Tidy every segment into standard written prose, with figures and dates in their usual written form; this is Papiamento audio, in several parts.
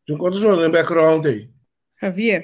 Tin kos ta sona den background ei. Javier.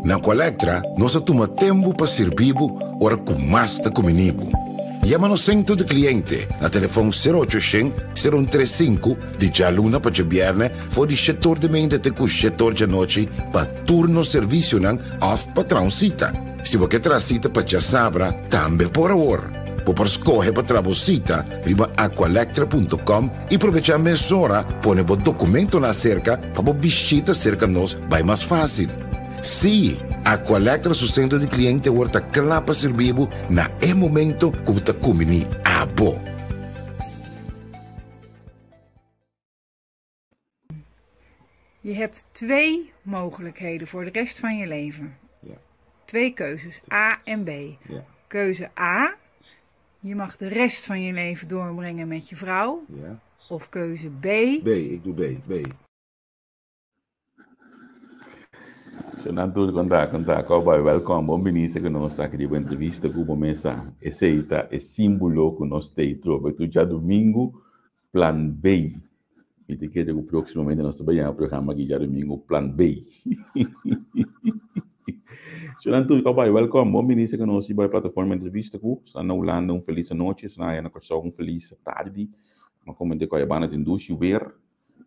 Na Aqualectra, nos a tuma tempu pa sirbi bo ora ku mas ta kumini bo. Yama nos sentro di kliente na telefòn sero ocho shen, sero un tres sinku di djaluna pa djabièrnè for di shete or di meinta te ku shete or djanochi pa tur nos servisionan òf pa traha un sita. Si bo ke traha sita pa djasabra, tambe por awor. Bo por skohe pa traha bo sita riba aqualectra punto com i probechá mesora pone bo dokumentonan aserka pa bo bishita serka nos bai mas fásil. Sí, Aqualectra su sentro di kliente awor ta kla pa sirbi bo na e momento ku bo ta kumbiní abo. Je hebt twee mogelijkheden voor de rest van je leven. Ja. Twee keuzes, A en B. Ja. Keuze A, je mag de rest van je leven doorbrengen met je vrouw. Ja. Of keuze B. B, ik doe B, B. Shonan tur kon ta, kon ta, Cowboy, welkom. Bon bini ku nos aki di entrevista ku bo mesa. Esei ta e símbolo ku nos tei trobe. Tu djadumingu Plan B. Mi ta kere ku próksimamente nos ta bai yama programa aki djadumingu Plan B. Shonan tur, Cowboy, welkom. Bon bini ku nos riba e plataforma entrevista ku. Esnan na Hulanda un felis anochi, esnan aya na Kòrsou un felis tardi. Mi a koment'é ku aya banda tin dushi wer.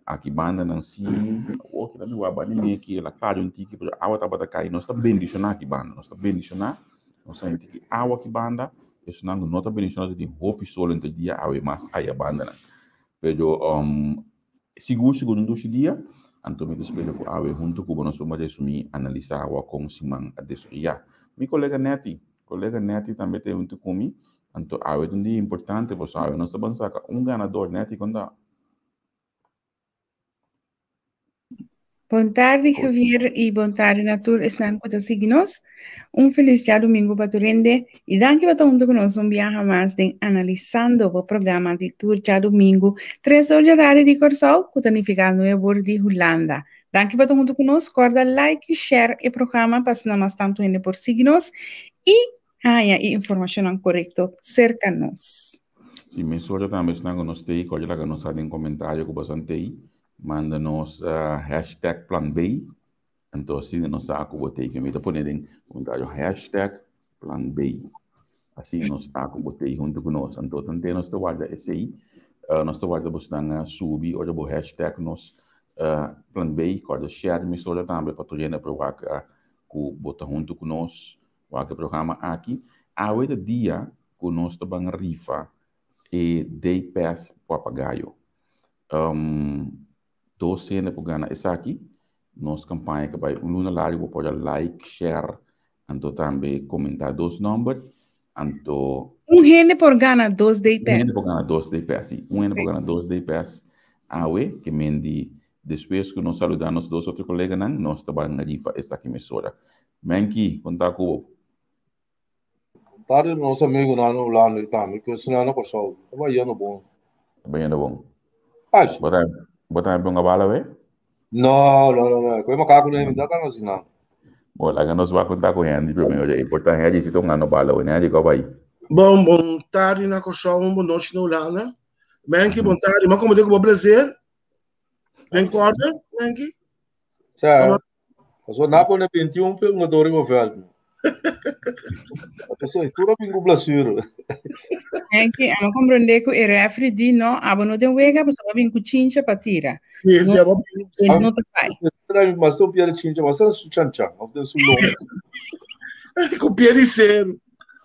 Aki banda nan si, awor ki ta mi wak banda mi aki, el a kari un tiki, pero awa tabata kai. Nos ta bendishoná aki banda, nos ta bendishoná, nos ta tiki awa aki banda, esunnan ku no ta bendishoná ta tin hopi sol entre dia awe mas aya banda nan. Pero um, sigur sigur un dushi dia, anto mi ta spera ku awe huntu ku bo nos por resumí, analisá wak kon siman a desoyá. Mi kolega Netty, kolega Netty tambe ta huntu ku mi. Anto awe ta un dia importante pasobra awe nos ta ban saka un ganador nèt i kon ta. Bon tardi Javier i bon tardi na tur esnan ku ta sigui nos. Un felis djadumingu pa tur hende i danki pa ta huntu ku nos un biaha mas den Analisando bo programa di tur djadumingu tres or djatardi di Kòrsou ku ta nifiká nuebe or di Hulanda. Danki pa ta huntu ku nos. Kòrda like i share e programa pa asina mas tantu hende por sigui nos i haña e informashonnan korekto serka nos. Si mesora tambe esnan ku nos tei, kòrda laga nos sa den komentario ku boso tei. Manda nos hashtag plan B. Anto asina nos sa ku bo tei. Mi ta pone den komentario hashtag plan B. Asina nos sa ku bo tei huntu ku nos. Anto tante nos ta warda esei. Nos ta warda bosnan subi ora bo hashtag nos plan B. Kòrda share mesora tambe pa tur hende por wak ku bo ta huntu ku nos. Wak e programa aki. Awe ta dia ku nos ta ban rifa e day pass Papagayo. Dos hende por gana esaki. Nos kampaña ke bai un luna largu bo por a like, share, anto tambe komentá dos nòmber. Anto. Un hende por gana dos day pass. Un hende por gana dos day pass, si. Un hende por gana dos day pass awe ke men di despues ku nos saludá nos dos otro koleganan nos ta ban rifa esaki mesora. Menki, kon ta ku bo? Tarde nos amigunan na Hulanda i tambe ku esnan na Kòrsou. Ta bayendo bon. Ta bayendo bon. Ai. Bo ta bo ta ponga bala we? No, no, no, no. Ku e makaku no ta gana asina. Bo laga nos wak konta ku Hendy primero. E por ta Hendy si ta un gano bala we. Hendy ko bai? Bon, bon tardi na Kòrsou, un bon nochi na Hulanda. Menki, bon tardi. Ma komo te ku bo plezer? Den kòrda, Menki? Sa. Paso na pone 21 pe jugador riba veld. Paso e tur a bin ku blessure. Henky, amo comprende ku e referee di no, abo no den wega, paso abo bin ku chincha pa tira. Sí, sí, abo bin. E no ta bai. Mas tu pia de chincha, mas ta su chan chan, of den su lomba. Ku pia di cero.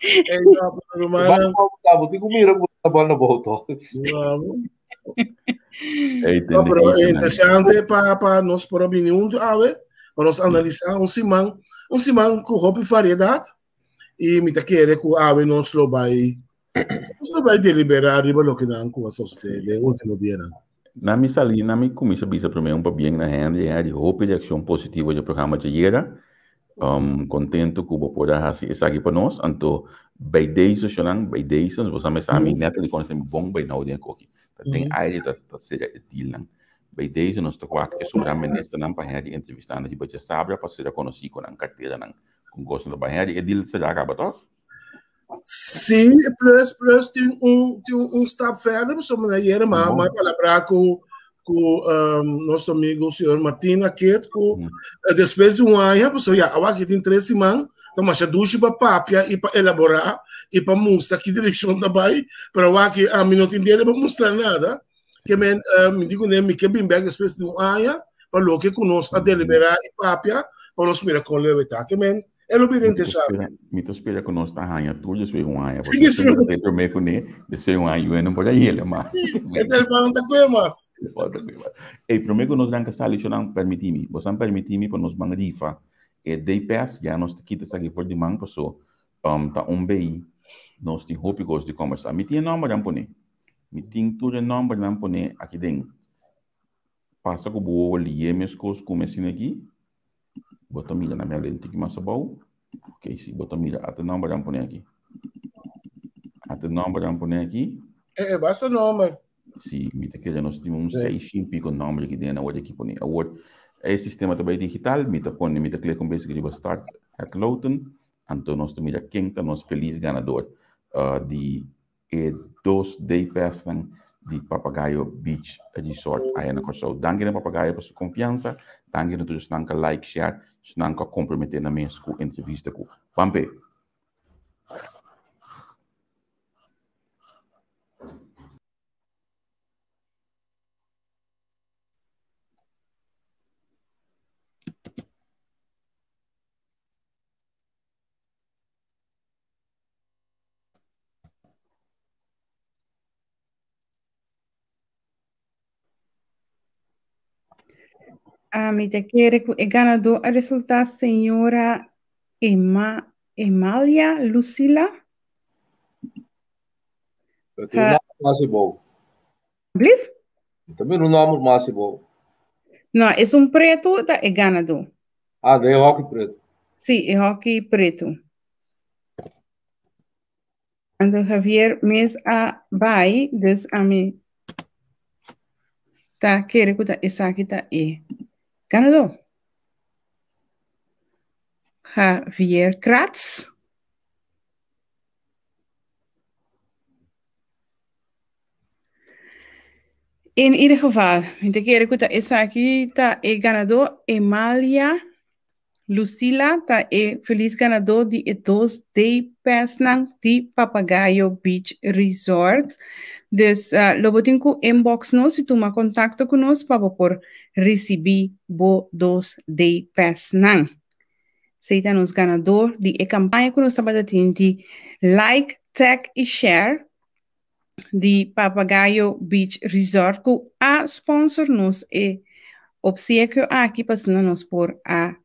Ei, no, pero rumannan. Bo tin ku mira ku ta banda bou toch. No. Ei, No, pero é interessante pa pa nos por bini junto awe, pa nos analisá un siman, un siman ku hopi variedat i mi ta kere ku awe nos lo bai nos lo bai deliberá riba loke nan ku a sosodé den último dianan. Na mi sali, na mi kuminsá bisa promé un pabien na Henry, Henry hopi reakshon positivo dje programa djayera. Contento cu bo por a haci esaki pa nos. Anto bij deze shonan, bij deze, bo sa mester ami Natalie conoce mi bon bij nou den koki. Ta den aire ta ta sera e dealnan. Bij deze nos ta wak e sobra ministernan pa Henry entrevista nan riba djasabra pa sera conoci cu nan carteranan. Con cosnan ta bay. Henry, e deal sera caba toch? Sí, plus, plus tin un, tin un stap verder, pasobra mi ayera m'a m'a palabrá ku ku um, nos amigo señor Martin Aket ku mm. eh, después de un año, pasobra ya, awa aki tin tres siman, ta masha dushi pa papia i pa elaborá i pa mustra ki direkshon ta bai, pero awa aki a mi no tin dede pa mustra nada. Ke men, uh, mi di kuné mi ke bin bèk después de un año pa loke ku nos a deliberá i papia pa nos mira kon leu e ta. Ke men, E lo bira interesante. Mi ta spera ku nos ta haña tur despues un aña. Porque si te promé kuné, despues un aña no por a yele mas. E telefòn no ta kue mas. Ey, promé ku nos ranka sali, shonan, permití mi. Bosan permití mi pa nos ban rifa e day pass. Ya nos ta kita esaki for di man, paso ta un bei nos tin hopi kos di kombersá. Mi tin e nòmbernan poné. Mi tin tur e nòmbernan poné aki den. Pasa ku bo wowo lié meskos ku mi asina aki. Bo ta mira na mi alén tiki mas abou. Ok, si bo ta mira ata nomber dan pone aki. Ata nomber dan pone aki. Eh, eh, basta nomber. Si, mi ta kere nos tin un seis y pico nomber aki den awor aki pone. Awor, e sistema ta bai digital, mi ta pone, mi ta klik un bes riba start het loten. Anto nos ta mira ken ta nos feliz ganador uh, di e dos day passnan di Papagayo Beach Resort aya na Kòrsou. Danki na Papagayo pa su konfiansa, danki na tur esnan ka like, share, esnan ku a komprometé nan mes ku entrevista ku Pampe. Ami ta kere ku e ganadó a resultá señora Ema, Emalia Lucila. Pero tin un nòmber mas abou. Blief? Tambe un nòmber mas abou. No, esun pretu ta e ganadó. Ah, den e hockey pretu. Sí, e hockey pretu. Anto Javier mes a bai, dus ami ta kere ku ta esaki ta e ganadó. Javier Kratz. In ieder geval, mi ta kere ku ta esaki ta e ganadó Emalia Lucila ta e felis ganadó di e dos day passnan di Papagayo Beach Resort. Dus uh, lo bo tin ku inbox nos i tuma kontakto ku nos pa bo por risibí bo dos day passnan. Esei ta nos ganador di e kampaña ku nos tabata tin di like, tag i share di Papagayo Beach Resort ku a sponsor nos e opsekio aki pa asina nos por a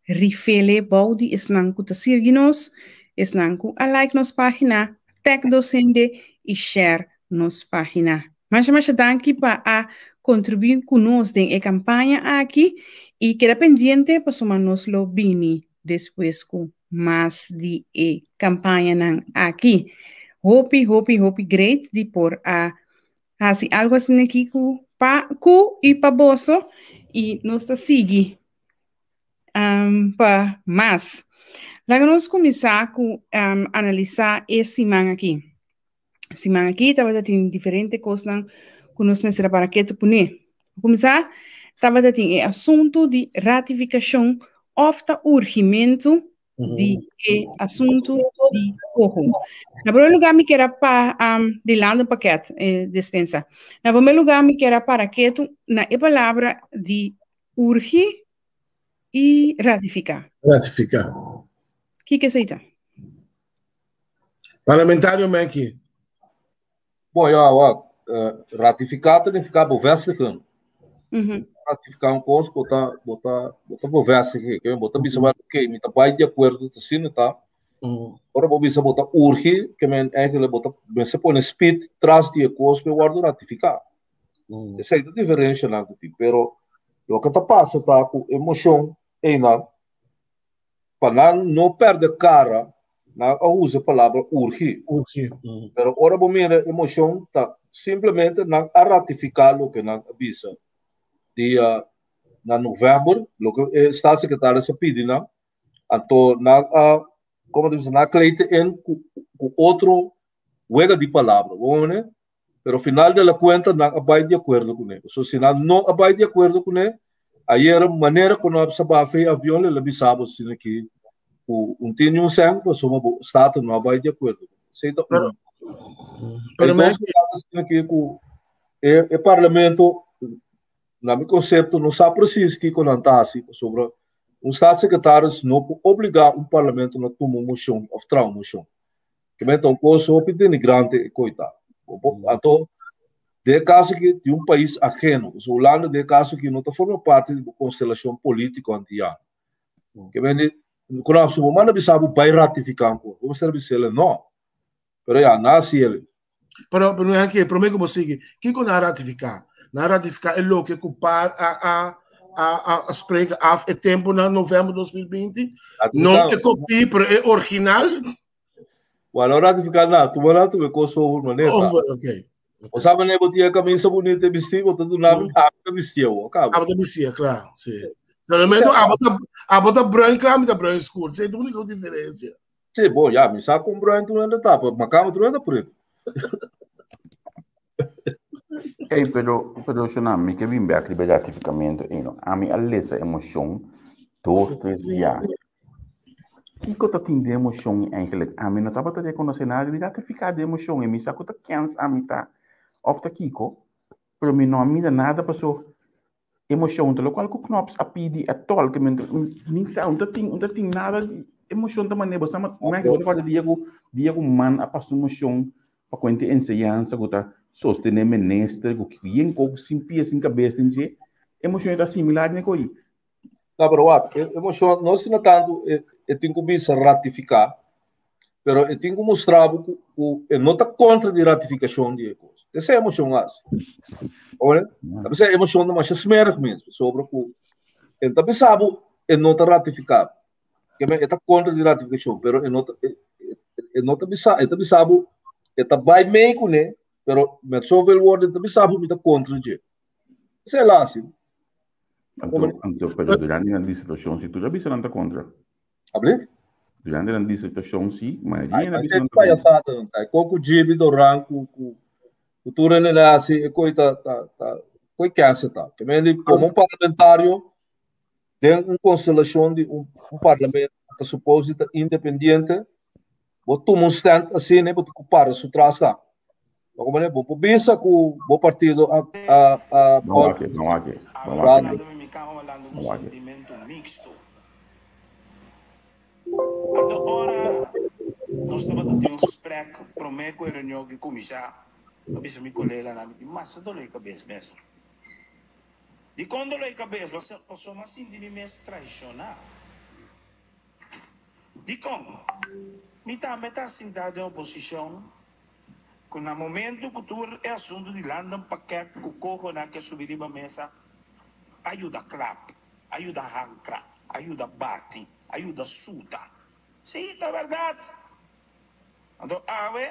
rifele bou di esnan ku ta sirgi nos, esnan ku a like nos página, tag docente i share nos página. Masha masha danki pa a kontribuí ku nos den e kampaña aki i keda pendiente pasobra nos lo bini despues ku mas di e kampañanan aki. Hopi hopi hopi great di por a hasi algo asina aki ku pa ku i pa boso i nos ta sigui um, pa mas. Laga nos kuminsá ku um, analisá e siman aki. Siman aki tabata tin diferente kosnan ku nos mester a para ketu kuné. Kuminsá tabata tin e asuntu di ratifikashon òf ta urgimentu di e asuntu di koho. Na primer lugar mi kier a pa um, di landenpakket eh, despensa. Na primer lugar mi kier a para ketu na e palabra di urgi i ratifiká. Ratifiká. Kiko esei ta? Parlamentario Menki. Bom, ja, wak. Uh, ratificar significa bevestigen. Mm -hmm. Ratificar un cos, bota, bota, bota bevestigen. Que bota bisa mm -hmm. oké, mi ta bij de acuerdo te zien, ta. Mm. Ora bo bisa bota urge, que men eigenlijk bota, men se pone speed tras die cos pe worden ratificar. Mm. Esa é a diferença na que pero lo que ta pasa ta ku emotion einan Pa nan no perde cara, nan a usa e palabra urgi. Urgi. Pero ora bo mira e mocion ta simplemente nan a ratifica loke nan a bisa dia na november, loke e staatssecretaris a pidi nan, anto nan a, como ta bisa, nan a kleite in cu otro wega di palabra, bo mira? Pero final de la cuenta nan a bai di acuerdo cune. So si nan no a bai di acuerdo cune, ayer manera cu nan a saba fe avion le la bisa bo asina ki cu un tin un sen pasobra bo staten no a bai di acuerdo. Esey ta un. Pero dos asina ki cu e e parlamento na mi concepto no sa precies kico nan ta haci pasobra un staatssecretaris no por obliga un parlamento na tuma un mocion of traha un mocion. Ke men ta un kos hopi denigrante e koita. Anto, den e kaso aki di un pais ajeno, pasobra Hulanda den e kaso aki no ta forma parti di bo konstelashon politiko antiano. Ke men di, ku nan su bo manda bisa bo bai ratifiká un kos, bo mester a bisa el no. Pero ya, nan a hasi el. Pero, pero aki, promé ku bo sigui, kiko nan a ratifiká? Nan a ratifiká e loke ku par a a a a a spreken af e tempu na novèmber 2020? No e kopie, pero e original? Bueno, ratificar nada. Tu manda tu me over maneta. Over, ok. O sabe né, botia camisa bonita vestir, bota do nome, a ta vestir, o acaba. A ta vestir, claro, sim. Solamente a bota a bota bruin claro, mi ta bruin escuro. Essa é a única diferença. Sim, bom, já, me sabe com bruin tu não anda tapa, mas cama tu não anda preto. Hey, pero, pero, Shona, mi ke bin bek riba e ratificamento ei, no. Ami a lesa e mocion dos, tres bia. Kiko ta tin den emocion ei eigenlijk? Ami no tabata reconoce nada di ratifica den emocion ei. Mi sa cu ta kens ami ta of ta kiko, pero mi no a mira nada paso emocion ta locual cu Knops a pidi a tol ke mi ni sa un ta tin un ta tin nada di emocion ta manera bo sa ma bo ta corda dia cu dia cu man a pasa un mocion pa cuenta e enseñansa cu ta sostene minister cu yen coco sin pia sin cabes den dje emocion ei ta asimila den e coi. No, pero wak, e, e mocion no asina tantu e, e tin ku bisa ratifiká, Pero e tin ku mustra bo ku ku e no ta kontra di ratifikashon di e kos. Esei e moshon hasi. Ora, ta bisa e moshon ta masha smerig mes, pasobra ku e ta bisa bo e no ta ratifiká. Ke men e ta kontra di ratifikashon, pero e no ta e e no ta bisa e ta bisa bo e ta bai mei kuné, pero met zoveel woorden e ta bisa bo mi ta kontra dje. Esei el a hasi. Anto, anto, pero durante nan disertashon si tur a bisa nan ta kontra. Ablief? Durante nan disertashon si, mayoria na bisa nan ta kontra. Ai, ko ku Jibi Doran ku ku ku tur hende na hasi e koi ta ta ta koi kense ta. Ke men di komo un parlamentario den un konstelashon di un un parlamento ku ta supos di ta independiente, bo tuma un stand asina bo tin ku para su tras ta. Bo manera bo por bisa ku bo partido a a a Ban wak, ban wak, ban wak. Un sentimentu mixto. Anto ora nos tabata tin un gesprek prome ku e reunion ki kuminsá, mi a bisa mi koleganan, mi tin masa doló di kabes mes. Dikon doló di kabes? Pasobra mi a sinti mi mes traishoná. Dikon? Mi tambe ta sintá den oposishon ku na momentu ku tur e asuntu di landenpakket ku kohonan ke subi riba mesa a yuda klap, a yuda hankra, a yuda bati, a yuda suta. Sí, ta bèrdat. Anto awe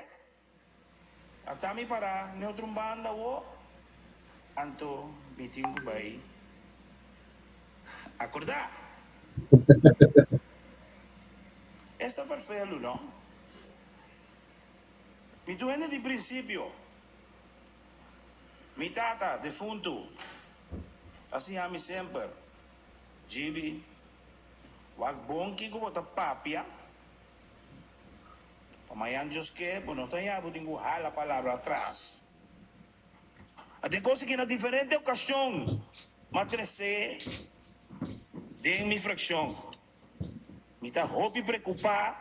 ata mi pará n'e otro un banda awo, anto mi tin ku bai akordá. Esta ferfelu, no? Mi duende di prinsipio. Mi tata, defuntu, a siña mi semper, Djibi, wak bon kiko bo ta papia, pa mañan Dios ke, bo no ta haña bo tin ku hala palabra atras. A den kos aki na diferente okashon m'a tres'é den mi frakshon. Mi ta hopi preokupá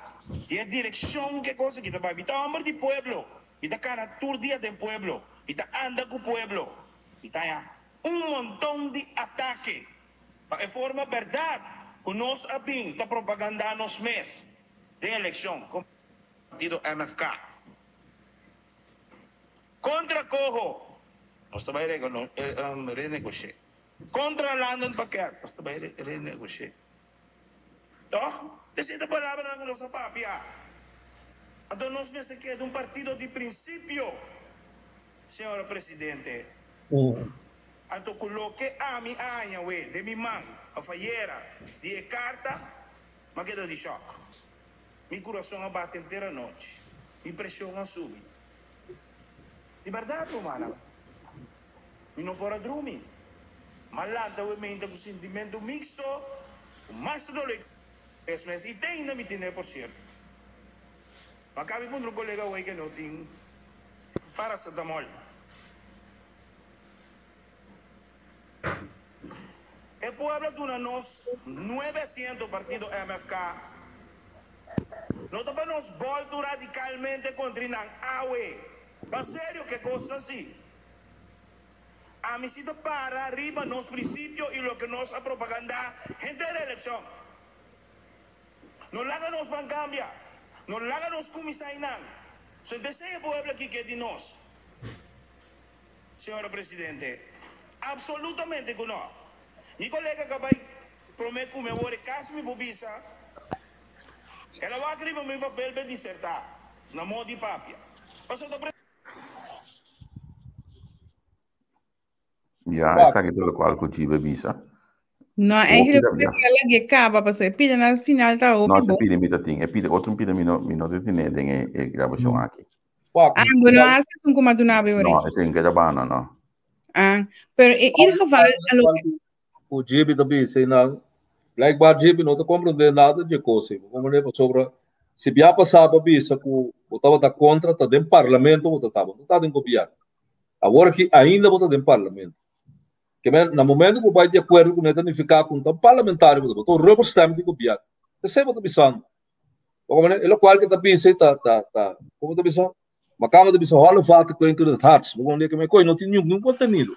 di e direkshon ku e kos aki ta bai. Mi ta hòmber di pueblo. Mi ta kana tur dia den pueblo. Mi ta anda ku pueblo. Mi ta haña un monton di atake pa e forma bèrdat ku nos a bin ta propagandá nos mes den elekshon komo partido MFK. Kontra Coho nos ta bai renegoshé. Kontra Landenpakket nos ta bai renegoshé. Tòg, esei ta palabranan ku nos a papia. Anto nos mester keda un partido di prinsipio, señora Presidente. Anto ku loke ami a haña awe den mi man òf ayera di e karta, m'a keda di shòk. Mi kurason a bati henter anochi. Mi preshon a subi. Di bèrdat, rumannan. Mi no por a drumi. M'a lanta awe meinta ku sintimentu miksto, ku mas doló i kabes mes, i te ainda mi tine por sierto. M'a kabi puntra un kolega awe ke no tin paracetamol. E pueblo a duna nos nuebe asiento, partido MFK. No ta pa nos boltu radikalmente kontri nan awe. Pa serio ke kosnan si. Ami si ta para riba nos prinsipio i loke nos a propagandá henter e elekshon. No laga nos ban kambia. No laga nos kuminsá einan. So entesei e pueblo aki ke di nos, señora Presidente? Absolutamente ku no. Mi kolega ka bai promé ku mi awor e kas mi por bisa el a wak riba mi papel pa disertá na moda di papia. Pasobra ta. Ja, esaki ta lokual ku Jibe bisa. No, eigenlijk Hopi da- la ge kaba paso e pida na final ta hopi No, se bon. pide mi ta tin. E pide otro pide mi no mi no te tine den e, e grabashon aki. Wak, Ah, bueno, hace un kuma duna be ore. No, ese en grabano, no. Ah, pero in ieder geval, a lo ku Jibi ta bisa i nan blijkbaar Jibi no ta komprendé nada dje kos ei. Bo komprendé pasobra si bia pasá bo a bisa ku bo tabata kontra ta den parlamento bo ta tabata, no ta den gobièrnu. Awor aki ainda bo ta den parlamento. Ke men na momento ku bo bai di akuerdo kuné ta nifiká ku no ta un parlamentario bo ta, bo ta un rubber stamp di gobièrnu. Esei bo ta bisando. Bo komprendé? E lokual ke ta bisa ei ta ta ta komo ta bisa? Makamba ta bisa holle vaten klinken het hardst. Bo komprendé ke men koi no tin niun kontenido.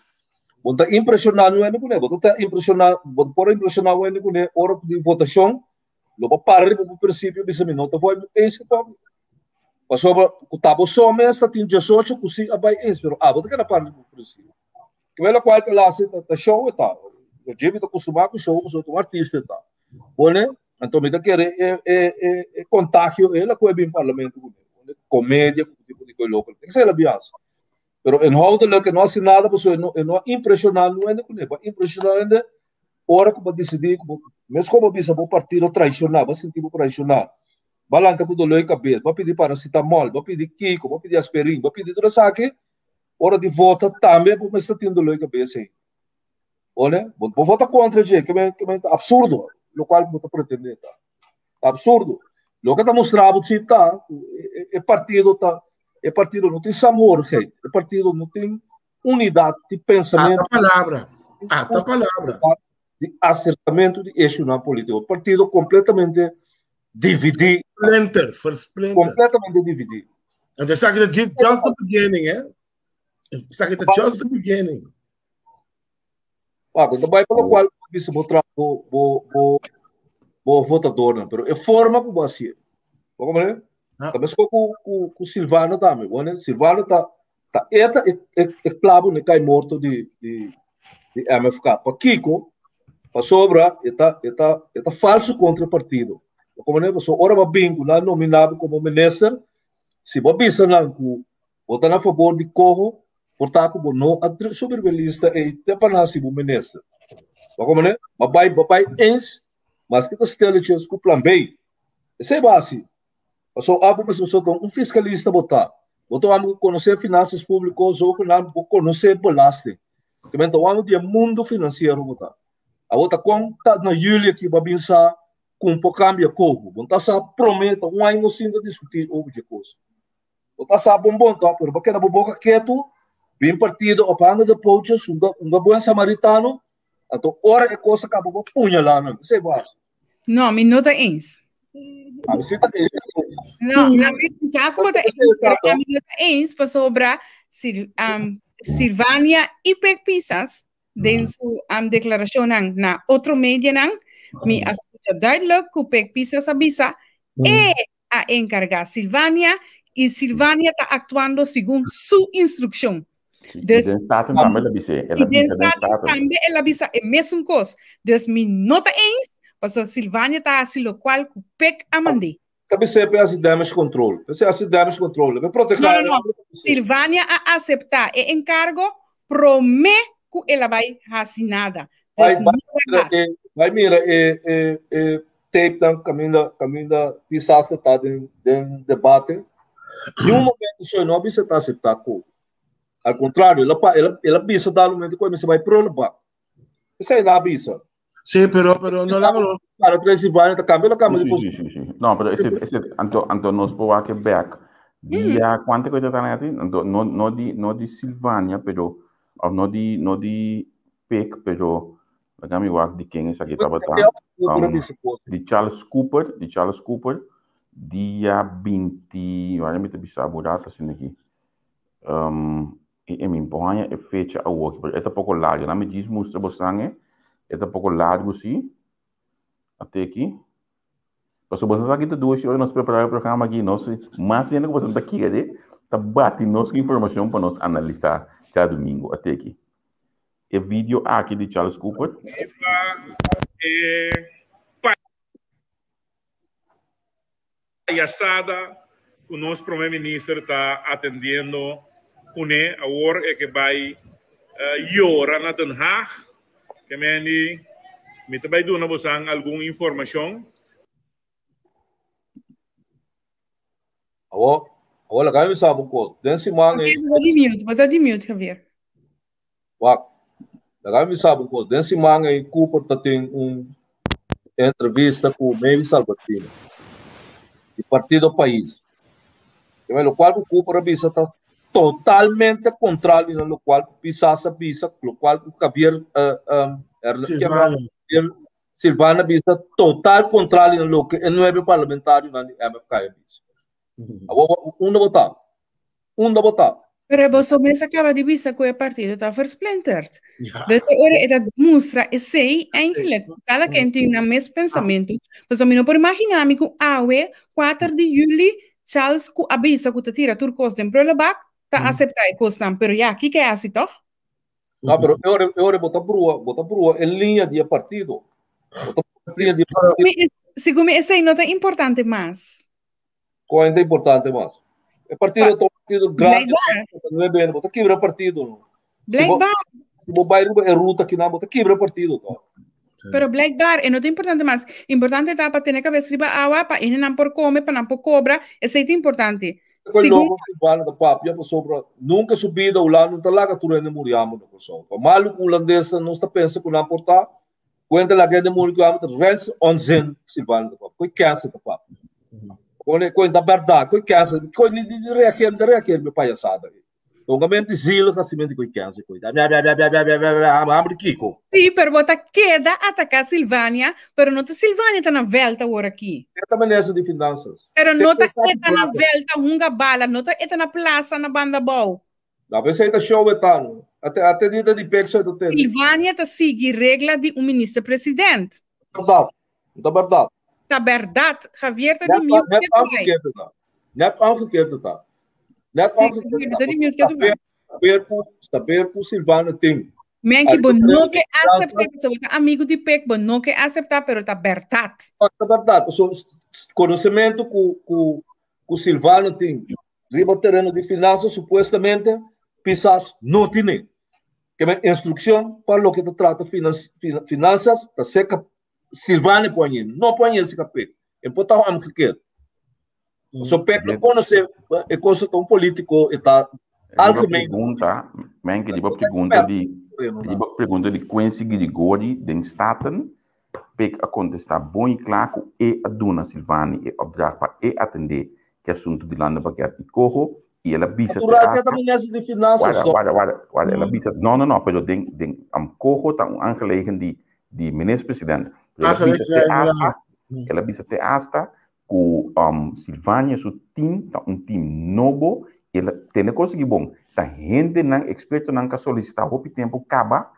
Bo ta impreshoná nu hende kuné, bo ta impreshoná, bo por impreshoná un hende kuné ora di votashon, lo bo para riba bo prinsipio bisa mi no ta voy eens ku kòki. Pasobra ku ta bo so mes ta tin 18 ku si a bai eens, pero abo ta keda parti di prinsipio. Ke lokual ke lasi ta ta show e ta. Jimmy ta kustumá ku show pasobra ta un artista e ta. Bone, anto mi ta kere e e e e kontagio e la ku e bin parlamento kuné. Bone, komedia ku tipo di koi loko. Tin esei la bias. Pero inhoudelijk e no hasi nada pasobra e no e no a impreshoná nuende kuné. Bo a impreshoná hende ora ku bo a disidí ku bo mes ku bo bisa bo partido traishoná, bo a sinti bo traishoná. Bo a lanta ku doló di kabes, bo a pidi paracetamol, bo a pidi kiko, bo a pidi asperin, bo a pidi tur esaki. Ora di vota tambe bo mester tin doló di kabes ei. Bone, bo bo vota kontra dje, ke men ke men ta absurdo, lokual bo ta pretendé ta. Absurdo. Loke ta mustra bo si ta ku e e partido ta e partido no tin saamhorigheid, e partido no tin unidat di pensamentu. Ata palabra, ata palabra. Di aserkamentu di eshunan polítiko. Partido kompletamente dividí. Splinter, versplinter. Kompletamente dividí. En esaki ta just the beginning, eh? Esaki ta just the beginning. Wak, ta bai pa lokual bo bisa bo tra bo bo bo bo votadornan, pero e forma ku bo hasié. Bo komprende? Ja. Ta meskos ku ku ku Silvano tambe. Bo ne? Silvano ta ta e ta e e e klabo ne kai morto di di di MFK. Pakiko? Pasobra e ta e ta e ta falso kontra e partido. Bo komprende? Pasobra ora bo a bin ku nan a nominá bo komo minister, si bo a bisa nan ku Bo ta na fabor di koho, por ta ku bo no a subi riba e lista ei te pa nan hasi bo minister. Bo komprende? Bo bai, bo bai eens, maske ta stilletjes ku plan B. Esei bo hasi. Pasobra abo mester pasobra ta un fiskalista bo ta. Bo ta wak ku konosé finansas públiko, zogenaamd bo konosé belasting. Te men ta wak di e mundu finansiero bo ta. Abo ta kon ta na yüli aki bo a bin sa ku por kambia koho. Bo no ta sa promé, ta un aña nos sinta diskutí over dje kos. Bo ta sa bon bon to, pero bo keda bo boka ketu, bin partido op handa de pootjes, un un buen samaritano, anto ora e kos a kaba bo puñalá nan. Esei bo hasi. No, mi no ta eens. Ami si ta eens. No, ami sa ku bo ta eens, pero ami no ta eens pasobra Sil, um, Silvania i Pek Pisas den su um, deklarashonnan na otro medianan, mi a skucha duidelijk ku Pek Pisas a bisa e a enkargá Silvania i Silvania ta aktuando segun su instrukshon. Dus, den Staten tambe el a bis'é. El a bisa den Staten. Tambe el a bisa e mesun kos. Dus mi no ta eens, pasobra Silvania ta hasi lokual ku Pek a mand'é. Ta bis'é pa e hasi damage control. Ta bis'é hasi damage control. E protehá. No, no, no. Silvania a aseptá e enkargo promé ku el a bai hasi nada. Dus no ta bèrdat. Bai mira e e e tape nan kaminda kaminda Pisas ta ta den den debate. Niun momento so e no a bisa ta aseptá ku. Al kontrario, el a pa el a el a bisa dado momento ku e mester bai prullenbak. Esei el a bisa. Sí, pero pero no la no. Para Transilvania ta kambia la kambia di Sí, sí, sí, sí. No, pero ese ese anto anto nos por wak e bek. Dia kuantu ku e ta tana ati? Anto no no di no di Silvania, pero of no di no di Pek, pero laga mi wak di ken esaki tabata. Um, di Charles Cooper, di Charles Cooper, dia 20, wara mi ta bisa bo data asina aki. Um, i e mi por haña e fecha awoki, pero e ta poko largo. Laat mi djis mustra bosan e. E ta poko largo si. Ate aki. Pasobra boso sa ki ta dushi ora nos prepará e programa aki, nos mas hende ku boso ta kere ta bati nos ku informashon pa nos analisá djadumingu. Ate aki. E video aki di Charles Cooper. E payasada ku nos Prome Minister ta atendiendo kuné awor e ke bai yora na Den Haag. Ke mendi mi ta bai duna bosan algun informashon. Awor, awor laga mi sa un kos. Den siman ei. Bo ta di mute, bo ta di mute, Javier. Wak, laga mi bisa un kos. Den siman ei Cooper ta tin un entrevista ku Mavis Albertina di Partido Pais. I lokual ku Cooper a bisa ta totalmente kontrario na lokual ku Pisas a bisa, lokual ku Javier Silvano. Silvano a bisa, total kontrario na loke e nuebe parlamentarionan di MFK a bisa. Awor, unda bo ta? Unda bo ta? Pero boso mes a caba di bisa cu e partido ta versplinterd. Ja. Dus e ora e ta mustra esey eigenlijk. Cada ken tin nan mes pensamento. Pasobra mi no por imagina mi cu awe, 4 di juli, Charles ku a bisa ku ta tira tur kos den prullenbak, ta aseptá e kosnan, pero ya, kiko e hasi tòg? No, pero e ora, e ora bo ta brua, bo ta brua e liña di e partido. Bo ta brua e liña di e partido. Mi, segun mi esei no ta importante mas. Kon ta importante mas? E partido ta un partido grandi, Blijkbaar. ta nuebe hende, bo ta kibra e partido. No? Si bo, Blijkbaar. si bo bai riba e ruta kinan, bo ta kibra e partido. To. Pero blijkbaar, e no ta importante mas. Importante ta pa tene kabes riba awa, pa hendenan por kome, pa nan por kobra. Esei ta importante. Koe Segun logo Silvano ta papia pasobra nunka su bida Hulanda no ta laga tur hende muri hamber na Kòrsou. Pa malu ku hulandesnan nos ta pensa ku nan por ta, ku hende ta laga hende muri ku hamber ta rens onzin Silvano ta papia. Koe kense ta papia. Koe koe ta bèrdat, koe kense, koe ni ni reageer, ni ta reageer mi payasada ei. Tongamente zielig hasimentu koe kense koe ta bia bia bia bia bia bia bia bia hamber di kiko. Sí, pero bo ta keda ataká Silvania, pero no ta Silvania ta na vèlt awor aki. E ta minister di Finanzas. Pero no ta Te e ta na plaka. vèlt ta hunga bala, no ta e ta na plasa na banda bou. Na pesei ta show e ta no. Ate ate di ta di pek so e ta tende. Silvania ta sigui regla di un minister president. Bèrdat, ta bèrdat. Ta bèrdat, Javier ta di Net mute net ketu bai. omgekeerd ta. Net omgekeerd ta. Net Sí, omgekeerd Javier ta. ta di mute ketu bai. Saber ku saber ku Silvania tin. Menki bo Ariba no tereno ke di acepta, finanzas. so bo ta amigo di Pek, bo no ke acepta, pero ta bèrdat. Ta bèrdat. So konosementu ku ku ku Silvano tin riba tereno di finanzas supuestamente Pisas no tine. Ke men instrukshon pa loke ta trata finanzas ta seka Silvano por hañ'é, no por hañ'é seka Pek. E por ta omgekeerd. So Pek no konosé e kosa ta un politiko e ta Riba algemeen. pregunta, men riba pregunta di riba pregunta di Quincy Girigori den Staten, Pek a kontestá bon i kla ku e a duna Silvani e opdracht pa e atendé ku e asuntu di landenpakket i koho i el a bisa te Natural ke asta ta minister di finanzas Warda, toch? warda, warda, warda, el a bisa, no, no, no, pero den, den, koho ta un aangelegenheid di, di minister-president. Pero el a bisa te asta, el a bisa te asta ku Silvania su team ta un team nobo, el a tene kos aki bon, ta hendenan, ekspertonan ku a solisitá hopi tempu kaba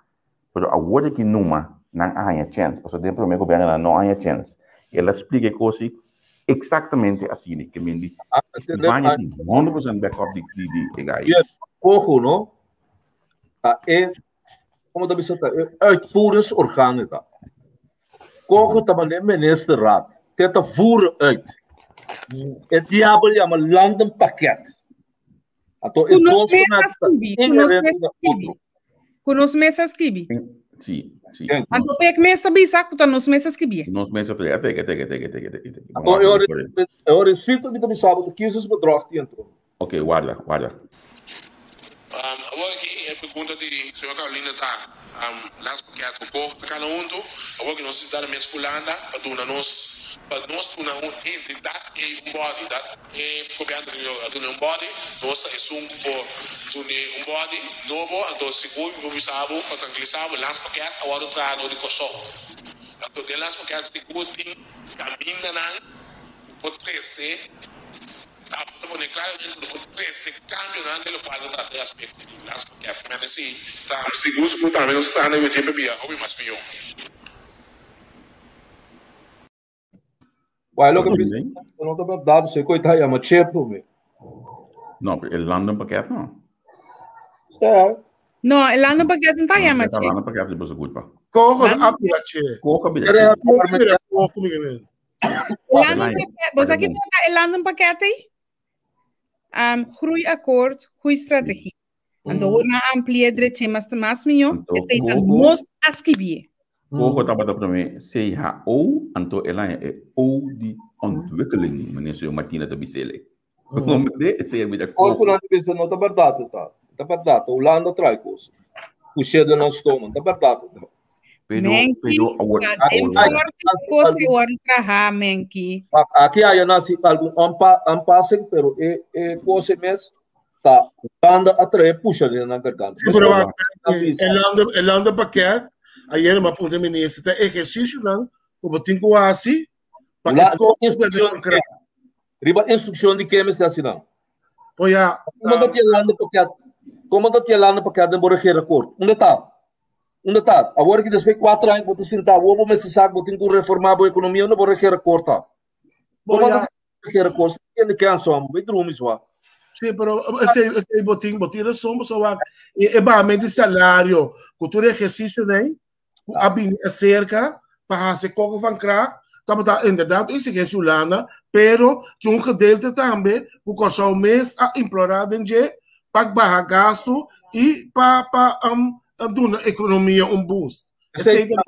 Pero awor aki numa nan a haña chèns, pasobra den promé gobièrnu nan no a haña chèns. El a splika e kos ei eksaktamente asina, ke men di Silvania tin 100% backup di di di e gai. Bien, Coho no ta e, como ta bisa ta e uitvoeringsorgaan ta. Coho ta mane ministerraad, te ta voeren uit. E diabel yama landenpakket. Anto e Ku nos dos mes na a skibi, ku nos mes inherente a na skibi. otro. Ku nos mes a skibi. Sí, sí. Ken? Anto pek mes ta bisa ku ta nos mes a skibié. Nos mes a tega, tega, tega, tega, tega, tega, tega. Anto e ora e ora sito mi ta bisa bo ta kiezersbedrog tin entro. Ok, warda, warda. Um, awor aki e pregunta di señor Carolina ta, um, las pakket ku ko ta kana huntu, awor ki nos necesita mes Hulanda pa duna nos, pa nos duna un entidat ei un body, dat e gobierno a duna un body, nos ta esun ku por dun'e un body nobo, anto sigur mi por bisa bo pa trankilisa bo, las pakket a wòrdu traha dor di Kòrsou, anto den las pakket sigur tin kamindanan ku por trese. Ta pone claramente lo por trece cambionan den locual ta trata e aspecto di las pakket. Mende si ta sigur sigur tambe nos ta trahando riba dje pabia hopi mas mihó. Wai loke bisa no ta berdad so e koe ta yama chepo me. No, pero e landenpakket no. Sa. No, e landenpakket no ta yama che. Landenpakket di boso culpa. Coho a bira che. Coho a bira che. Coho a bira coho mi men. Landenpakket, bo sa kiko ta e landenpakket ei? Um, groeiakkoord, groeistrategie. Anto mm. na amplia dreche mas mas mihó, esei ta nos a skibie. Coho tabata promé CHO, anto el a e O di ontwikkeling, meneer señor Martina ta bisele. Comprende? Esei a bira Kos ku coho. nan ta bisa no ta bèrdat ta. Ta bèrdat. Hulanda trae kos. Kushé den nan stoma. Ta bèrdat ta. Pero, Menki, pero awor, ta den awor, forte kos ke wòrdu traha, Menki. Aki aya nasi algun aanpassing, pero e e kos e mes ta Hulanda a trae pusha den nan garganta. Sí, pero wak, e landen, e landenpakket, ayer mi a puntra minister, ta ehersisionan ku bo tin ku hasi pa e kos Instrukshon den Riba instrukshon di ken mester hasi nan? O ya, Komo ta tin e landenpakket? Komo ta tin e landenpakket den bo regeerakkoord? Unda ta? Unda ta? Awor ki despues kuater aña ku bo ta sinta awor bo mester sa ku bo tin ku reformá bo ekonomia unda bo regeerakkoord ta? Bo Komo ya, ta? Kera kos tiene que anso amo, drumi swa. Sí, pero ese botín, botín razón, so wa e ba de salario, cultura ejercicio nee, a bini acerca pa hacer coco van kracht, tabata inderdaad exigencia Hulanda, pero tin un gedeelte tambe ku Kòrsou mes a implorá den dje pa baha gastu i pa pa um, duna ekonomia un boost. Esei ta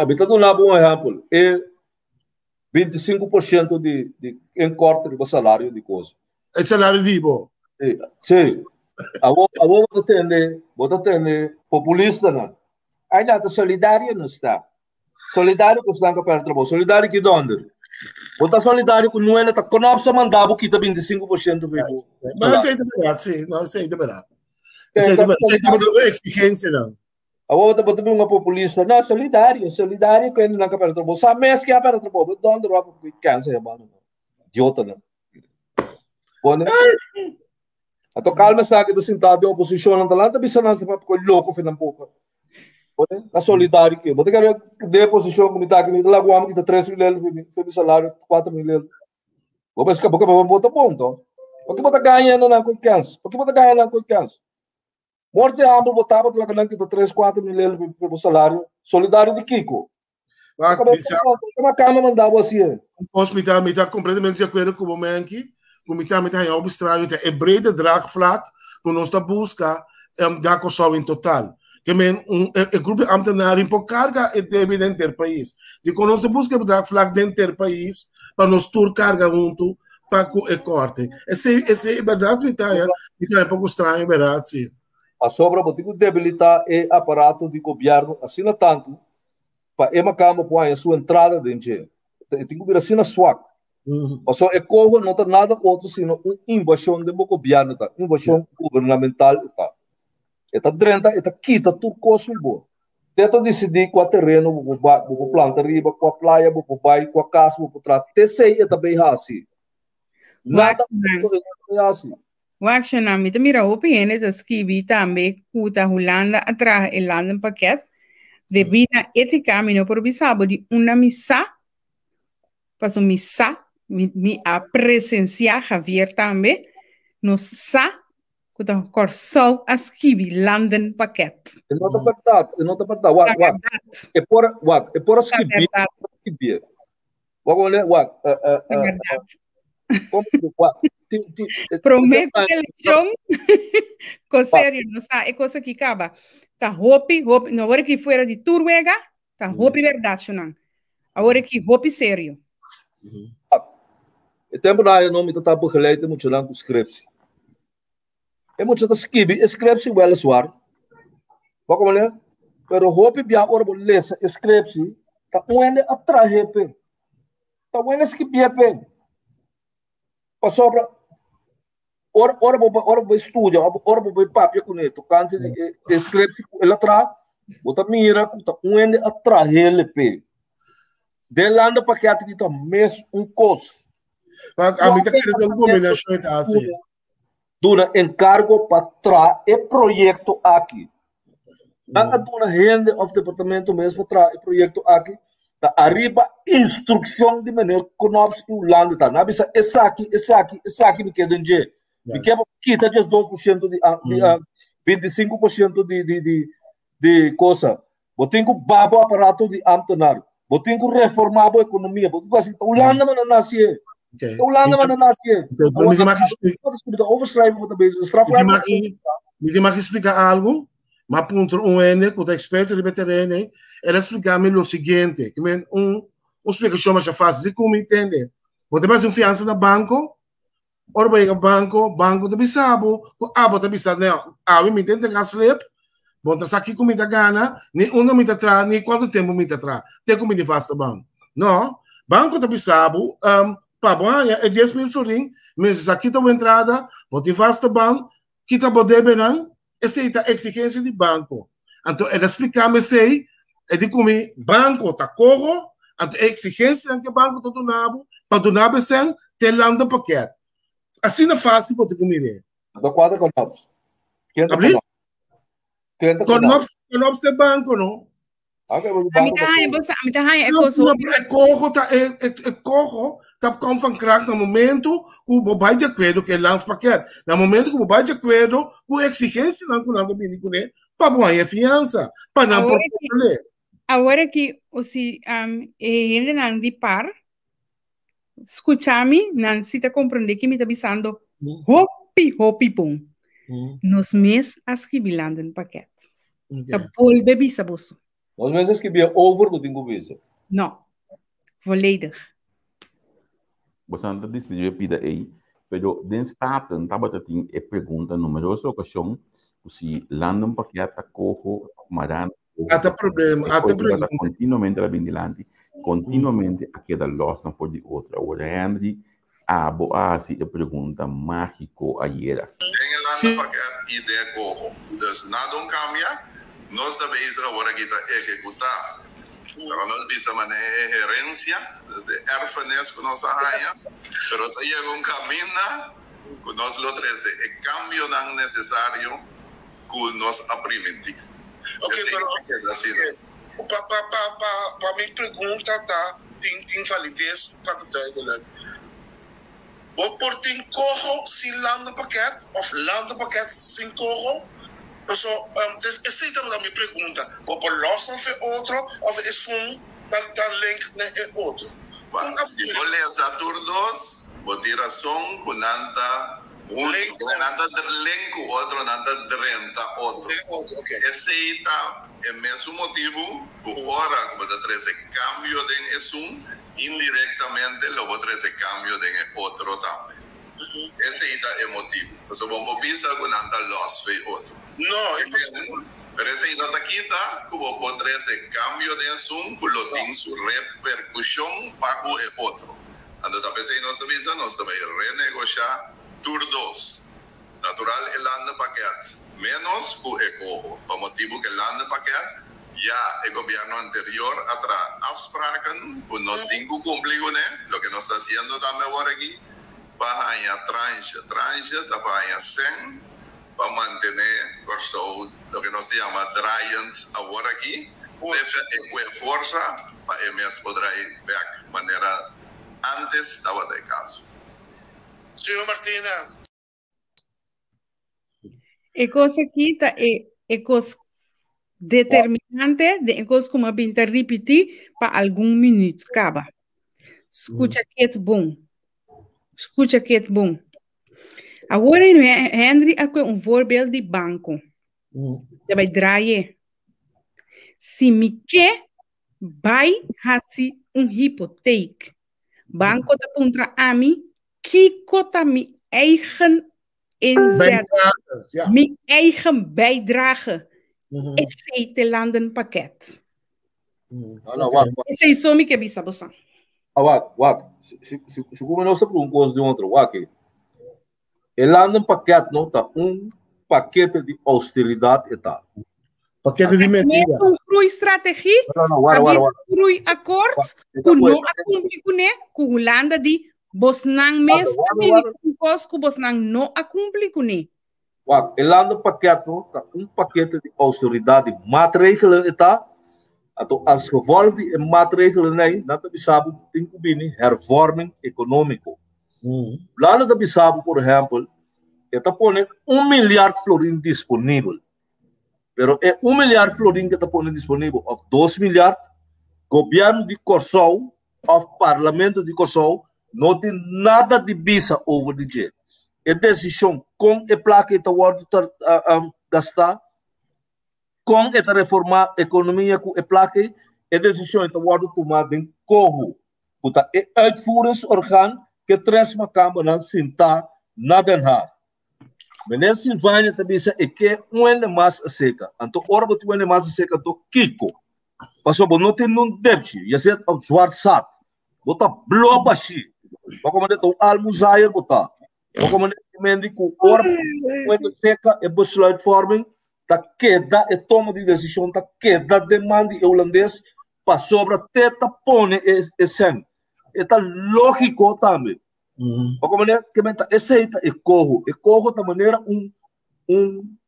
Mi ta duna bo un ehèmpel. E 25% di, di inkorte riba salario di kos. E salario di bo? Sí. Sí. Awor, awor bo ta tende, bo ta tende populistanan. Ai nan ta solidario nos ta. Solidario ku esnan ku perde trabou. Solidario ki donder? Bo ta solidario ku nuene ta Knops a manda bo kita 25% di bo. No, esei ta berdad, sí. No, esei ta berdad. Esei ta berdad. Esei tabata un exigencia nan. Awor bo ta bo ta un populista. No, solidario, solidario ku hendenan ku a perde trabou. Sa mes ke a perde trabou. Bo donder wak ku kansa ya mano. Idiotanan. Bone. Ato kalma sa que sentado de oposição não tá lá, tá bisa nós para louco final pouco. Bone, tá solidário que. Bote quero de oposição como tá aqui, lá guam que tá 3 mil euros, foi salário 4 mil euros. Vou pescar, porque vou botar ponto. Porque bota ganhando na confiança. Porque bota ganhando na confiança. Morte hambre botava lá que tá 3, 4 mil euros pelo salário. Solidário de Kiko. Uma cama mandava assim. Hospital, me está completamente de acordo com o Menki. Com me está em estranho, é brede draagvlak, que nós está busca um, da Kosovo em total. Que men um, e grupo de ambtenaren por carga e debe dentro do país. De que nós busca draagvlak dentro do país, para nós tur carga junto, para que e corte. Esse, esse é verdade, me está, me está um pouco estranho, verdade, sim. A sobra, vou ter que debilitar o aparato de governo, assim tanto, para ema kama põe a sua entrada dentro. Tem que vir assim na swak. O sea, e cojo não está nada outro sino uma invasão do governo, tá? Invasão governamental, tá? Eta drenta, eta quita tu coisa bo. Tenta decidir qual terreno vou vou plantar riba, qual praia vou vai, qual casa vou tratar. Te sei eta bem assim. Nada assim. Wak na mi mira hopi hende ta skibi tambe ku ta Hulanda a traha e landenpakket. Debí na étika mi no por bisa bo di unda mi sa, paso mi sa, mi, mi a presensiá Javier tambe, nos sa ku ta Kòrsou a skibi landenpakket. E no ta bèrdat, e no ta bèrdat. Wak, wak. E por, wak, e por a skibi, skibi. Wak, wak, Ta bèrdat. Promé ku elekshon, ko serio, no sa e cosa ki kaba. Ta hopi, hopi, no awor ki fuera di tur wega, ta hopi berdad shonan. Awor ki hopi serio. E tempo na no mi ta begeleid e muchanan ku scriptie. E mucha ta skibi e scriptie weliswaar. Wak meneer? Pero hopi bia ora bo lesa e scriptie, ta un hende a trahe pe. Ta un hende skibi pe. Pasobra ora ora bo ora bo studia ora bo bai papia kuné tokante di e e scriptie ku el a traha, bo ta mira ku ta un hende a trahele pe. Den landa pakete ki ta mes un kos. Maar a mi ta kere ta un kombinashon ta hasi. Duna enkargo pa traha e proyekto aki. Nan a duna hende òf departamento mes pa traha e proyekto aki. Ta ariba instrukshon di meneer Knops i Hulanda ta. Nan a bisa esaki, esaki, esaki mi ke den dje. Mi ke pa kita djes 2% di di 25% di di di di kosa. Bo tin ku baha bo aparato di ambtenar. Bo tin ku reformá bo ekonomia. Bo tin ku hasi. Hulanda manda nan hasi e. Okay. Hulanda manda nan hasi e. Mi tin mag explica. Mi ta overschrijven bo ta bezig. Strafrecht. Mi tin mag explica algo. Ma puntra un hende ku ta experto riba e tereno ei. El a explica mi lo siguiente. Ke men un un splikashon masha fácil di ku mi tende. Bo ta bai hasi un fiansa na banko. Ora bo yega banko, banko ta bisa bo ku abo ta bisa, neo, awe mi ta entrega slip, bo ta sa kiko mi ta gana, ni unda mi ta traha, ni kuantu tempu mi ta traha, te ku mi di vasta ban. No, banko ta bisa bo, um, pa bo haña e 10.000 florin, mester sa kita bo entrada, bo tin vasta ban, kita bo debenan, esei ta eksigensia di banko. Anto el a splika mi esei, e di ku mi banko ta koho, anto e eksigensianan ku e banko ta duna bo, pa duna bo esei, te landa pakèt. Asina fásil bo ta ku mir'é. Anto kua ta Knops? Ken ta Abli? Knops? Ken ta Knops? Knops, Knops ta e banko, no? Ami ta haña, bo sa, ami ta haña e kos hopi. E coho ta e e coho ta kom van kracht na momento ku bo bai di akuerdo ku e landspakket. Na momento ku bo bai di akuerdo ku e eksigensianan ku nan ta bini kuné pa bo haña e fiansa, pa nan por kumpli. Awor aki o si e hendenan di par skucha mi, nan si ta komprondé ki mi ta bisando hopi hopi bon. Nos mes a skibi landenpakket. Ta bolbe bisa boso. Nos mes a skibi over ku tin ku bisa. No. Volledig. Boso ta disidí e pida ei, pero den Staten tabata tin e pregunta numeroso okashon ku si landenpakket ta koho mará Ata problema, ata problema. Continuamente la bin dilanti, continuamente a keda los nan for di otro. Awor Henry, abo a hasi e pregunta mágiko ayera. Den e landenpakket i den e koho. Dus nada un kambia, nos ta bezig awor aki ta ehekutá. Pero nos bisa manera e herensia, dus e erfenis ku nos a haña, pero ta yega un kaminda ku nos lo trese e kambionan nesesario ku nos a primintí. Ok, Esei pero ta keda asina. pa pa pa pa pa mi pregunta ta tin tin valides pa ta duidelijk. Bo por tin koho sin landenpakket of landenpakket sin koho? Paso des esei tabata mi pregunta. Bo por los nan fe otro of esun ta ta link na e otro? Ba, si bo lesa tur dos, bo tin rason ku nan ta Huntu, nan ta link ku otro, nan ta drenta otro. Esei ta e mesun motibu ku ora ku bo ta trese kambio den esun, indirektamente lo bo trese kambio den e otro tambe. Esei ta e motibu. Pasobra bo no por bisa ku nan ta lòs fei otro. Pero esei no ta kita ku bo por trese kambio den esun ku lo tin su reperkushon pa ku e otro. Anto ta p'esei nos ta bisa nos ta bai renegoshá tur dos. Natural e landenpakket ménos ku e koho, pa motibu ku e landenpakket ya e gobièrnu anterior a traha afspraken ku nos tin ku kumpli kuné, loke nos ta hasiendo tambe awor aki, pa haña tranche. Tranche ta pa haña sèn pa mantené Kòrsou, loke nos ta yama draaiend awor aki, defe e kue forsa pa e mes por draai bèk manera antes tabata e kaso. Señor Martina. E kos aki ta e e kos determinante den e kos ku mi a bin ta ripití pa algun minüt kaba. Skucha ket bon. Skucha ket bon. Awor Henry a kue un voorbeeld di banko. Ta bai draaie. Si mi ke bai hasi un hipoteek, banko ta puntra ami kiko ta mi eigen inzet, mi eigen bijdrage. Esei te landenpakket. Esei so mi ke bisa boso. Ah, wak, wak. Si, si, si, si como nos un kos di otro, wak. E landenpakket no ta un pakete di austeridad eta. Pakete di mentira. Un groeistrategie. No, no, wara, wara, wara. Groeiakkoord. Ku no a kumpli kuné, ku Hulanda di bosnan mes a bini ku kos ku bosnan no a kumpli kuné. Wak, e landenpakket no ta un pakete di austeridad di maatregelen eta. Anto as gevolg di e maatregelen ei, nan ta bisa bo tin ku bini hervorming economico. Hulanda ta bisa bo, por ehempel, e ta pone un miljard florin disponibel. Pero e un miljard florin ke ta pone disponibel of dos miljard, gobièrnu di Kòrsou of parlamento di Kòrsou no tin nada di bisa over di dje. E desishon kon e plaka ei ta wòrdu gastá, kon e ta reformá ekonomia ku e plaka ei, e desishon ei ta wòrdu tumá den koho, ku ta e uitvoeringsorgaan ke tres makambernan sintá na Den Haag. Meneer Silvania ta bisa e ke un hende mas acerca. Anto ora bo tin un hende mas acerca, anto kiko? Pasobra bo no tin nun depshi, je zit op zwart zat. Bo ta blo bashi. Bo como ta un almuzaaier bo ta. Bo como mendi ku ora un hende acerca e besluitvorming ta keda e toma di decision ta keda den man di e Hulandes pasobra te ta pone e sen. E ta lógiko tambe. Bo como manera ke menta esei ta e koho. E koho ta manera un un.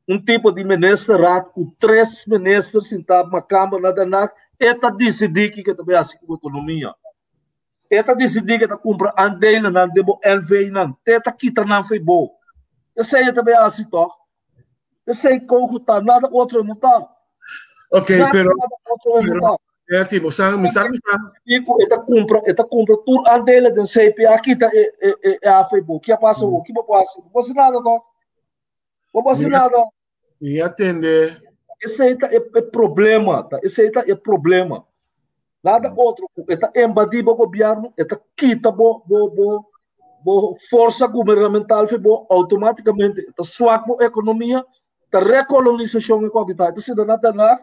Un tipo di ministerraad ku tres minister sintá makamba na Den Haag, e ta disidí kiko e ta bai hasi ku ekonomia. E ta disidí ku e ta kumpra aandelennan den bo NV-nan, te ta kita nan fo'i bo. Esei e ta bai hasi tòg? Esei koho ta, nada otro no ta. Ok, Nada, pero nada otro no pero ta. é tipo, sa mi sa mi sa. Kiko e ta kumpra, e ta kumpra tur aandelen den CPA, kita e e e e A fo'i bo. Ki a pasa bo? Ki bo por hasi? Bo por hasi nada tòg? Bo por hasi nada. Mi atende. Esei ta e, e problema, ta esei ta e problema. Nada otro, e ta invadí bo gobierno, e ta kita bo bo bo bo forsa gubernamental fi bo automáticamente, e ta swak bo ekonomia, ta rekolonisashon e koki ta. E ta sinta na Den Haag,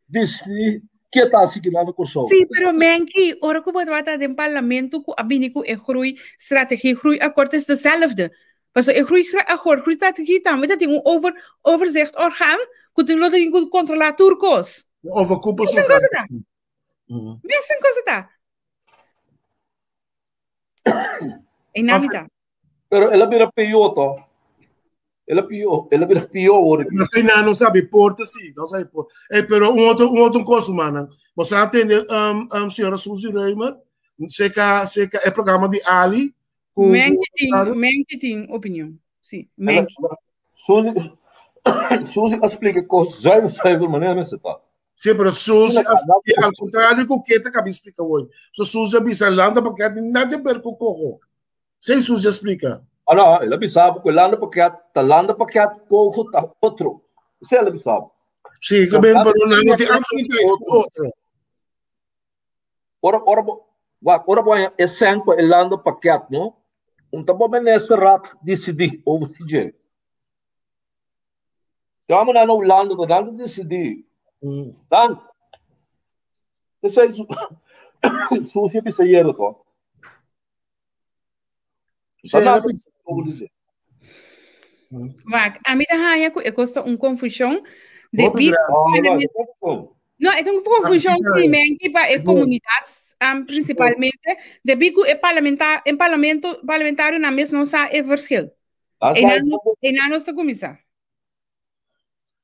disidí ke ta hasi kinan na Kòrsou. Sí, pero Menki, ora ku bo tabata den parlamento ku a bini ku e groei strategie, groei akkoord is dezelfde. Pasobra e groei akkoord, groei strategie tambe ta tin un over, overzicht orgaan ku tin lo tin ku kontrolá tur kos. Overkoepelsorgaan. Mesun kos ta. Mesun kos ta. E nami ta. Pero el a bira pió to. El a pió, el a bira pió ora. No sei na, no sabe porta sí, no sabe porta. Eh, pero un otro un otro cosa, humana. Você atende um, um, senhora Suzy Reumer, seca seca é programa de Ali com Menki tin, Menki tin opinion. Sí, Menki. Suzy Suzy a explica cos zuiver zuiver maneira mester ta. Sí, pero Suzy al contrario ku ke ta kabi explica hoy. So Suzy a bisa landa pakket nada ver ku coho. Sei Suzy a splika. Ah, no, el a bisa bo ku e landenpakket ta landenpakket, koho ta otro. Esei el a bisa bo. Sí, ke ben, pero nan no tin afinitet ku otro. Ora, ora bo, wak, ora bo haña e sèn pa e landenpakket, no? Un ta bo ministerraad disidí over di dje. Te amo nan na Hulanda, ta nan ta disidí. Nan. Esei Suzy a bisa yero to. Wak, a mi ta haña ku e kos ta un konfushon debí No, e ta un konfushon simenki pa e komunidat um, principalmente, debí ku e parlamenta, e parlamento, parlamentario nan mes no sa e verschil. E nan, e nan nos ta kuminsá.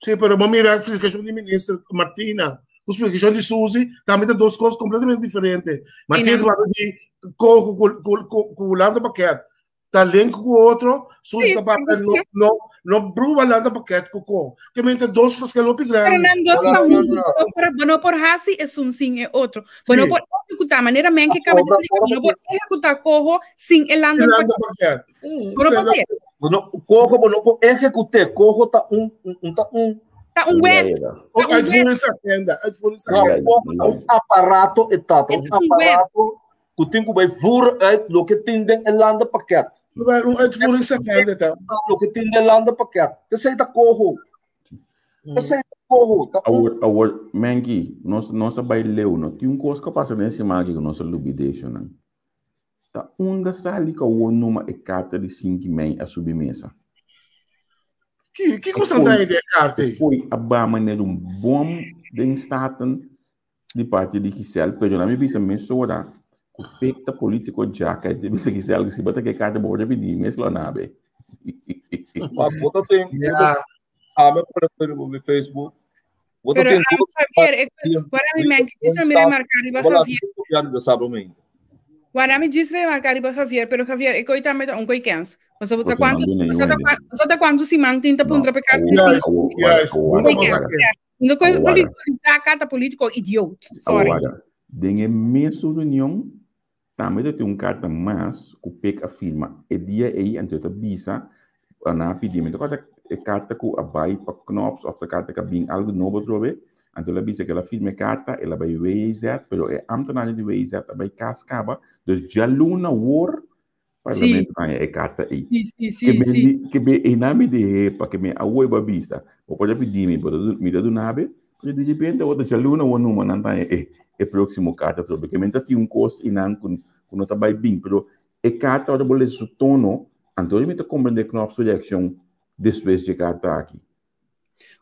Sí, pero bo mira explicación di minister Martina, ku explicación di Suzy, tambe ta dos cosas completamente diferente. Martina ta papia di coho ku ku ku ku Hulanda pakket. Ta link ku otro, Suzy ta papia no no no bruba Hulanda pakket ku coho. Ke men ta dos verschil hopi Pero grandi. nan dos ta huntu, bo por bo no por hasi esun sin e otro. Bo no por ehekutá, manera men ke kaba di splika, bo no por ehekutá coho sin e landa Hulanda pakket. Bo no por hasié. Bo no, coho bo no por ejecute, coho ta un, un, ta un. Ta un wet. Ta un wet. Uitvoeringsagenda, uitvoeringsagenda. No, coho ta un aparato e ta, ta un aparato ku tin ku bai voer uit loke tin den e landenpakket. Un uitvoeringsagenda ta. Loke tin den landenpakket. Esei ta coho. Esei ta coho. Ta un. Awor, awor, Menki, nos, nos a bai leu, no tin un kos ku a pasa den e siman aki ku nos a lubid'é, shonnan. Ta unda sali ku awor numa e karta di sinki mei a subi mesa? Ki, kiko sa ta e karta ei? Foi a ba manera un bom den Staten di parti di Giselle, pero na mi bisa mesora ku pekta politiko djaka e te bisa Giselle ku si bo ta ke karta bo por pidi mes lo nabe. Ma bo ta tin, Ja. ami a pone riba mi Facebook. Bo ta Pero tin ah, Javier, ik, guarda mi men, quis mi remarcar riba Javier. Guarda mi gis remarcar riba Javier, pero Javier, ik oita met un koi kens. Você bota quanto, você tá você tá quanto si man tinta puntra pe carta si. No koi político, carta político idioot. Sorry. Awara, den e mesun reunion, tambe ta tin un karta mas ku Pek a firma e dia ei, anto e ta bisa, nan a pidi, mi ta kòrda e karta ku a bai pa Knops òf ta karta ku a bin algu nobo atrobe, anto el a bisa ku el a firma e karta, el a bai WIZ, pero e ámtenarnan di WIZ a bai kas kaba, dus djaluna wor Parlamento haña e karta ei. Sí, sí, Ke men sí. di, ke be einan mi deh'é pa ke mi awor bo a bisa, bo por a pidi mi, bo ta mi ta duna be, pero di repente awor ta djaluna awor numa nan ta haña e e próksimo karta atrobe. Ke men ta tin un kos einan ku ku no ta bai bin, pero e karta ora bo lesa su tono, anto mi ta komprendé Knop su reakshon despues dje karta aki.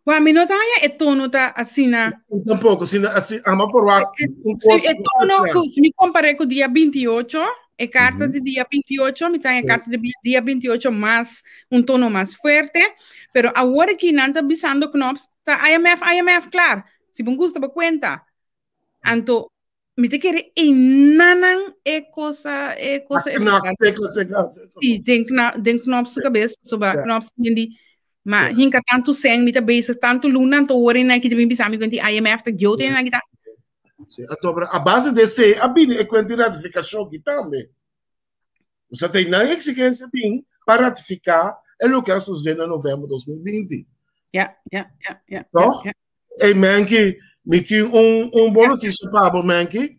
Wa, mi no ta haña e tono ta asina. Tampoco, asina, asina, ama forward un Sí, kos e tono, especial. ku, si mi kompar'é ku dia 28, E karta di dia 28, mi ta e karta di dia 28 mas un tono mas fuerte, pero awor aki nan ta bisando Knops ta IMF, IMF, klaar. Si bon gusta bo kuenta. Anto mi ta kere einanan e cosa e cosa es Sí, den den Knops su cabeza, soba Knops di ma hinka tantu sen mi ta bezig tantu luna anto ora na kita bin bisa mi kuenti IMF ta gyote na kita. Sí, anto a base de ese a bini e kuenti ratifikashon ki tambe. Osea ta nan exigencia bin pa ratifiká e loke a sucede na november 2020. Ja. Toch? Hey Menki, mi tin un bon noticia pa bo, Menki.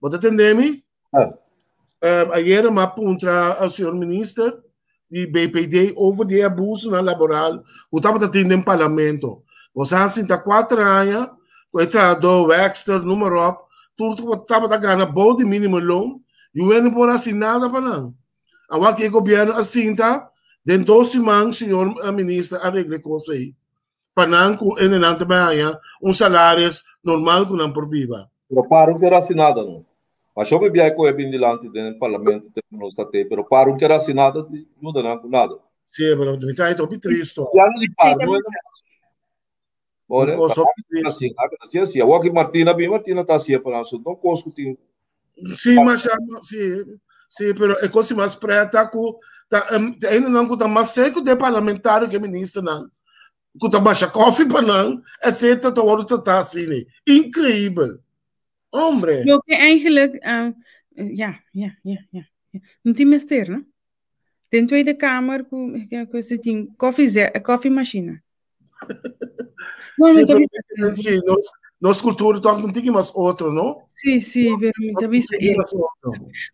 Bo ta tende mi? Ah. Ayera mi a puntra al señor minister di BPD over di e abusonan laboral ku tabata tin den parlamento. Bo sa sinta 4 aña ku e trahadó, werkster, noem maar op, tur tabata gana bou di minimumloon, UN no por hasi nada pa nan. Awor ku e gobierno a sinta, den 2 siman señor minister a regla e kos ei. Pa nan ku hendenan ta bai haña un salaris normal ku nan por biba. Pero paro ker hasi nada no. Masha hopi biaha ku e bin dilanti den parlamento te ku nos ta te, pero paro ker hasi nada di yuda nan ku nada. Sí, pero mi ta hopi tristo. Siano di paro no e Ora, así, así, así. Awor ki Martina bin, Martina ta hasié pa nan, so no kos ku tin. Sí, mas sí, sí, pero e kos mas preta ku ta hendenan ku ta mas seku de parlamentario ke ministernan, ku ta basha koffie pa nan, etcetera, ta wòrdu tratá asina. Inkreibel. Hombre. Loke eigenlijk, ja. No tin mester, no? Den Tweede Kamer ku ku si tin koffie koffiemachine. No, sí, pero, sí, nos cultura toch un tiki mas otro, no? Sí, pero mi ta bisa.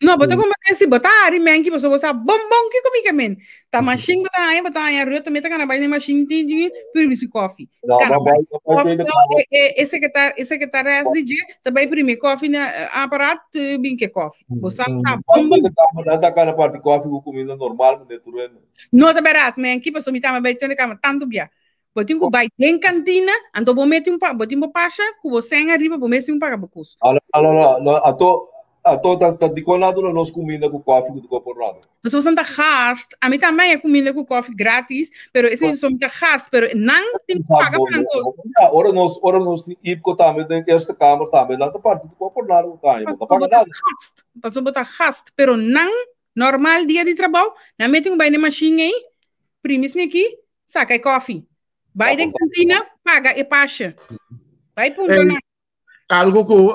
No, bota como te si bota ari menki, boso bosa bom bom ki komi kemen. Ta machine bota ai, bota ai ruto meta kana bai machine tin tin pur mi su koffie. No, Kana maar bai bij koffie, e secretar e secretaris di je, ta bai primi koffie na apparaat bin ke koffie. Bosa sa bom bom. Tweede Kamer, dan ta kana parti koffie ku comida normal, meneer Tureno. No ta berat, menki, paso mi tama bai Tweede Kamer tanto bia. Bo tin ku bai den kantina, anto bo mete un pa, bo tin bo pasha ku bo sen ariba, bo mester un paga bo kus. Ah, no, no, no, no, ato, ato ta, ta di kon nan duna nos kuminda ku koffie ku ta por nada. Pasobra boso ta gast, ami tambe haña kuminda ku koffie gratis, pero esei pasobra mi ta gast, pero nan tin ku paga pa nan kos. Ja, ora nos, ora nos tin IPCO tambe den Eerste Kamer tambe, nan ta parti di por nada ku ta haña, bo ta Pasobra paga bo ta nada. gast, pasobra bo ta gast, pero nan normal dia di trabou, nan mete un bai den machine ei, primi sneki, saka e koffie. Bai den kantina, paga e pasje. Bai puntra nan. Algo ku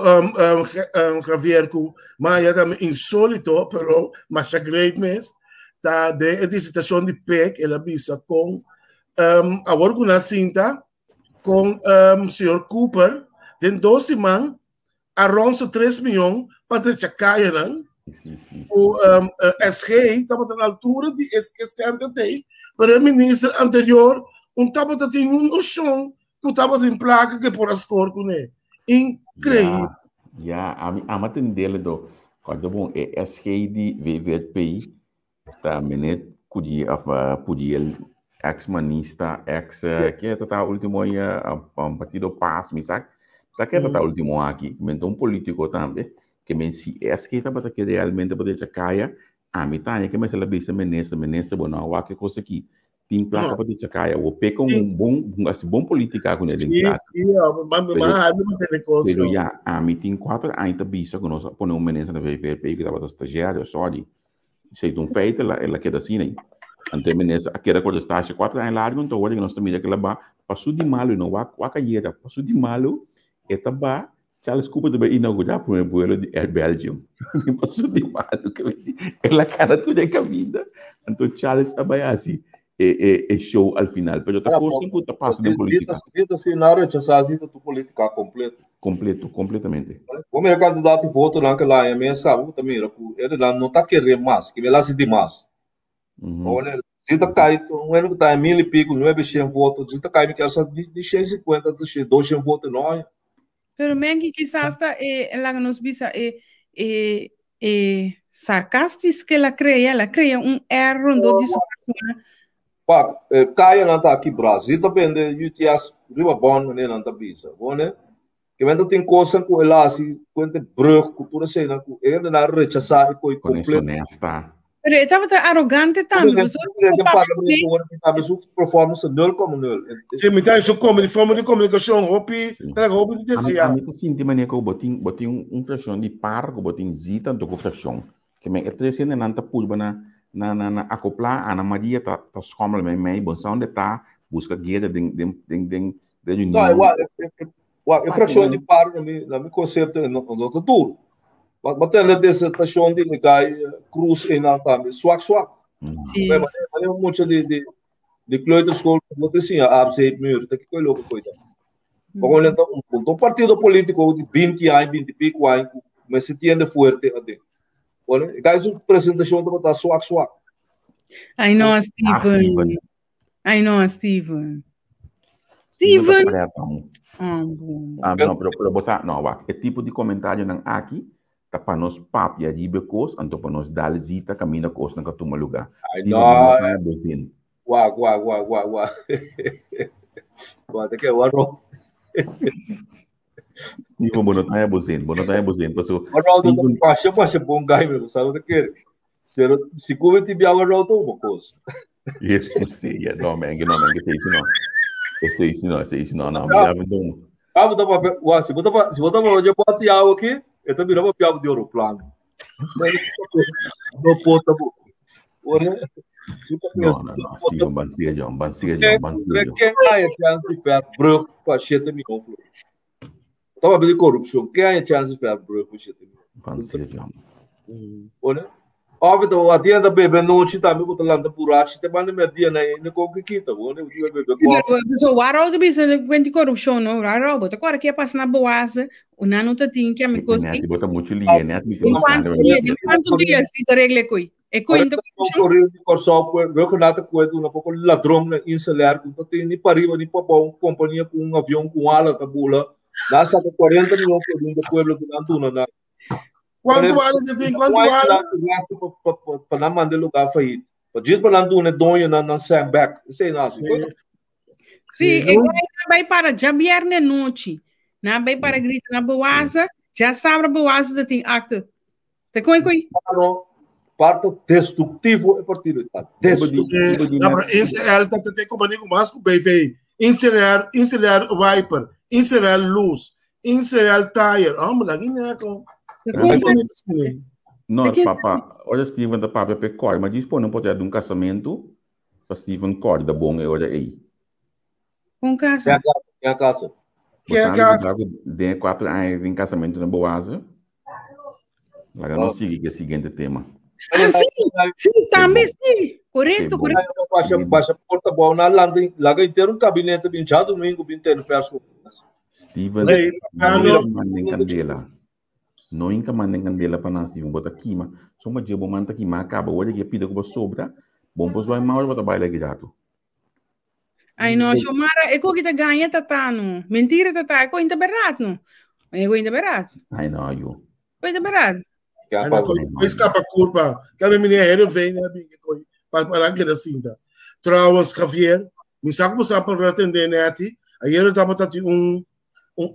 Javier ku Maya tambe insólito, pero masha great mes, ta den e disertashon di Pek, el a bisa kon awor ku nan sinta kon señor Cooper den 2 siman a rond su 3 miyon pa drecha kayanan. Ku SG tabata na altura di es ke sènter tei, pero e minister anterior un tabata tin un noshon ku tabatin plaka ke por a skor kuné. Inkreibel. Ya, ya, ami ama tendele do. Kòrda bon, e SG di VVP ta meneer Cudi, of Pudiel, ex manista, ex, ke ta ta ultimo ay, partido Paz, mi sa, mi sa ke ta ta ultimo aki. Men ta un politico tambe, ke men si SG tabata ke realmente pa decha kaya, ami ta haña ke mester la bisa minister, minister bo no a wak e kos aki. Tin plaka pa dicha kaya. Wo peka un bon, hasi bon politica ku ne den plaka. Sí, sí, pero, pero ya, ami tin 4 aña ta bisa ku nos a pone un minister na VVRP ku tabata stagiario, sorry. Esei ta un feito, el a keda asina. Anto e minister a keda ku e stage 4 aña largo, anto awor nos ta mira ku el a ba pasu di malu, no wak wak ayera, pasu di malu, e ta ba Charles Cooper ta bai inaugurá primer vuelo di Air Belgium. Pasu di malu ke el a kana tur e kaminda. Anto Charles a bai hasi e, e, e show al final. Pero ta kosnan ku ta pasa den politika. Zita si na rechasá zita tu politika kompleto. Kompleto, kompletamente. Bo mira kantidat di votonan ke laña mes kaba bo ta mira ku e no ta kere mas, ke el hasi dimas. Olha, zita cai, um ano que tá em mil e pico, 900 votos, zita cai, me quer só de 150, de 200 votos, não. Pero menki quizás ta laga nos bisa e sarcastisch que la crea un error rondó di su persona. Pak, kaya não tá aqui Brasil, zita bende UTS, riba bon, né, não tá bisa, bom, né? Ke men tin kosnan ku el a hasi, kuente brug, ku tur eseinan ku e hendenan a rechasá e koi Con eso kompleto. nesta. Pero e tabata arogante tambe. Den Pasobra den ku papia parlamento kuné. ora tambe su performance ta 0,0. Sí, mi ta su comuni forma di comunicacion hopi, Sí. talaga hopi di Ami, deseá. ami ta sinti manera ku bo tin, bo tin un, un fraccion di par ku bo tin zita anto ku fraccion. Ke men e tres hendenan ta purba na, na, na, na akoplá Ana Maria ta, ta schommel mei mei, bon sa unda ta, buska guera den, den, den, den No, e reunion. wak, e, e, wak, e fraccion di par na mi, na mi concepto e no, no ta duro. Ma, ma tende disertacion di e guy Cruz einan tambe, swak swak. Sí. Ma, ma, ma mucha di, di, di kleuterschool no te siña A, B, C, muur, ta kiko e loke koita. Ma kon lenta un punto. Un partido politico di 20 aña, 20 y pico aña, ku mester tiende fuerte aden. Bueno, e guy su presentacion tabata swak swak. Ai no, Ah, Steven. Steven. Ai no, Steven. Steven Steven. ta pret, amo. Ah, bom. Ah, no, pero, pero bo sa, no, wak, e tipo di comentarionan aki ta pa nos papia riba e kos, anto pa nos dal zita kaminda kosnan ka tuma lugá. Ai Steven, no, bo no ta bo zin. Wak, wak, wak, wak, wak. Wak, te ke wak ro. Steven, bo no ta bo zin, bo no ta bo zin, paso Wak ro, Steven masha, masha bon guy, me, sa lo te kere. Pero si come ti biawa ro to uma kos. Yes, sí, ja, no, man, no, man, que se no. Esse no, esse no, no, mi ya dom. Ah, bota pa, wa, si bota pa, si bota pa, eu boto água aqui, eu também não vou piar de aeroplano. No pota bo. Ora, No, no, no, Steven, bansiga John, bansiga John, bansiga John. Quem há chance de Verbrug para 7 milhões? Tava de corrupção. Quem há chance de Verbrug para 7 milhões? Bansiga John. Olha. Óbvio, a dia da bebê noite também, botar lá na burachi, te manda minha dia, né? Não com que quita, bom, né? O dia bebê coffee. So, waro de bisa kwenti corruption no, waro, bota agora que passa na boasa, o nano tá tin que a me coisa. Net, bota muito linha, net, me Em quanto dia, em quanto dia se te regle coi? E coi então Correu de Corsol, eu que nada com um pouco ladrão na insular, com tem nem para riba, nem para bom, companhia com um avião com ala da bula, lá saca 40 milhões por um do pueblo que não tuna na. Quanto vale que tem? Quanto vale? Para não mandar lugar faído. Para diz para não tuna donho na na sandback. Sei não. Sim, e vai para já viernes noite. Não vai para grita na boasa, já sabe a boasa da tem acto. Te coi coi. Parte destrutivo é partido. Destrutivo. Não, mas ICL tá tem companhia com mais com BV. ICL, ICL Viper, ICL Luz, ICL Tire. Ah, mas aqui não é com No, papa, olha Steven da papa pe cor, mas diz pô, não pode dar um casamento, para Steven cor da bom é olha aí. Com casa. Que é a casa. Que é a casa. De 4 anos em casamento na Boasa. Agora não sigue que é o seguinte tema. Ah, sim, sim, também sim. Correto, correto. Baixa, baixa porta boa na landa, laga inteiro um gabinete bem já domingo bem tendo peço. Steven, não mandem candela. Não inca mandem candela para nós, Steven, bota aqui, mas só uma dia bom manda aqui, mas acaba, olha que pida que sobra, bom pois vai mal, bota baile aqui já tu. Ai no, Xomara, é que tá ganha tatano. Mentira tatá, é coisa barato, não. É coisa barato. Ai não, eu. Coisa barato. Escapa culpa. Cada menina era vem, né, para parar que era cinta. Trouwens, Javier, me sabe como sabe para atender, né, ti? Aí ele tava tati um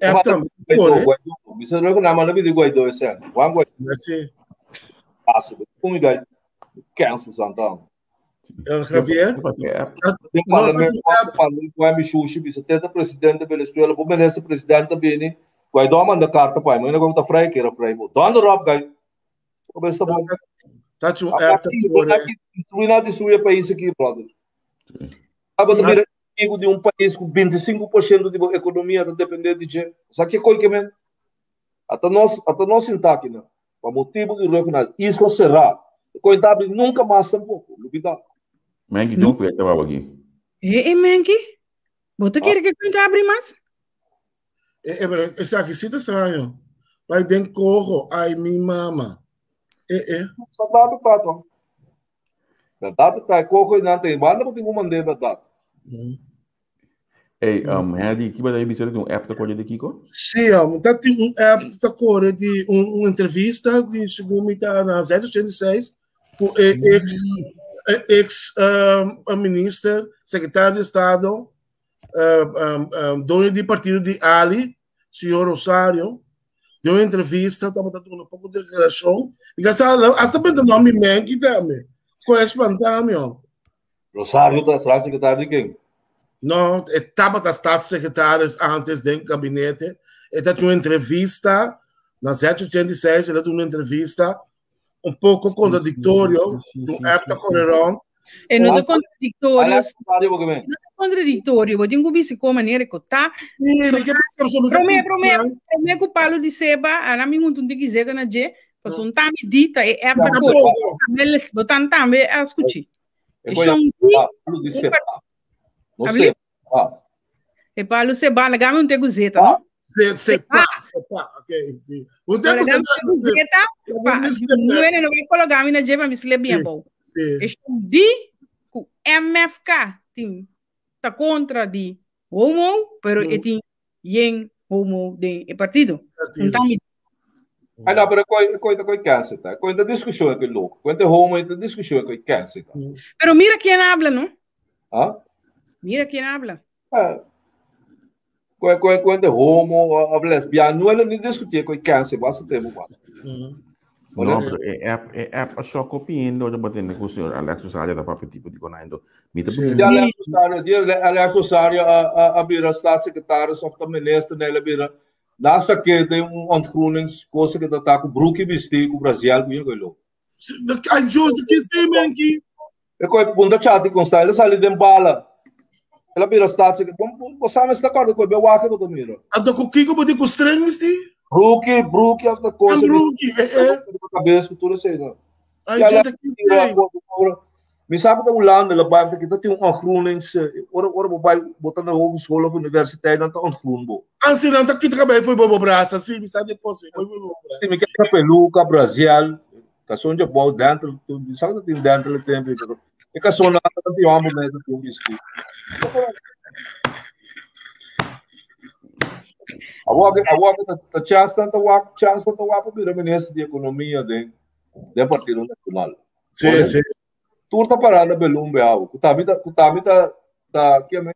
app também. Me sabe que não manda me Guaidó esse ano. Juan Guaidó. Sim. Passo, como gai. Cancel Santana. Javier? Tem parlamento, parlamento, vai me xuxi, me setenta presidente da Venezuela, vou merece presidente bem, Guaidó manda carta pai, mas não tá frei que era frei. Donde rob gai. Começa bom. Tá um app tá destruir nada destruir país aqui, brother. Acaba de virar inimigo de um país com 25% de economia tá dependendo de gente. Sabe que coisa que mesmo? Até nós sentar aqui, né? Para motivo de reconhecer, isla será. Coitado, nunca mais tampouco. Lupita. Mengi, não foi até aqui. Eh, Mengi? Você quer que eu abre mais? É, é, aqui sim tá estranho. Vai den corro, ai, mi mama. É, é. Saudade, tato. Verdade, tá. Corro e não tem. Mas não tem uma maneira, verdade. Hey, Harry, que vai dar de um app da cor de Kiko? Sim, tá tem um app da cor de uma entrevista de segundo tá na 086 com ex ex ministro, secretário de Estado, dono de partido de Ali, señor Rosario, den un entrevista tabata duna un poko deklarashon. Mi ka sa, hasta benta no mi menki tambe. Ko e spanta mi oh. Rosario ta staatssecretario di ken? No, e tabata staatssecretaris antes den gabinete. E ta un entrevista na 786, el a duna un entrevista un poco contradictorio, un app ta corre rond. E no ta contradictorio. No ta contradictorio, bo tin ku bisi ko manera ku ta. Prome, prome, prome ku Palo di Seba, ana mi huntu un tiki zeta na dje, paso un tami di ta e app ta corre. Bo tan tambe a skuchi. E shon di, Palo di Seba. No Seba. E Palo Seba, lagami un tegu zeta, no? Sepa, sepa, ok, si. Un tegu zeta, pa, no no vai colocar mi na dje pa mi sle bien bom. E shon di ku MFK tin ta kontra di homo, pero e tin yen homo den e partido. Un tami Ai no, pero koi koi koi cancer ta. Koi ta discussión koi loco. Koi ta homo ta discussión koi cancer ta. Pero mira quién habla, ¿no? Ah? Mira quién habla. Ah. Koi koi koi ta homo of lesbian, no ni discutir koi cancer, basta tempo ba. No, pero e app, e app a shock opiendo, yo batende ku señor Alex Rosario da papia tipo di konaindo. Mi ta Sí, Alex Rosario, di Alex Rosario a a a bira staatssecretaris of ta minister, nee, a bira Nasa ke den un ontgroeningskos ke ta ta ku bruki bisti ku brazial ku yego lo. Ai Jose ki si menki. E koi punta chati constant, ele sali den bala. Ela bira staatssecretaris. Bom, bo sabe se ta korda koi be wake bo ta mira. Anto ku kiko bo di ku string bisti? Bruki, bruki of ta cosa. Bruki, eh eh. Kabes ku tur esei. Ai Jose ki si. Mi sabe ta Hulanda la bai kita tin un ontgroenings ora ora bo bai bo ta na hogeschool of universiteit nan ta ontgroen bo. Ansi nan ta kita kabei foi bo bo brasa si mi sa de kos foi bo bo brasa. Mi ke peluca brazial kason de bou dentro mi sabe ta tin dentro le tempo pero e kason nan ta tin homber me ta tin bisti. Awor awor ta chance ta wak chance ta wak pa bira minister di economia den den Partido Nacional. Sí, sí. Tur ta pará na Belumbe awo. Ku tami ta, ku tami ta, ta, ke me?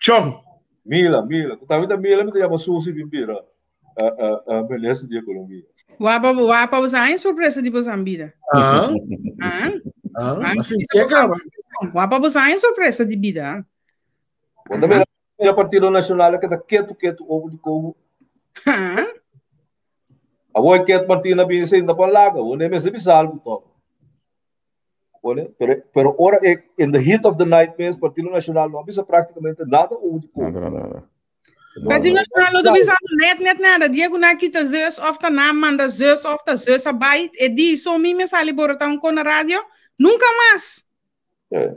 Chong. Mila, Mila. Ku tami ta Mila, mi ta yama Susi bin bira uh, uh, uh, minister di ekonomia. Wapa, wapa, você hay surpresa de você vida. Ah. Ah. Ah, assim, se acaba. Wapa, você hay surpresa de vida. Quando mira, mira Partido Nacional que ta quieto, quieto over de como. Ah. Awor Ket Martina bin sinta pa laga, bo ne mester bisa algu tòg. Bo Pero, pero ora e, in the heat of the night mes, Partido Nacional no a bisa prácticamente nada over di koe. Nada, nada. Partido Nacional no ta bisa net net nada. Dia ku na kita zus of ta na manda zus of ta zus a bai, e di so mi me sali borota un kona radio, nunca mas. Eh.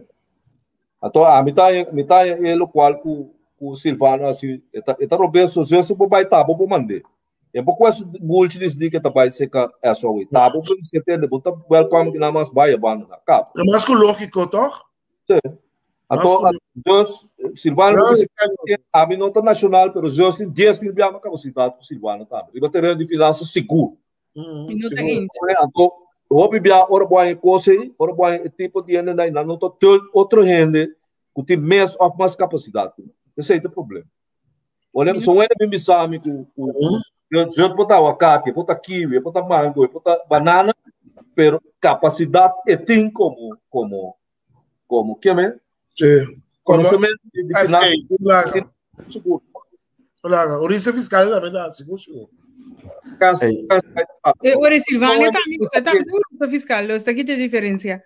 Anto a mi ta mi ta e lokual ku ku Silvano hasi, e ta e ta robeso, zus bo bai tabo bo mande. E bo ku es bultje dis di ke ta bai seka SOE. Tabo bo se tende, bo ta welcome ki na mas bai banda na kap. É mais que lógico, toch? Sí. Anto, dus, Silvano, a mi no ta nacional, pero dus tin 10 mil biama capacidad ku Silvano tambe. Riba terreno di finanzas sigur. No ta eens. Anto, hopi bia ora bo haña kos ei, ora bo haña e tipo di hende nan, nan no ta tul otro hende ku tin mes of mas capacidad ku nan. Esei ta e problema. Olha, so wena bin bisa mi ku ku zut bota awakati, bota kiwi, bota mango, bota banana, pero capacidad e tin como como como que me? Sí. Conocimiento de finanzas. Seguro. Claro, orisa fiscal la verdad, seguro, seguro. Ora Silvania también, usted también orisa fiscal, lo está aquí te diferencia.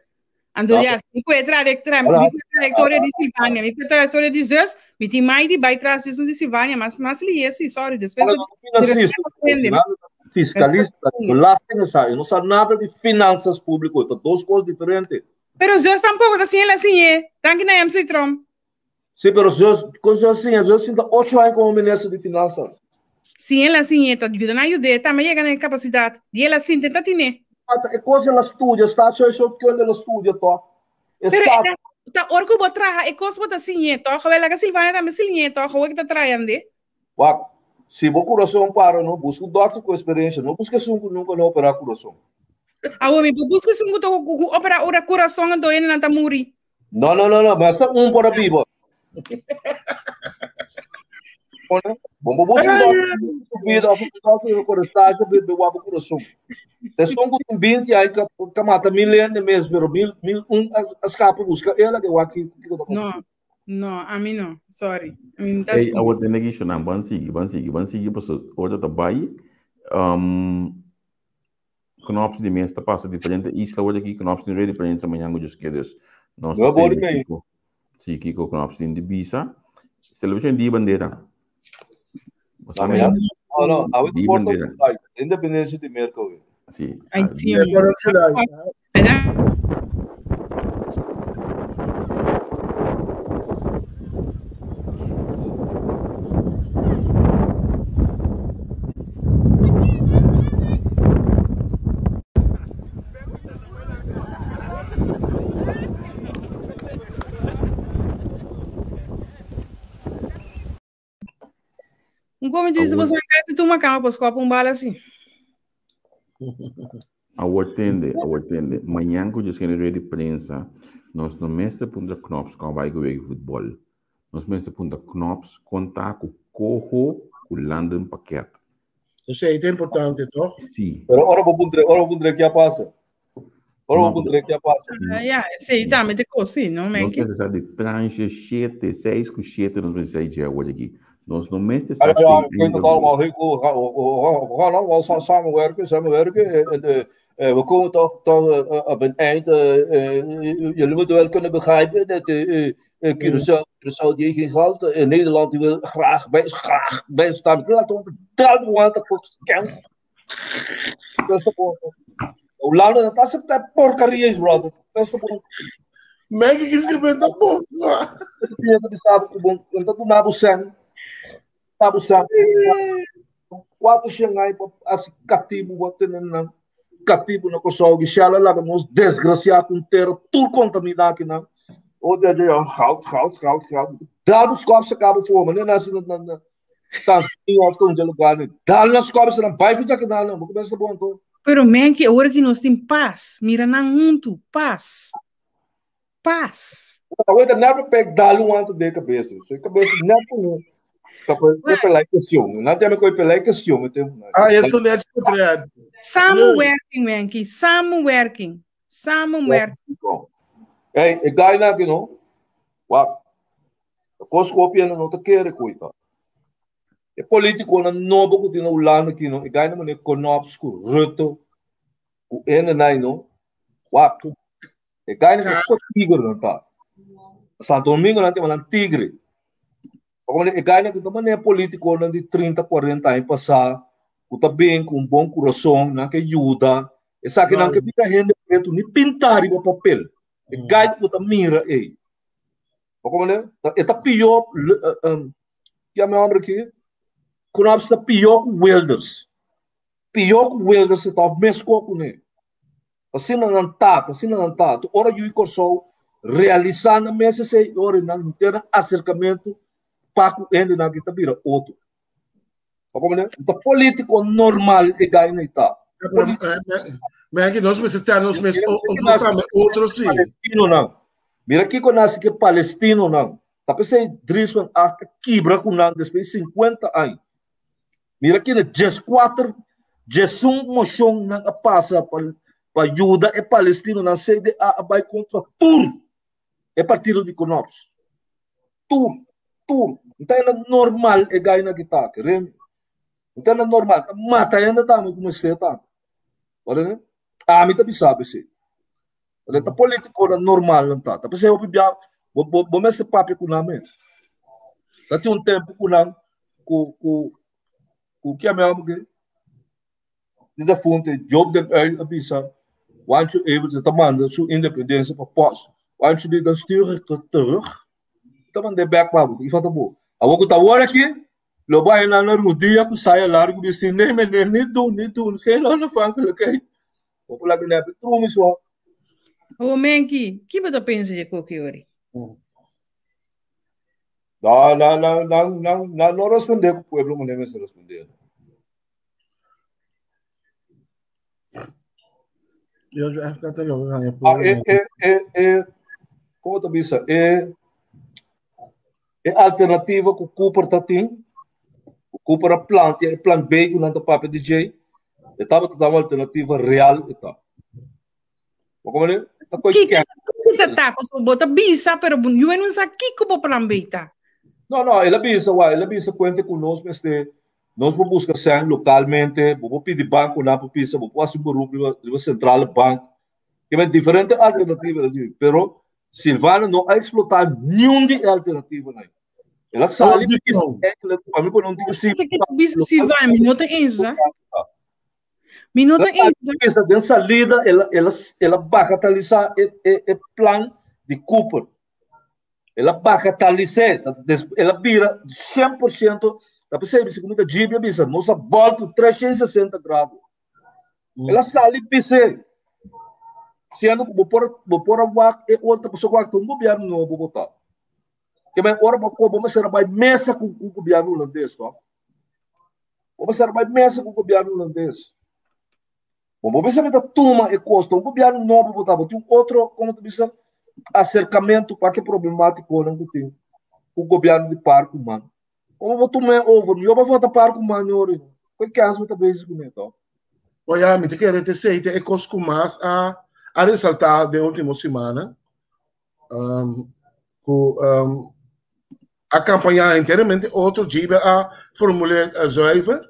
Anto ya, mi kue trayectoria, mi kue trayectoria di Silvania, mi kue trayectoria di zus, mi tin mai di bai tras di Silvania, mas mas li sí, sorry, después Fiscalista, belasting sa, no sa nada de finanças públicas, tá duas coisas diferentes. Pero zus tampoco, tá assim, ela assim, é. Dank na MC Trump. Sí, pero zus, com zus sim, zus sim, tá 8 anos como ministro de finanças. Sí, ela assim, é, tá ajuda na ajuda, tá, mas chega na capacidade. E ela sim, tenta tine. E coisa ela estudia, está só isso que ela estudia, to. Exato. Ta orco bo traha, e coisa bota sim, é, to. Ela que Silvana também sim, é, to. Hoe que tá traiando? Wak, se bo coração para, não busca um doctor com experiência, não busca um nunca não operar coração. Ah, homem, busca um que opera ora coração então ele não tá muri. Não, não, não, não, mas um para vivo. Bom, bom, bom, subida, of of por estágio, be wabo coração. Te son com 20 aí que que mata mil ende mesmo, pero mil mil um escapa busca ela que waki. No, no, a mim não, sorry. A mim tá Ei, awor tende ki shonan ban sigui, ban sigui, ban sigui paso ora ta bai. Um, Knops di mes ta pasa diferente isla ora aki, Knops tin rede prensa mañan ku Dios ke dus. Nos No ta bori tende mei. kiko, si kiko Knops tin di bisa. Celebracion di bandera. Bo No, sabi mañana. no? No, no, awe Di 4 of bandera. July, independencia di Merca we. Si, Ay, ah, sí, di amigo. 4 of July. ¿Verdad? Un come disse Awor você não tu uma cama para copa um bala assim. Awor tende, awor tende. Mañan ku Dios kende rueda di prensa, nos no mester puntra Knops kon a bai ku wega futbòl. Nos mester puntra Knops kon ta ku koho ku landenpakket. Esei ta importante, toch? Sí. Pero ora bo puntra, ora bo puntra ke a pasa. Ora bo No, puntra ke a pasa. Ah, ya, sí, tambe te kos, sí, no, Nos Menki. mester sa di tranche shete, seis ku shete nos mester sa dje awor aki. Nos no mester sa Ja, ja, ken je kunt het eindelijk. allemaal heel cool. We gaan allemaal samenwerken, samenwerken. En, we komen toch, toch op een eind. Jullie moeten wel kunnen begrijpen dat Curaçao, Curaçao die heeft geen geld. Nederland die wil graag bij, graag bij staan. Laat ons daar want dat kost kans. Dat is de punt. Holanda, dat is een porcaria is, brother. Dat is de punt. Merk ik eens bent dat bom. Dat doen nabo sen. Nabo sen. Quatro Xangai as cativo botem na cativo na Kosovo, que lá nos desgraciado inteiro, tudo contaminado aqui não. Ou de goud, goud, goud, goud. Daar dos corpos acaba voor, maar na na na Tanzania of toen lugar, daar nas corpos na bai fica que não, não, começa bom to. Pero Menki, agora que nós temos paz, mira não junto, paz. Paz. Agora never peg dalu antes de cabeça. So cabeça never não. Tá pela questão. Não tem coisa pela questão, tem. Ah, esse não é de contrato. Samenwerking, Menki, samenwerking. Samenwerking. Hey, ik ga naar no. Wa. Coscopia não te quer coita. E político na nobo que tem no lano aqui no. Ik ga naar meneer Knops, ku Rutte, ku ene nai no. Wa. Ik ga naar ko tigre não tá. Santo Domingo não tem um tigre. Agora, ik ga naar que também político na de 30, 40 anos passar, o tá bem com um bom coração, não que ajuda. Essa que não que fica rende preto, nem pintar o papel. E gai que tá mira ei. Como né? Eta pior, que é meu homem aqui? Knops está pior que Wilders. Pior que Wilders está mesmo com né? Assim não tá, assim não tá. Ora eu corso realizando mesmo se ora não ter acercamento para o ende na que tá vira outro. Como né? Então político normal e gai nem tá. Mas aqui nós precisamos outro sim. Palestino não. Mira aqui que nasce que palestino não. Tá pensando Dries van Acht quebra com não depois de 50 anos. Mira aqui na 14, 11 moção não passa para para ajuda e palestino na CDA vai contra tudo. É partido de Knops. Tudo, tudo. Então é normal e ganha na guitarra, querendo. Então é normal. Mata ainda tá como você tá. Olha, né? Ah, me também sabe sim. Olha, tá político normal não tá. Tá pensando eu vou vou me papo com nome. Tá tem um tempo com não com com com que é mesmo que de fonte Job den Uyl avisa want je even te manda sua independência para post. Want je dan stuur ik het terug. Dan de back pa, ik vat bo. A vou tá agora aqui. Lo vai na na rudia ku saia largo disse nee meneer niet doen niet doen geen onafhankelijkheid. Op la que ne trumis wa. Ô, Menki, que você pensa de Kokiori? No, no, no, no, no, no, no responder com o pueblo, não deve se responder. Eu acho que até eu Ah, é, como te disse, é, é alternativa que o Cooper tá tem. Cooper a plantea e plan B ku nan ta papia di dje, e tabata ta un alternativa real e ta. Bo komprende? Ta koi Kiko kèn. ta ta? Pasobra bo ta bisa, pero bo yu no sa kiko bo plan B ta. No, no, el a bisa, wak, el a bisa kuente ku nos mester, nos por buska sèn lokalmente, bo por pidi bankonan pa pisa, bo por hasi un beroep riba, riba sentrale bank. Ke men diferente alternativa el a di, pero Silvano no a eksplotá niun di e alternativanan. El a sali bisa enkele ku ami por no tin si. Bisa Silvano, mi no ta eens, sa. Mi no ta eens. Bisa den salida el a, el a, el a bagatalisá e, e, e plan di Cooper. El a bagatalis'é, el a bira 100%, ta p'esei bisa ku mi ta djibi a bisa, nos a bòltu 360 grado. El a sali bis'é, siendo ku bo por, bo por a wak e otro, pasobra wak ta un gobièrnu nobo bo ta. Ke men ora bo bo mester a bai mesa ku ku gobièrnu hulandes, no? Bo mester a bai mesa ku gobièrnu hulandes. Bo bo bisa mi ta tuma e kos, ta un gobièrnu nobo bo ta, bo tin un otro, komo ta bisa, aserkamentu pa ke problemátikonan ku tin ku gobièrnu di par ku man. Como bo tuma e over? Mi yo ba vota par ku man yori. Koi kens bo ta bezig kuné to? O ya, mi ta kere te sei te e kos ku mas a a resaltá den último simana. Um, ku um, a kampañá enteramente otro, Jibe a formulé uh, zuiver.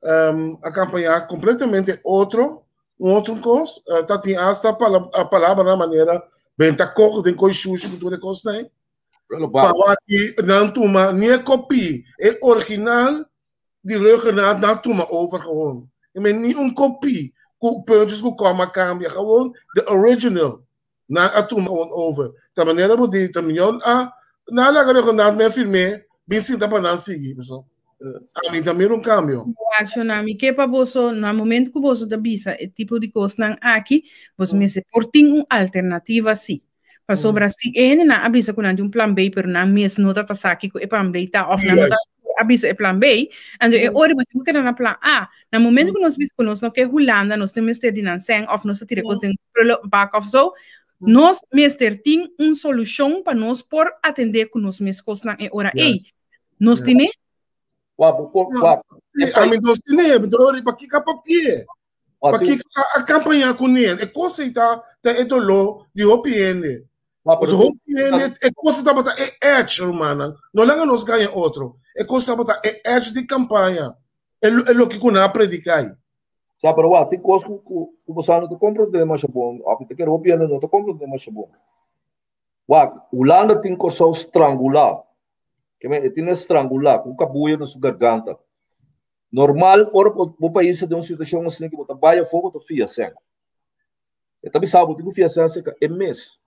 Um, a kampañá completamente otro, un otro kos. Uh, ta tin hasta pala, a palabra na manera benta kogo den koi shushi ku tur e kos nei. Pa wak nan tuma ni e kopie, e original di Ruggengraat nan tuma over gewoon. I men ni un kopie ku puntjes ku koma kambia, gewoon de original nan a tuma gewoon over. Ta manera bo di ta mion a nan a laga Ruggengraat men firm'é bin sinta pa nan sigui. So ami ta mira un kambio. Reacciona mi ke pa boso na momento ku boso ta bisa e tipo di kosnan aki, boso mester por tin un alternativa si. Pasobra si e hendenan a bisa ku nan tin un plan B, pero nan mes no ta ta sa kiko e plan B ta, òf nan no ta a bisa e plan B, anto e ora bo tin ku keda na plan A. Na momento ku nos bisa ku nos no ke Hulanda, nos tin mester di nan sèn òf nos ta tira kos den prullenbak òf so, nos mester tin un solushon pa nos por atendé ku nos mes kosnan e ora ei. Nos tine? Wak, bo por, wak. Ami nos tine, pakiko a papia? Pakiko a kampaña kuné? E kos ei ta ta e doló di hopi hende. Pasobra hopi hende e kos tabata e edge, rumannan. No laga nos gaña otro. E kos tabata e edge di kampaña. E e loke ku nan a prediká ei. Sa, pero wak, tin kos ku ku ku bo sa no ta komprondé masha bon. Òf mi ta kere hopi hende no ta komprondé masha bon. Wak, Hulanda tin Kòrsou strangulá. Ke men, e tin e strangulá ku kabuya na su garganta. Normal, ora bo, bo pais ta den un situacion asina ki bo ta bai afó, bo ta fia sèn. E ta bisa bo tin ku fia sèn serka e mes.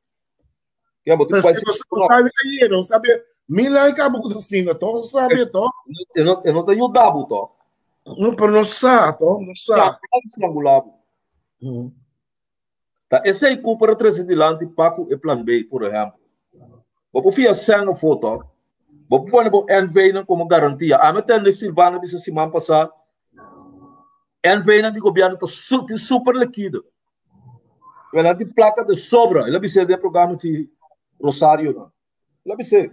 Ke bo tin ku Pero bai si serka no sabe ayer, no sabe, mil aña kaba ku ta asina, to sabe to. E no, e no ta yuda bo to. No, pero no sa, to, no sa. Strangula bo. Ta esei Cooper a trese dilanti pa ku e plan B, por ehèmpel. Bo por fia sèn afó tòg. Bo por pone bo NV-nan komo garantia. Ami a tende Silvano bisa siman pasá, NV-nan di gobièrnu ta tin super likido. Pero nan tin plaka de sobra. El a bis'é den e programa di Rosarionan. El a bis'é,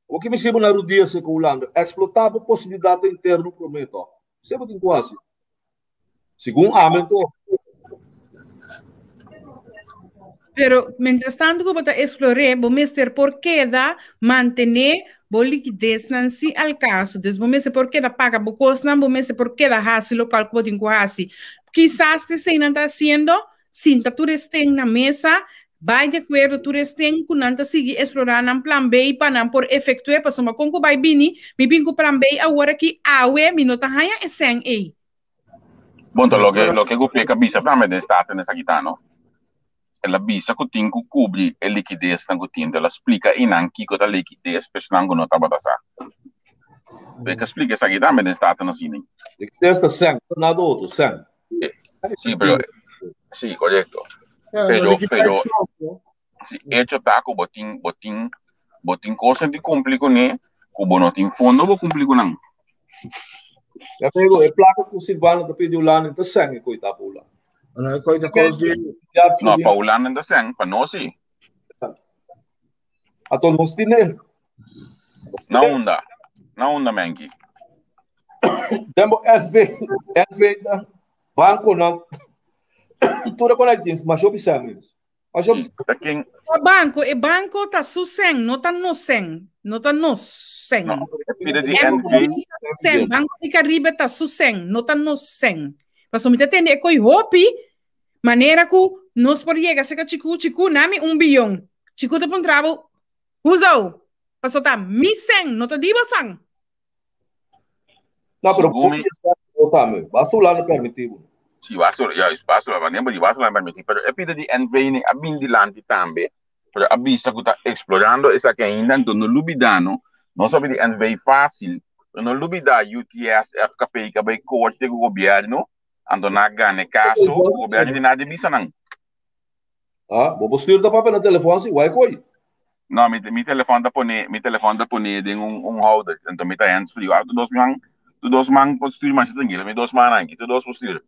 Bo ke mester bo na rudia seka Hulanda? Eksplotá bo posibilidatnan interno promé tòg. Esei bo tin ku hasi. Segun ami anto. Pero mientras tanto ku bo ta explor'é, bo mester por keda mantené bo likidesnan si al kaso. Dus bo mester por keda paga bo kosnan, bo mester por keda hasi lokual ku bo tin ku hasi. Kisas t'esei nan ta hasiendo, sinta tur esten na mesa, bai di akuerdo tur esten ku nan ta sigui explorá nan plan B pa nan por efektu'é, pasobra kon ku bai bini, mi bin ku plan B awor aki, awe mi no ta haña e sèn ei. Bon, ta loke loke ku Pek a bisa tambe den Staten esaki ta, no? El a bisa ku tin ku kubri e likidesnan ku tin. El a splika einan kiko ta likides pa esnan ku no tabata sa. Pek a splika esaki tambe den Staten asina. Likides ta sèn, no ta nada otro, sèn. Sí, pero sí, korekto. Pero, pero sí, hecho ta ku bo tin, bo tin, bo tin kosnan di kumpli kuné ku bo no tin fondo bo kumpli ku nan. Ya te digo, e plaka ku Silvano ta pidi Hulanda ta sèn e koita pa Hulanda. Ana koita kos di No, pa Hulanda ta sèn, pa nos sí. Ato nos tine. Na unda? Na unda, Menki? Den bo NV, NV na banco nan. Tur kon ai tins, mas hopi sen mes. Mas hopi Ta ken? O banco, e banco ta su sen, no ta nos sen. No ta nos sen. No, e pida di Banco NV. Caribe ta su sen, Banco di Caribe ta su sen, no ta nos sen. Pasobra mi ta tende e koi hopi manera ku nos por yega serka Chiku, Chiku nami un biyon. Chiku ta puntra bo, Hoezo? Pasobra ta mi sen, no ta di bo san. No, pero Según mi- bo tambe. Basta Hulanda permití bo. Sí, basta, juist, basta, wanneer di basta la permití, pero e pida di NV ne a bin dilanti tambe, pero a bisa ku ta explorando esaki ainda, anto no lubida no, no sabi di NV fácil, pero no lubida UTS, FKP ka bai korte ku gobierno, anto na gana e kaso, ku gobierno di nada bisa nan. Ah, bo bestuur ta papia na telefon si, wai koi. No, mi, mi telefon ta pone, mi telefon ta pone den un, un houder, anto mi ta hands free. Ah, tu dos man, tu dos man por stuur, maar tranquilo, mi dos man anki, tu dos por stuur.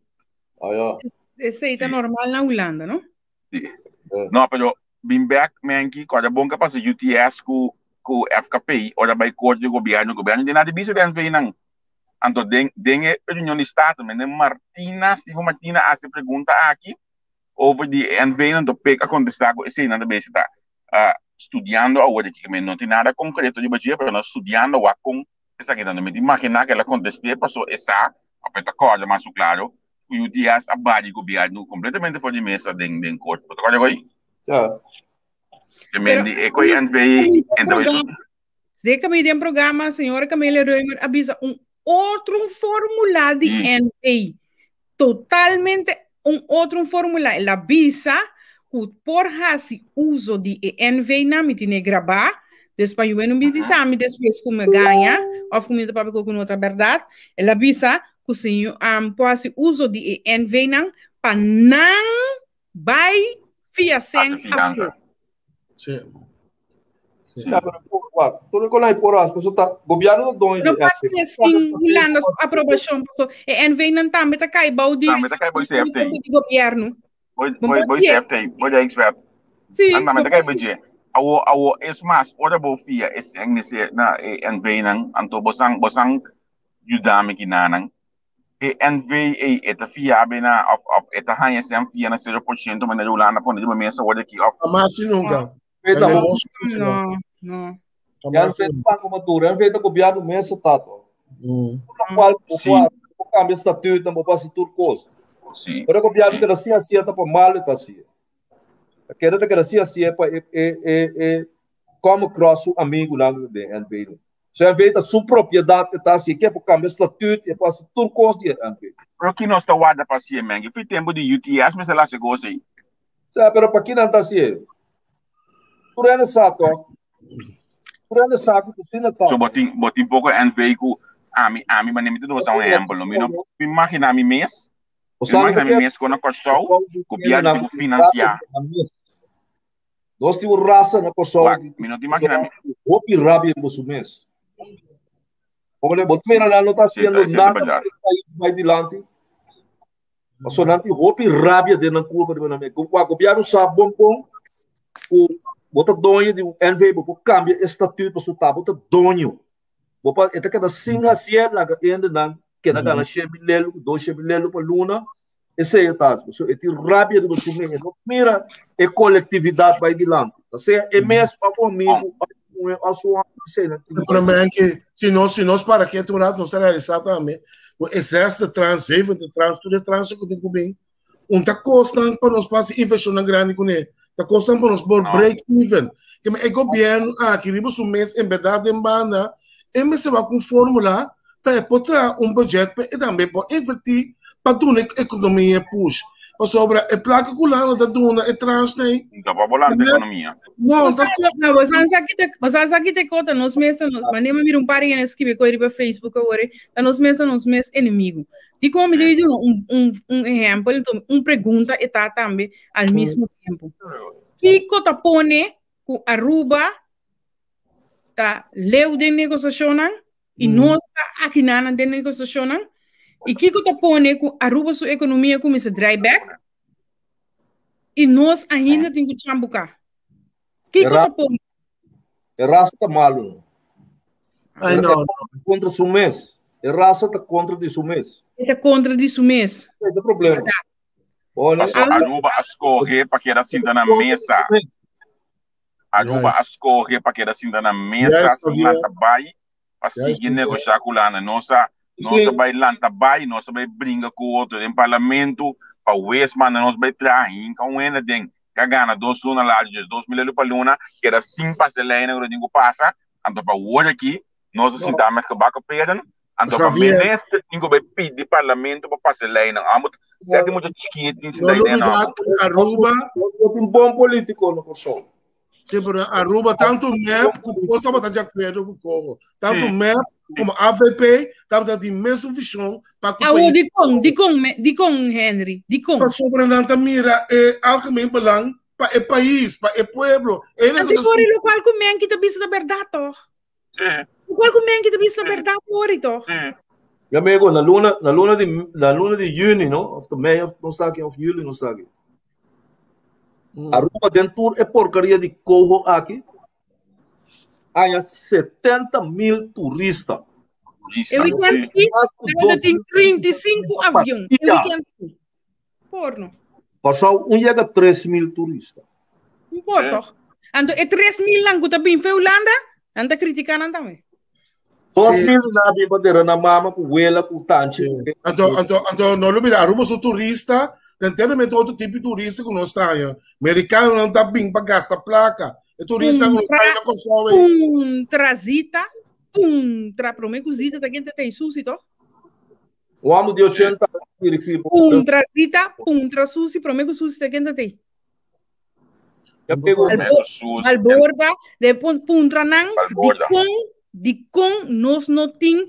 Ah, ja. Esei ta Sí. normal na Hulanda, no? Sí. Eh. No, pero bin back, menki, kora bon ka pasa UTS ku ku FKP, ora bai korte gobierno, gobierno di nada bisa den nan. Anto den den e reunion di Staten, meneer Martina, Steven Martina hace pregunta aki over di NV nan to pek a contesta cu esey nan ta bezig ta uh, studiando awor aki men no tin nada concreto riba dje pero nan studiando wak con esaki nan mi ta imagina que el a conteste paso e sa of e ta corda mas su claro cu UTS a bari gobierno completamente for di mesa den den corte bo ta corda koy? Ja. Ke men di e koy NV entra De kami den programa, señora Camelia Reumer a bisa un otro fórmula di NV. Totalmente un otro fórmula. El a bisa ku por hasi uso di e NV na mi tiene grabá. Dus pa juwe no bisa mi despues ku me gaña of ku mi ta papia ku no ta berdad. El a bisa ku señor um, por hasi uso di e NV nan pa nan bai fia sen afó. Sí. Sí. Ja, pero por, tur con aí por as, pessoa tá, governo dono No pasa sin Hulanda su aprobacion, paso e NV nan tambe ta kai bou di Tambe ta kai bou CFT. di gobierno. Bou bou bou CFT, bou de expert. Sí. Nan tambe ta kai bou dje. Awo awo es mas, ora bo fia es en nese na e NV nan, anto bosan bosan yudami kinanan. E NV ei e ta fia be na of of e ta haña sem fia na 0% manera Hulanda pone riba mesa awor aki of Jamás y nunca. Eta El ho- negocio No, no. Ya Jamás y NV nunca. banco maduro, NV ta gobierno mesa tato. Por lo cual, bo Sí. bo cambia estatuto, bo pasa tur cos. Sí. Pero gobierno Sí. queda assim assim ta pa malo ta assim. Queda ta queda assim assim pa e e e e come across su amigo lá de NV. So NV ta su propriedade ta assim, que pa cambia estatuto e pasa tur cos de NV. Pero ki nos ta warda pa sie men? Fi tempo di UTS me se la se gosi. Sa, pero pa ki nan ta assim? Tur ene sa toch? Tur ene sa ku sina ta. So botin botin poko NV ku ami ami ma nemi tu sa un ehempel. Mi no mi imagina mi mes. O Mi sa imagina mi mes kon na Kòrsou, gobierno tin ku finansiá. Nos tin un rasa na Kòrsou. Wak, mi no ta imagina mi. Hopi rabia riba su mes. Como bo mira nan no ta Sí, haciendo ta, sí, ta nada verdad. pa e país bai dilanti. Pasobra nan tin hopi rabia den nan kurpa riba nan mes. Ku gobierno sa bon bon ku bo ta doño di un NV, bo por kambia e statuut pasobra ta bo ta doño. Bo pa e ta keda sin hasié laga hende nan keda gana shen mil lelu, dos shen mil lelu pa luna. Esei e ta hasi. Pasobra e tin rabia riba su mes. E no mira e kolektividat bai dilanti. Ta sea e mes òf un amigu òf un òf su hòmber, esei nan tin. Pero men que si nos si nos para ketu un rato nos ta realisa tambe ku e zesde trans, zevende trans, tur e trans ku tin ku bin, un ta kosnan pa nos pasa invershonnan grandi kuné, ta kosnan pa nos por No. break even. Ke men e gobièrnu aki riba su mes en bèrdat den banda e mester wak un fórmula pa e por traha un budget pa e tambe por invertí pa duna e ekonomia push. Pasobra e plaka ku Hulanda ta duna e trans nei, No pa volante ekonomia. no, ta No, bosan sa kita, bosan sa kita kota nos mes ta nos, mané mira un par de escribe ko riba Facebook awor, ta nos mes ta nos mes enemigo. Di como mi debe duna un un un ehempel, enton un pregunta e ta tambe al mismo tiempo. Kiko ta pone ku Aruba ta leu den negosiashonnan i nos ta akinanan den negosiashonnan? I kiko ta pone ku Aruba su ekonomia kuminsá drai bèk i nos ainda tin ku chambuká? Kiko ta pone? E rasa ta malu. Ai no. Kontra su mes. E rasa ta kontra di su mes. E ta kontra di su mes. E ta problema. Paso Aruba a skohe pa keda sinta na mesa. Aruba a skohe pa keda sinta na mesa sin lanta bai pa sigui negosha ku Hulanda. Nos a nos a bai lanta bai, nos a bai bringa ku otro den parlamento pa wes manda nos bai traha hinka un hende den ka gana dos luna largu, 2000 euro pa luna, keda sin pasa e leinan ku tin ku pasa. Anto pa wor aki nos a sinta met gebakken peren, anto pa minister tin ku bai pidi parlamento pa pasa e leinan. Amo seti mucha chikit tin sinta idea no. Aruba nos no tin bon politico na Kòrsou. Sí, pero Aruba tanto MEP ku kos tabata di akuerdo ku Coho. Tanto MEP komo AVP tabata di mesun vishon pa ku Awo dikon, dikon, dikon Henry, dikon? Pasobra nan ta mira e algemeen belang pa e pais, pa e pueblo. E Anto por lo cual ku men kita bisa ta berdad toch? Sí. Lo cual ku men kita bisa ta berdad ori toch? Sí. Mi amigo, na luna, na luna di, na luna di juni, no? Of mei, of no sta aki, of juli no sta aki. Aruba den tur e porcaria di coho aki, haya 70 mil turista. E weekend aki, tabata tin 35 avion. E weekend aki. Porno. Kòrsou un yega 3000 turista. Un por toch? Anto e 3000 nan ku ta bin fe Hulanda, nan ta kritiká nan tambe. 2000 na bin pa dera na mama ku wela ku tanchi. Anto, anto, anto no lubida, Aruba su turista, ta enteramente otro tipo di turista ku nos ta haña. Merikano nan ta bin pa gasta plaka. E turista ku nos ta haña na Kòrsou ei. Puntra zita, puntra promé ku zita ta kende ta susi toch? Un amo di 80 aña dirigí bo. Puntra Zita, puntra Susi, promé ku Susi ta ken ta tei. Ya pego. Balborda, de puntra nan, dikon, dikon nos no tin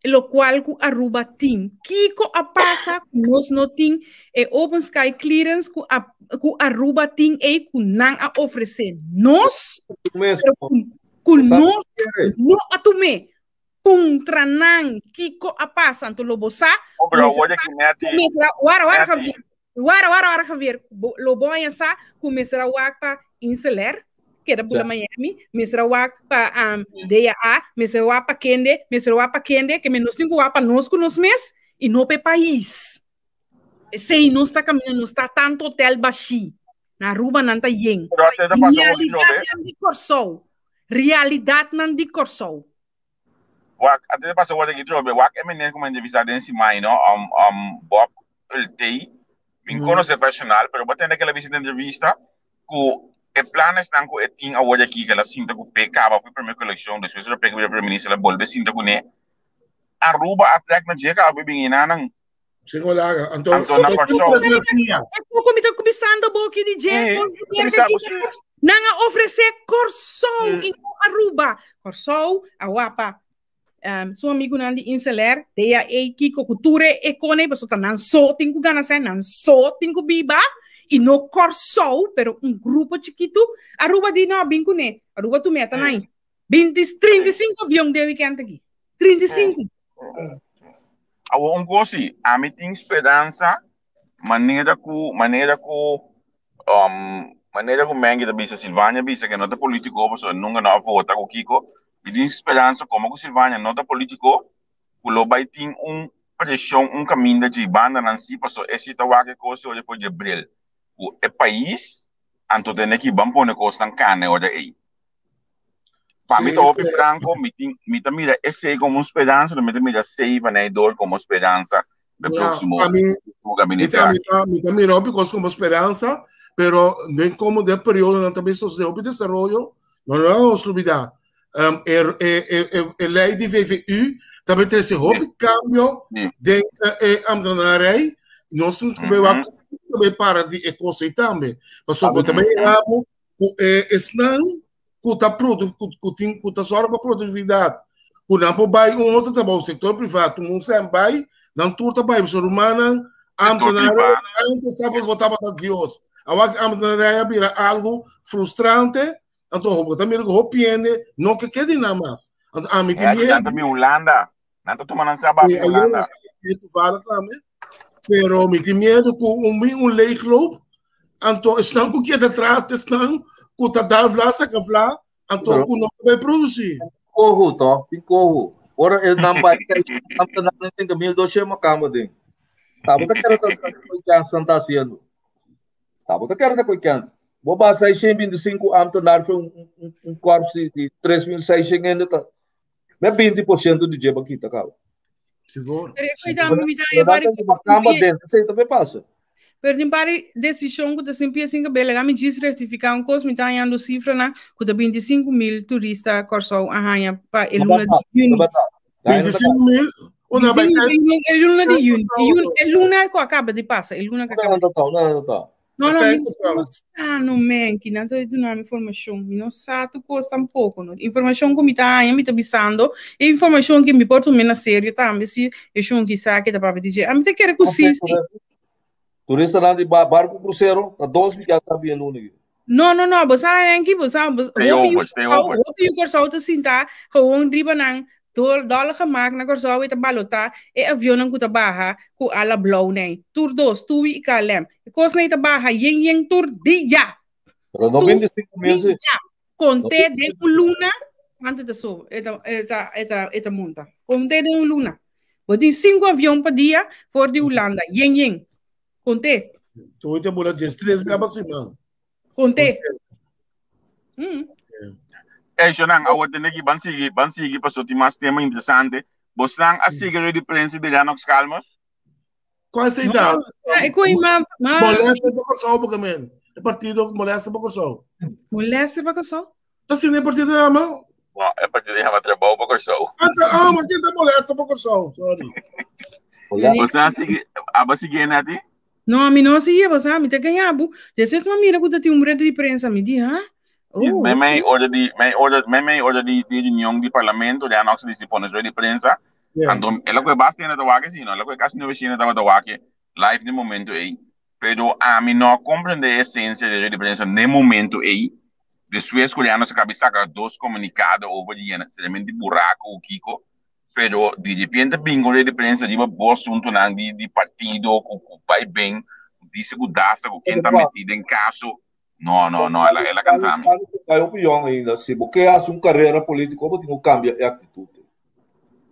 lokual ku Aruba tin. Kiko a pasa ku nos no tin e open sky clearance ku a, ku Aruba tin ei ku nan a ofresé nos, pero ku nos no a tum'é. Puntra nan kiko a pasa, anto lo bo sa. Oh, pero awor aki Netty. Kumesra, wara, wara, Javier. Wara, wara, wara, Javier. Bo, lo bo haña sa, kumesra wak pa Inseler, keda bula Miami, mesra wak pa um, DAA, mesra wak pa kende, mesra wak pa kende, ke men nos tin ku wak pa nos ku nos mes, i no pa e pais. Esei nos ta kaminda, nos ta tanto hotel bashí. Na Aruba nan ta yen. Pero ate ta pasa hopi trobe. Realidatnan di Kòrsou. Realidatnan di Kòrsou. Wak, ate ta pasa hopi trobe. Wak e meneer ku mi a entrevistá den Simai, no? Um, um, Bob Ultee. Mi mm. konosé personal, pero bo tende ke la bisi den entrevista ku e planesnan ku e tin awor aki, ke la sinta ku pe kaba ku e primer kolekshon, despues lo pega bira primer minister, la bolbe sinta kuné. Aruba a trek na dje kaba bin inanan. Sin olaga. Anto, Anto na Kòrsou. E poko mi ta kubisando bo ki di dje, kos di merka ki nan a ofresé Kòrsou i no Aruba. Kòrsou a wapa um, su amigunan di Inseler, DAE, Kiko, ku tur e kone, pasobra ta nan so tin ku gana sèn, nan so tin ku biba, i no Kòrsou, pero un grupo chikitu. Aruba di no, bin kuné. Aruba tu meta nai. 20, 35 avion den weekend aki. 35. Awor un kos si, ami tin speransa manera ku manera ku um, manera ku Mengi ta bisa, Silvania bisa ke no ta politiko pasobra nunka no a vota ku kiko. Mi tin speransa komo ku Silvania no ta politiko ku lo bai tin un preshon un kaminda dje bandanan si pasobra e si ta wak e kos ora for dje bril ku e pais anto tene ki ban pone kosnan kane ora ei. Pa mi ta hopi franco, mi tin, mi ta mira esei como un speransa, mi ta mira Save and Idol como speransa de próximo a mi, gabinete. Mi ta, mi ta mira hopi cos como speransa, pero den como de periodo nan también sucede hopi desarrollo, no no nos olvida. Um, e, e, e, e, ley di VVU también trece hopi cambio den e ambtenarij. Nos mm -hmm. también para di e cosa y también. Pasobra también llegamos ku e esnan ku ta produ ku, ku tin ku ta sòru pa produktividat ku nan por bai un otro trabou sektor privá tur un sèn bai nan tur ta bai pasobra rumannan ambtenario antes tabata bo tabata Dios awor ki ambtenaria a bira algu frustrante anto bo ta mira ku hopi hende no ke ke di nan mas anto ami tin miedu. Nan ta bin Hulanda nan ta tuma nan sa bai Hulanda. Pero mi tin miedu ku un mi un leegloop anto esnan ku keda tras esnan ku ta dal vla saka vla anto ku no ta bai produsí. Koho to, tin koho. Ora e nan bai ambtenaar nan tin 1200 makamba den. Ta bo ta kere ta koi chance nan ta haciendo. Ta bo ta kere ta koi chance. Bo ba 625 ambtenaar voor un, un, un korps di, di 3600 hende ta. Me 20% di dje ba kita kaba. Sigur. Pero e cuida mi ta e bari Makamba den, sei tambe pasa. Pero tin pari decision ku ta sin pia sin kabel. Laga mi djis rectifica un kos, mi ta hañando sifranan ku ta 25 mil turista Kòrsou a haña pa e luna di yüni. 25 mil? Una bai E luna di yüni. E luna ku a kaba di pasa, e luna ku a kaba. No, no, mi no sa no men, ki nan ta duna mi informacion. Mi no sa tu kos tampoco. No. Informacion ku mi ta haña, mi ta bisando. E informacion ki mi por tuma na serio tambe si e shon ki sa ki ta papia di dje. A mi ta kere ku si, si. Turistanan di barco crucero ta dos mi ya ta bien luna. No, no, no, bo sa Henky, bo sa, bo, Stay hopi over, stay over. hopi yu Kòrsou ta sinta gewoon riba nan dol dòler gemaakt na Kòrsou i ta balotá e avionnan ku ta baha ku ala blou nei. Tur dos, TUI i KLM. E kosnan ei ta baha yen yen tur dia. Pero no Tur 25 mil si. dia. Konté den un luna kuantu ta so e ta e ta e ta e ta monta. Konté den un luna. Bo tin sinku avion pa dia for di Hulanda. Yen yen. Conté. Tu te bula 13 graba siman. Conté. Mm. Hey, Shonan, awor tene ki ban sigui, ban sigui paso tin mas tema interesante. Bosnan a sigui rueda di prensa di Lennox Calmas? Qual sei da? E coi ma ma Molesta pa Kòrsou porque men. E partido molesta pa Kòrsou. Molesta pa Kòrsou? Ta sin e partido ama? No, e partido yama Trabou pa Kòrsou. Ah, ma ken ta molesta pa Kòrsou? Sorry. Boso a sigui, abo sigui Nati? No, mi no sigui, bo sa, mi ta gaña bo. Despues mi mira ku ta tin un rueda di prensa, mi di, ha? Oh. Mei mei ora di, mei ora, mei mei ora di, di reunion di parlamento, ya no se pone rueda di prensa. Yeah. Anto, el a koe basta hende ta wak si, no? El a koe kasi nueve hende tabata wak live den momento ei. Pero ami no a comprende e esencia di rueda di prensa den momento ei. Despues ku ya nos a kabi saka dos komunikado over di yena seriamente buraku ku kiko, pero di repente bin ku rueda di prensa riba bo asuntunan di di partido ku ku bai ben, dice ku dasa ku ken ta meti den kaso. No, no, no, el a el a kansa mi. Bai hopi yong ainda, si bo ke hasi un karera politiko bo tin ku kambia e aktitut.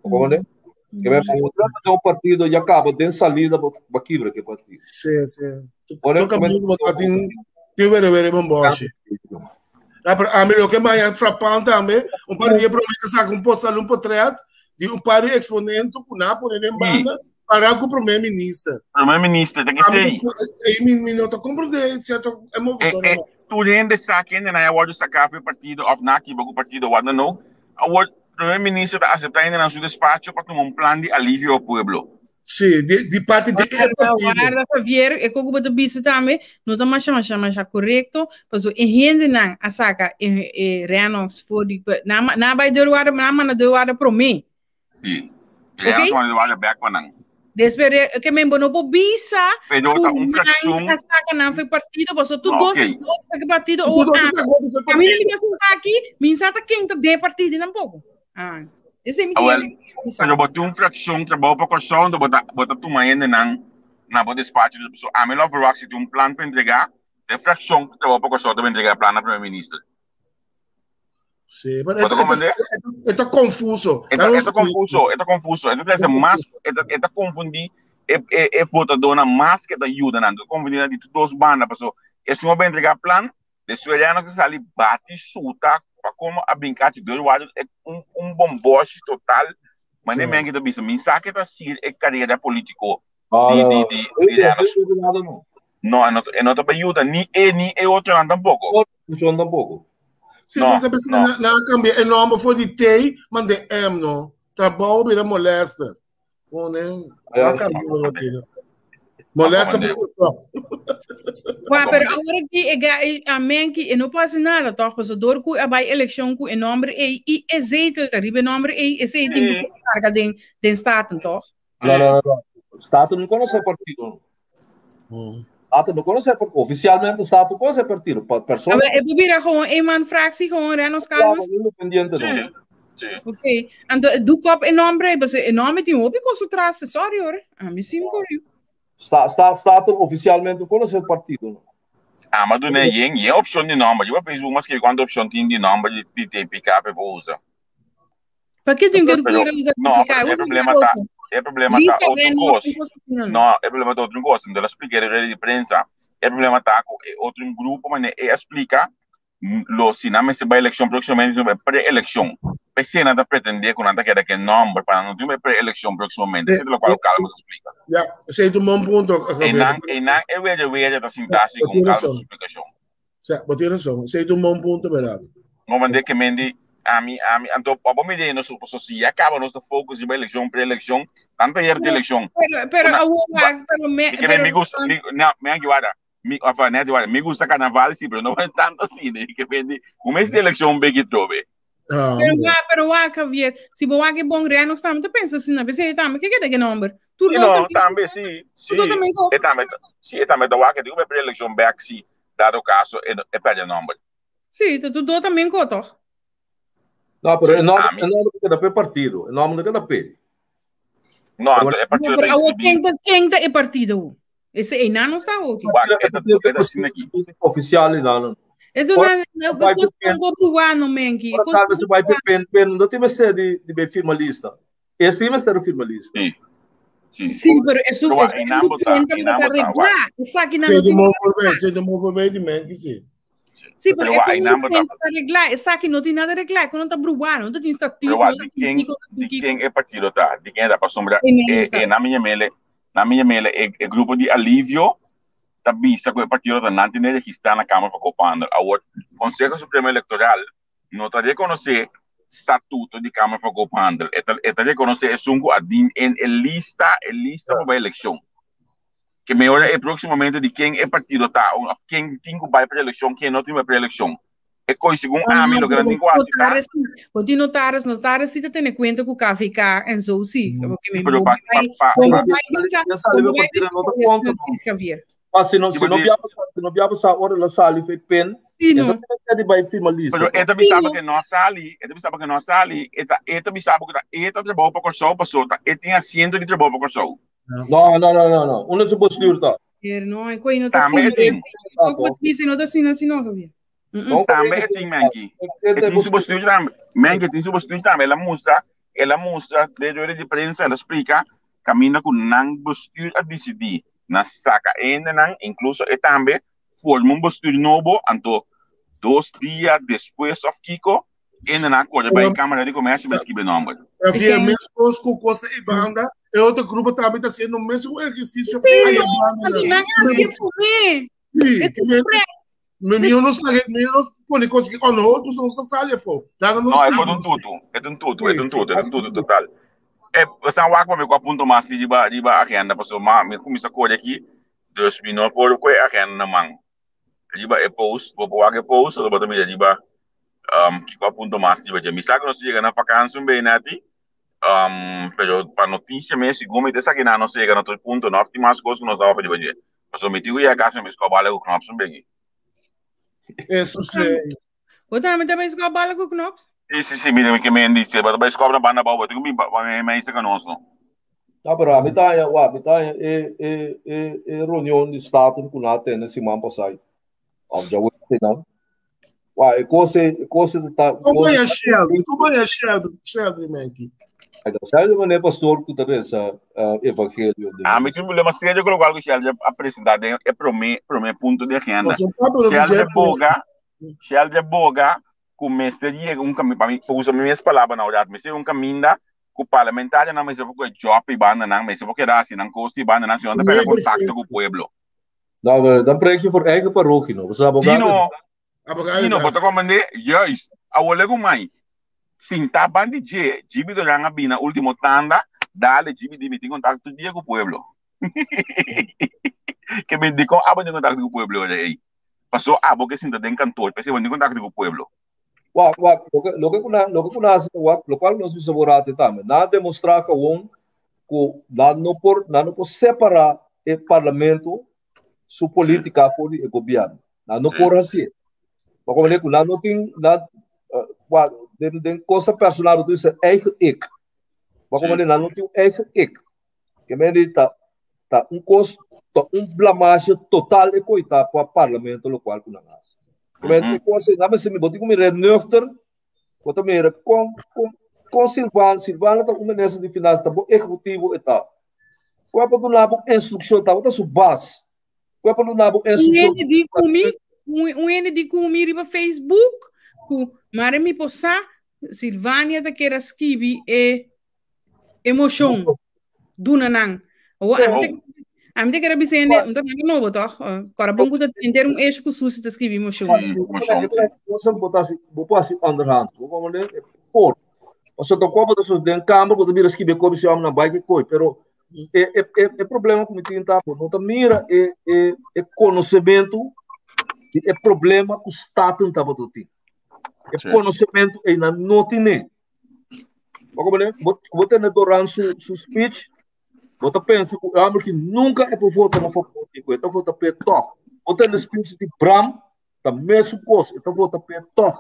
Bo komprende? Ke men bo trata den un partido ya kaba den salida bo bo kibra ke partido. Si, si. Toka mi bo ta tin tin were were bon boshi. Ja, pero a mi loke maya frappant tambe, un par di dia prome ta saka un postal un potret di un par di exponente ku na pone den banda para ku prome minister. Prome minister, ta ke sei. E mi mi no ta komprende cierto e movishon. E, e, tur hende sa kende nan a wordo saka for partido of na kiba ku partido wat dan ook. Awor Prome minister ta aseptá hende nan su despacho pa tuma un plan di alivio pa pueblo. Sí, di, di parti di e Warda, partido. warda, Javier, e koko bo ta bisa tambe, no ta masha, masha, masha korekto, paso e hendenan a saka e, e Renox for di, nan, ma- nan a bai deurwaarder, nan a manda deurwaarder promé. Sí. Ok? Renox manda deurwaarder bek pa nan. Despues, re- ke men bo no por bisa Pero ku ta un nan fraccion. a saka nan for partido, paso tur No, dos, ok. dos for partido Tur o dos a. a saka for A mi no partido. mi ta sinta aki, mi sa ta ken ta den partido tampoco. Ah, ese mi Ah, wel, kier bisa. pero bo tin un fraccion trabou pa Kòrsou, enton bo ta bo ta tuma hendenan na bo despacho. So ami lo verwacht si tin un plan pa entregá, e fraccion trabou pa Kòrsou ta bin entregá e plan na Primer Minister. Sí, pero Bo ta comprende? e ta confuso. E ta, e ta confuso, e ta confuso. E ta trese mas, e ta, e ta confundí e, e, e votadónan mas ke ta yuda nan. Ta confundí nan di tur dos banda, paso esun a bin entregá plan, Despues ya nos a sali bati suta pa como a brinca cu Dirty Water e un un bomboshi total mane men ki ta bisa mi sa ke ta sigui e carera politico di di di di Dennis no e no e no ta bay yuda ni e ni e otronan tampoco. Sí, No, porque pensé no. na, na cambia e nombre for di T, mande M, no. Trabou bira molester. Pone, Ja. Molesta Comprende. por Wa, pero awor aki e ga e amen ki e no por hasi nada toch, paso door ku a bai elekshon ku e nomber ei i e zetel ta riba e nomber ei, esei tin ku carga den den Staten toch? No, no, no, no. Staten no conoce partido. Staten no conoce partido. Oficialmente Staten no conoce partido. Pa persona. A ver, e por bira gewoon eenman fractie, gewoon Renos Calmes. Independiente no. Sí, sí. Ok, anto doe op e nombre, paso e nombre tin hopi con su tras, sorry hoor. A mi sin por you. Sta, sta, Staten oficialmente no conoce partido. No. Ah, maar doen yen, yen option di nomber. Riba Facebook mas que cuánto option tin di nomber di, di TPK pe por usa. Pakiko tin ku Pero, usa no, KVK? pero e Usa problema otro ta, kos. e problema ta Lista otro Reno, kos. un kos asina. No, e problema ta otro kos. Anto el a splika den rueda di prensa. E problema ta ku e otro grupo manera e a splika lo si nan mester bai elekshon próksimamente tin bai pre-elekshon. P'esei nan ta pretendé ku nan ta keda ku e nòmber pa nan no tin bai pre-elekshon próksimamente. Esei ta lokual Calvo ta splika. Ja, esei ta un bon punto, Javier. Einan, einan e wede wede ta sinta Bo segun tin Calvo su rason. splikashon. Sa, bo tin rason. Esei ta un bon punto, bèrdat. No mande ke mendi ami, ami, anto pa bo mire nos paso si ya kaba nos ta focus riba elekshon, pre-elekshon, nan ta yerti elekshon. Pero, pero, Una, awor, ba, pero me, mi ke men pero, mi gusta, mi, no, me anki wada, mi, apa, net wada, mi gusta karnaval si, pero no tanto asina, ke mendi, un mes di elekshon beki trobe. Ah, Pero hombre. wa, pero wa, Javier, si bo wak e bon rea, nos tambe ta pensa asina, p'esei tambe ke keda ke nomber. Tur Sí, dos no, tambe, tambe, sí, tur dos sí, tambe ko. e tambe, sí, e tambe ta wak, digo me pre-elekshon bek si, dado caso, e, e perde nomber. Sí, ta tur dos tambe ko, toch? No, pero Sí, e nomber, ami, e nomber ta keda p'e partido, e nomber no keda p'e. no, Pero anto e No, partido pero ta awor inscribí, ken ta, ken ta e partido? Ese einan no sta hoki. wak, e e ta, partido e ta asina aki. oficial einan. Eso Ora na, na, bai kos pe pen, kon bruano menki. ora Kos tal vez bai pe pen, pen no tin mester di di be firma lista. E si mester firma lista. Sí, sí. Sí, pero eso Pero wak, einan bo ta, pen ta einan bo ta, wak. regla. Esaki nan Sei no de tin move voorbij, sei de move voorbij di menki, sí. Sí, pero Pero e wak, kon einan bo ta. pen ta regla. Esaki no tin nada regla. Kon no ta bruano, no tin statuto, Pero wak, no di tin ken, kiko, no di tin kiko. ken e partido ta, di ken ta pasobra Einan no e, sta. e na mi yamele, na mi yamele e, e grupo di alivio ta bisa ku e partido ta nan tin registrá na Kamer van Koophandel. Awor, Konseho Supremo Elektoral no ta rekonosé statuto di Kamer van Koophandel. E ta, e ta rekonosé esun ku a din en e lista, e lista pa bai elekshon. Ke mehor e próksimamente di ken e partido ta, òf ken tin ku bai pa elekshon, ken no tin bai pa elekshon. E koi segun No, no, ami no, loke pero nan tin ku hasi ta, notaris, bo tin notaris, notaris sí ta tene cuenta ku KVK en zo sí. Porque me pero bo pa pa bai, pa bo pa bai bisa, Ya sali bo be bai partido bisa no ta con konta es no. Javier. Pa si no Sí, si no porque bia pasa si no bia pasa ora la sali fe pen, Sí, e no. ta mester di bai firma lista Pero to. e ta Sí, bisa no. que no sali, e ta bisa que no sali, e ta bisa ku ta e ta trabou pa Kòrsou paso ta e tin asiento di trabou pa Kòrsou. No, no, no, no, no. Uno se bestuur ta. Javier, no, e coi no ta Tambe asina. e tin. Ta, Ook wat to. dice, no ta asina, asina, Javier. No, Tambe e tin Menki. E E tin bestuur. su bestuur tambe. Menki tin su bestuur tambe. El a mustra, el a mustra den rueda di prensa, el a splika kaminda ku nan bestuur a disidí na saka hendenan, inkluso e tambe forma un bestuur nobo, anto dos dia despues òf kiko, hendenan a kore bai Kámara di Komersio bai skibi nòmber. Javier, meskos ku kos ta e banda, e otro grupo tambe ta hasiendo mesun ehersisio Sí, ei e no, banda. anto nan a hasi promé. Sí, Es ke men- prèt. Mi mi no sa mi no pone kos ki on hold, pues no sa sali afó. Laga nos No, e sigui. por un tutu, e ta un tutu, e ta un Sí, tutu, e ta un sí, tutu total. E, esnan wak pa mi kua punto mas di riba riba agenda, pasobra ma mi kuminsá kore aki, dus mi no por kue agenda na man. Riba e post, bo por wak e post, ora bo ta mira riba um, kiko a punto mas riba dje. Mi sa ku nos yega na vakansi un bei neti, um, pero pa notisia mes, segun mi ta esaki nan nos yega na tur punto, no tin mas kos ku nos daba pa riba dje. Pasobra mi tin ku yega kas mi skòp bala ku knops un begi. Eso sí. Bo tambe ta bai skòp bala ku knops? Sí, sí, sí, mira, mi ke men dice, bo ta bai skòp na banda abou, bo tin ku bin pa mi meisa ka nos no. No, pero ami ta haña, wak, mi ta haña e, e, e, e reunion di Staten ku nan a tene siman pasá, òf djaweps einan. Wak, e kos ei, e kos ei ta, e Como kos é Sheldon? Como é Sheldon? Sheldon, Menki. Sheldon mané pastor ku ta resa evangelio den Ami tin un problema serio ku lokual ku Sheldon a presentá den e promé promé punto di agenda. Sheldon boga, Sheldon boga ku mester yega un kaminda, pa mi pa usa mi mes palabra na orat, mester yega un kaminda ku parlamentarionan mester por kohe job i bandanan, mester por keda hasi nan kos i bandanan, si no ta pèrdè kontakto ku pueblo. No, pero dan preek je voor eigen parochie, no? Pasobra abogado. Sí, no. Abogado Sí, no, bo ta comprende? Juist. Awor lego mai. Sinta ban di dje, Jimmy Doran a bina ultimo tanda, dale Jimmy di mi tin contacto tur dia cu pueblo. Ke mi di con abo tin contacto cu pueblo ora ey? Paso abo ke sinta den kantoor, p'esei bo tin contacto cu pueblo. Wak, wak, loke, loke ku nan, loke ku nan hasi ta wak, lokual nos bisa bo ratu tambe. Nan a demostrá gewoon ku nan no por, nan no por separá e parlamento su polítika for di e gobièrnu. Nan no por hasié. Pa komprendé ku nan no tin, nan, wak, den, den kosa personal bo ta bisa eigen ik. Pa komprendé nan no tin un eigen ik. Ke men di ta, ta un kos, ta un blamasje total e koitá pa parlamento lokual ku nan hasi. Ke men e kos ei, nan mester mi, bo tin ku mira nuchter, bo ta mira kon, kon, Kon Silvana, Silvana ta un minister di finansa, ta bo ehekutivo e ta. Ku e por duna bo instrukshon, tabata su bas. Ku e por duna bo Un instrukshon. hende di ku mi, un hende di ku mi riba Facebook, ku mare mi por sa, Silvania ta kere skibi e emoshon duna nan. Awor, ami ta, ami ta kere bisa hende, un ta nada nobo toch? Kora bon ku ta henter un eixo ku Susi ta skibi emoshon. Sí, emoshon, sí. Cosa bo ta hasi, bo por hasi onderhand. Bo por mande for. Pasobra ta kobo ta sos den kamber, bo ta bira skibi e kobi si homnan bai ke koi. Pero e, e, e, e problema ku mi tin ta, bo no ta mira e, e, e konosementu di e problema ku Staten tabata tin. E Sí. konosementu ei nan no tine. Bo komprende? Bo, bo tende Doran su, su speech, bo ta pensa ku e homber ki nunka e por vota na favor di ku e ta vota p'e tòg. Bo tende speech di Bram, ta mesun kos, e ta vota p'e tòg.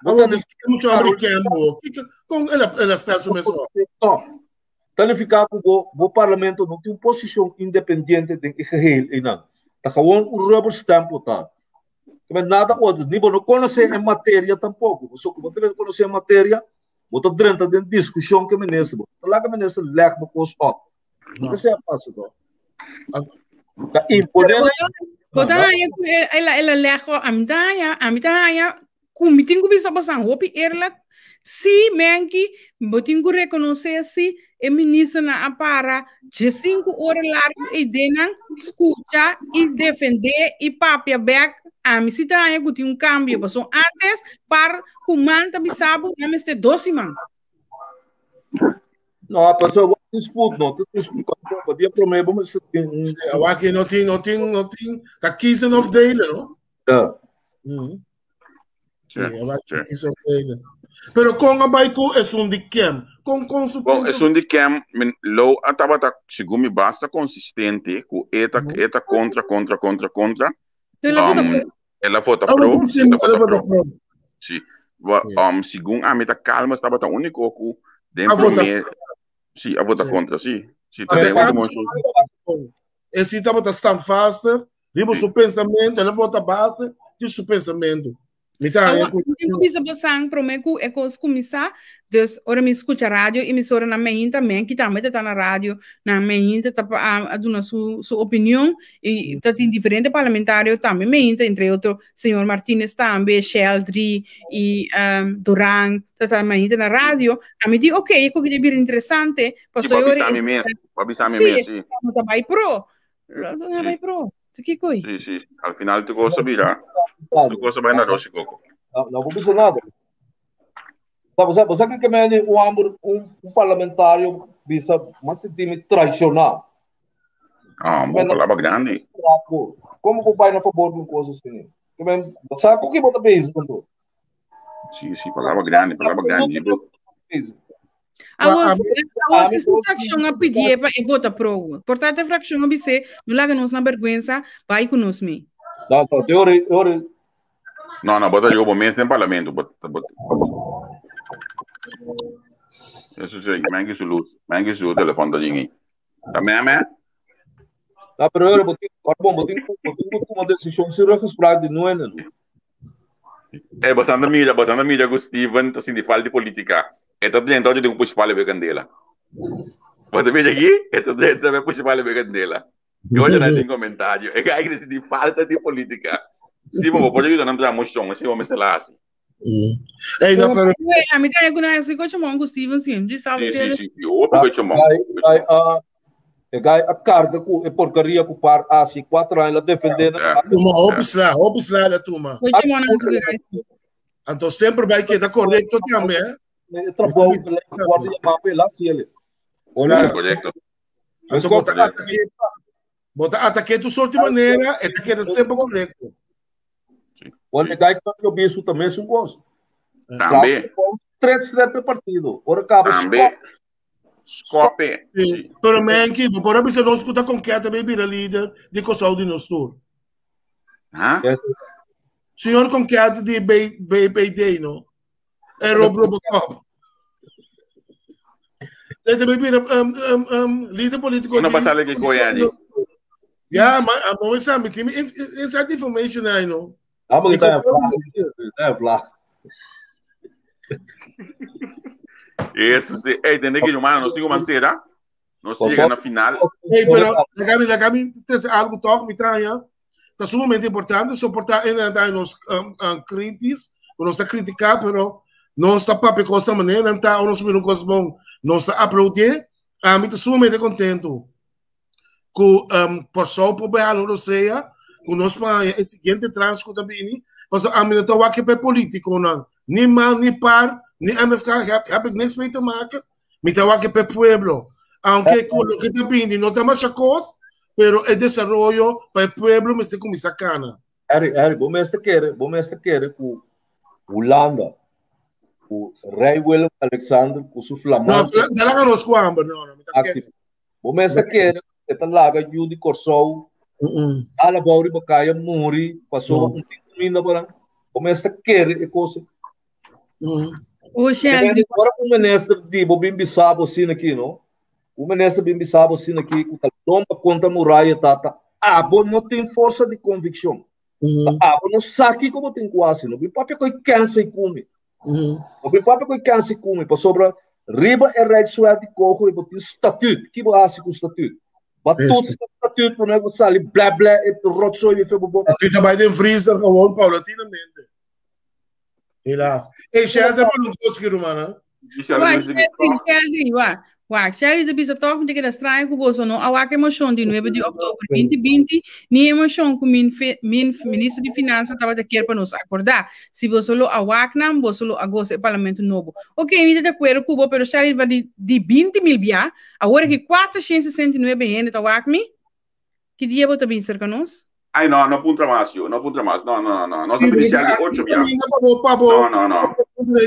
Bo Awor, tende di mucho Carolina, abri kembo. Kiko, kon el a, el a sta su bo mes vota p'e tòg. Ta nifiká ku bo, bo parlamento no tin un posishon independiente den e geheel einan. Ta gewoon un rubber stamp bo ta. Keme nada otro, ni bo no konosé e materia tampoko. Pasobra ku bo ta konosé e materia, bo ta drenta den diskushon ku e minister. Bo ta laga e minister lèg bo kos òp. No ke sea pasa to. Ta imponé Pero bo ta haña ku el a lèg òp. Ami ta haña, ami ta haña ku mi tin ku bisa bosan hopi eerlijk, si Menki, bo tin ku rekonosé si e ministernan a para diesinku ora largu ei den nan skucha i defendé i papia bèk, ami si ta haña ku tin un kambio, pasobra antes par ku man ta bisa bo nan mester dos siman. No, pasobra bo disput no, ta disput pa dia promé bo mester tin un. Awaki no tin, no tin, no tin, ta kiezen of delen, no? Ja. Sí, Pero kon a bai ku esun di Kem? Kon kon su Bon, esun di Kem, men lo a tabata segun mi basta konsistente ku e ta e ta kontra kontra kontra kontra. El a vota pro. El a vota pro. El a vota pro. Sí. Wa, um, segun ami ta Calmes tabata úniko ku den promé Sí, a vota kontra, sí. Sí, ta den último. E si tabata standvastig riba su pensamentu, el a vota base di su pensamentu. Mi ta haña ku. Mi tin ku bisa bosan promé ku e kos kuminsá, dus ora mi skucha radio emisora nan meinta, Menki tambe ta ta na radio, nan meinta ta a duna su su opinion i ta tin diferente parlamentario tambe meinta, entre otro señor Martinez tambe, Sheldry i Duran ta ta meinta na radio. Ami di oké, e koki ta bira interesante, pasobra ora e. Bo a bisa mi mes, sí. No ta bai pro. No ta bai pro. Tu kiko ei? Sí, sí. Al final tu cosa bira. Tu cosa bai na roshi koko. No, no bisa nada. Bo sa, bo sa ke meni un amber, un, un parlamentario bisa, mas sentimi traicionado. Ah, un palabra grande. Como bo bai na favor de un cosa así? Ke men, bo sa ku ki bo ta bezig anto? Sí, sí, palabra grande, palabra grande. Awor, awor si su fracción a pidi pa e vota pro. Por tanto, fracción a bise, no laga nos na vergüenza, bai ku nos mi. No, no, teori, teori. No, no, bota yo bo mes den parlamento, bot, bot. Eso sí, mengi su luz, mengi su telefon ta jingi. Ta me, me? No, pero ora, bo tin, bon, bo tin, bo tin ku tuma desishon si ruggespraak di nuene, no. Eh, bo anda mira, bo anda mira ku Steven ta sinti falta di politica. E ta drenta ocho tin ku pushi palo be candela. Bo ta mira aki? E ta drenta be pushi palo be candela. E ocho na tin comentario. E kai ki sinti falta di politica. Steven, bo por yuda nan traha moshon, asina bo mester la hasi. Ei, no, pero A mi ta kuna hasi ko chomon ku Steven sim. Di sabe Sí, ser. sí, sí, sí. Hopi ko chomon. Ai, ai, ah, E gai a carga cu e porcaria cu par haci cuatro aña la defende na. Ja. Tuma hopi sla, hopi sla la tuma. Oye, mona, su gai. Anto semper bai keda correcto tambe, eh? E trabou que le guarda llamar pe la ciele. Hola. Correcto. Anto bota ataque, bota ataque tu sorte manera, e ta keda semper correcto. Bueno, e gai que eu bisu também são coisa. Tambe. Stret, stret pe partido. Ora cabo Tambe. Skope. Sí. Pero Menki, bo por a bisa nos ku ta konketa bay bira líder di Kòrsou di nos tur. Ha? Yes. Señor Konketa di B, BPD, no? E Rob Robocop. Zij te bay bira um, um, um, líder político No di... pasale que koyani. Ja, maar ah, maar we zijn met die inside information, I know. Ah, maar het is een vlag. Het is een vlag. Eso sí. Ey, tende que humano, nos tengo mancera. Nos llega na final. Hey, pero laga mi, laga mi trece algo toch, mi traña. Ta sumamente importante soportar en en nos critis, nos ta critica, pero nos ta papia cos na manera nan ta, o nos mira un cos bon, nos ta aplaudir. Ami ta sumamente contento cu Kòrsou por bai hala rosea, cu nos por haña e siguiente trans cu ta bini, pasobra ami no ta wak pa e politiconan, ni man, ni par, ni MFK, heb, heb ik niks mee te maken. Mi ta wak pa e pueblo. Aunke cu loke ta bini no ta masha cos, pero e desaroyo pa e pueblo mester cuminsa cana. Harry, Harry, bo mester kere, bo mester kere ku Hulanda, ku Rei Willem Alexander ku su No, flamante no laga nos ku hamber, no, no, mi ta actie. kere. Bo mester kere ku e ta laga yu di Kòrsou ala bou riba kaya muri pasobra un tin kuminda pa nan. Bo mester kere e kos ei. O Sheldry, Ora ku minister di bo bin bisa bo asina aki, no? Un minister bin bisa bo asina aki ku ta lomba kontra muraya ta ta abo no tin forsa di konvikshon. Ta abo no sa kiko bo tin ku hasi. No bin papia ku e kensa i kumi. No bin papia ku e kensa i kumi pasobra riba e Rijkswet di Koho i bo tin statuut. Ki bo hasi ku statuut? Ba toets e statuut promé ku sali blè blè e rotzooi fe bo boka. Statuut ta bai den freezer gewoon paulatinamente. Helaas. Hey, Sheldon, por un kos ki rumannan. Wak, Sheldon, Sheldon, wak. Wak, Sheldon ta bisa toch, mi ta keda straño ku boso no a wak e moshon di 9 di oktober 2020, ni e moshon ku min, min minister di Finansa tabata kier pa nos akordá. Si boso lo a wak nan, boso lo a gosa e parlamento nobo. Ok, mi ta di akuerdo ku bo, pero Sheldon va di, di 20 mil bia, awor aki 469 hende ta wak mi. Ki dia bo ta bin serka nos? Ay, no, no puntra mas, yo. No puntra mas. No, no, no, no. Nos a pidi Shelly ocho bia. No, no, no.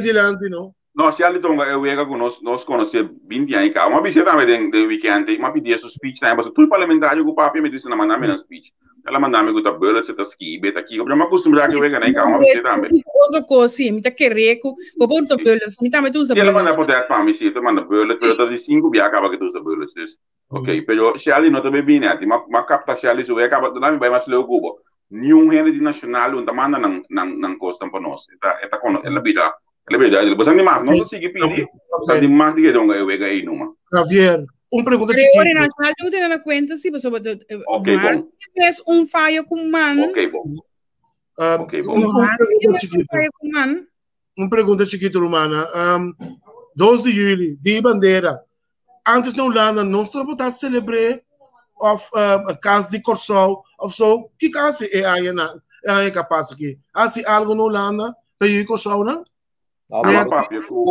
Dilanti, no. No, Shelly tonga e wega ku nos nos konosé binti aña kaba. M'a bis'é tambe den den weekend ei. M'a pidié su speech tambe pasobra tur parlamentario ku papia mi ta bisa nan manda mi nan speech. El a manda mi ku ta bullet se ta skibi, ta kiko. Pero m'a kustumbrá ku e wega nan kaba. M'a bis'é tambe. Otro kos si, mi ta kere ku bo por usa bullets. Mi tambe ta usa Si el a bullets. manda poder pa mi, si, e ta manda bullets, pero ta di sinku bia kaba ku e ta usa bullets. Dus Ok, pero Shelly no ta bay bini ati. Ma, ma capta Shelly su wega, but mi bay mas leu cubo. Niun hende di Nacional un ta manda nan, nan, nan cosnan pa nos. E ta, e ta cono, el a bira, el a bira duidelijk. Bosan di mas, no ta sigui pidi, bosan di mas di kedonga e wega ei numa. Javier, un pregunta Pero ora chiquito. Nacional tin cu tene na cuenta si, pasobra Ok, no bon. haci bes un fayo cu man. Ok, bon. Ok, bon. Un No haci pregunta bes un chiquito. fayo cu man. Un pregunta chiquito, rumana. 2 di juli, Dia Bandera. Antes na Hulanda nos tabata celebré of Cas di Kòrsou of so. Kiko hasi e aña nan, e aña ka pasa aki? Hasi algo na Hulanda pa yu di Kòrsou nan? Ama papia ku.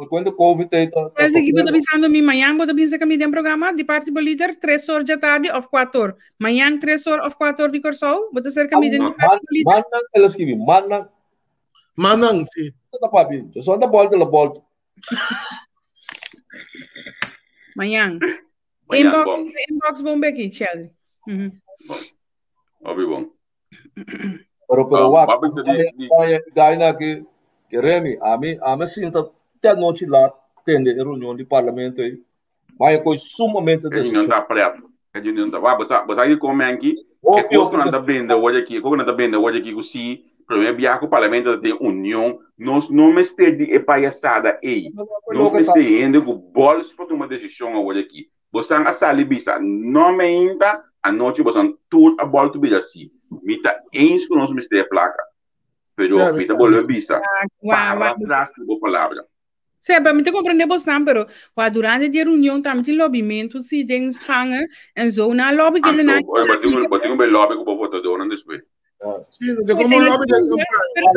Cuando COVID ei ta. Parece que bo ta bisando mi mañan bo ta bisa kami den programa di parti bo lider 3 or dja tardi of 4 or. Mañan 3 or of 4 or di Kòrsou bo ta serka mi den di parti bo lider. Mannan el a skibi, mannan. Mannan, si. Ta papi, so ta bolta la bolta. Mañan. Mañan, Inbox, bon. inbox bon beki, Shelly. Mm -hmm. Bon. Obi bon. Pero, pero, Um, wak, papi, se di, di, Gaina que, que Remy, a mí, a mí sinta te anoche laat tende e reunión di parlamento aí. Mas é coisa sumamente e reunión ta prep. E reunión ta, wa, bosa, bosa ki come anki, e kos ku nan ta bende hoje aki, e kos ku nan ta bende hoje aki ku si prome biaha ku parlamento ta den union, nos no mester di e payasada ei. Nos mester hende ku bols pa tuma desishon awor aki. Bosan a sali bisa, no meinta, anochi bosan tur a bolto bira si. Mi ta eens ku nos mester e plaka, pero mi ta bolbe bisa, para tras di bo palabra. Sí, pero mi te comprende bosnan, pero wa durante die reunión también tin lobbymentu sí den gangen en zo na lobby que na. Anto, bo tin bo tin un lobby ku bo votadornan despues. Sí, de como lobby den Pero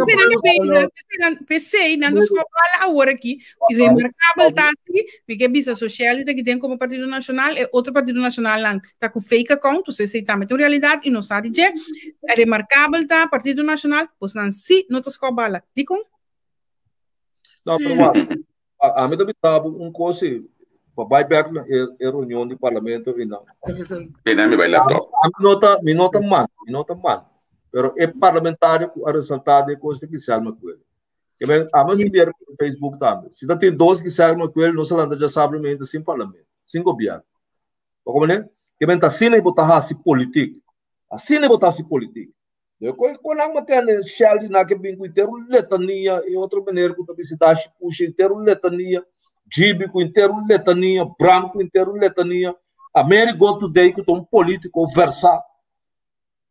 pesei nan pesei nan ta skop ala awor aki remarkabel ta así, mi ke bisa socialista ki den como Partido Nacional e otro Partido Nacional nan ta ku fake account, dus esei tambe ta un realidad y nos sa di dje. Remarkabel ta Partido Nacional, bosnan sí no ta skop bala. Dikon? No, pero wak, a, a mi ta bisa bo un kos si, pa bai bek na e, e reunion di parlamento i nan. Tene mi bai laptop. A mi no ta, mi no ta man, mi no ta man. Pero e parlamentario ku a resaltá den e kos ta Guiselma Coelho. Ke men, a mi si bier ku Facebook tambe. Si ta tin dos Guiselma Coelho, nos a lanta djasabremente sin parlamento, sin gobierno. Bo komprende? Ke men ta asina bo ta hasi politik. Asina bo ta hasi politik. De koe kon nan matende Sheldon na ke bin ku interu letania e otro meneer ku ta bisita shi pusha interu letania. Gibi ku henter un letania, Bram ku henter un letania, Amerigo Today ku ta un polítiko versá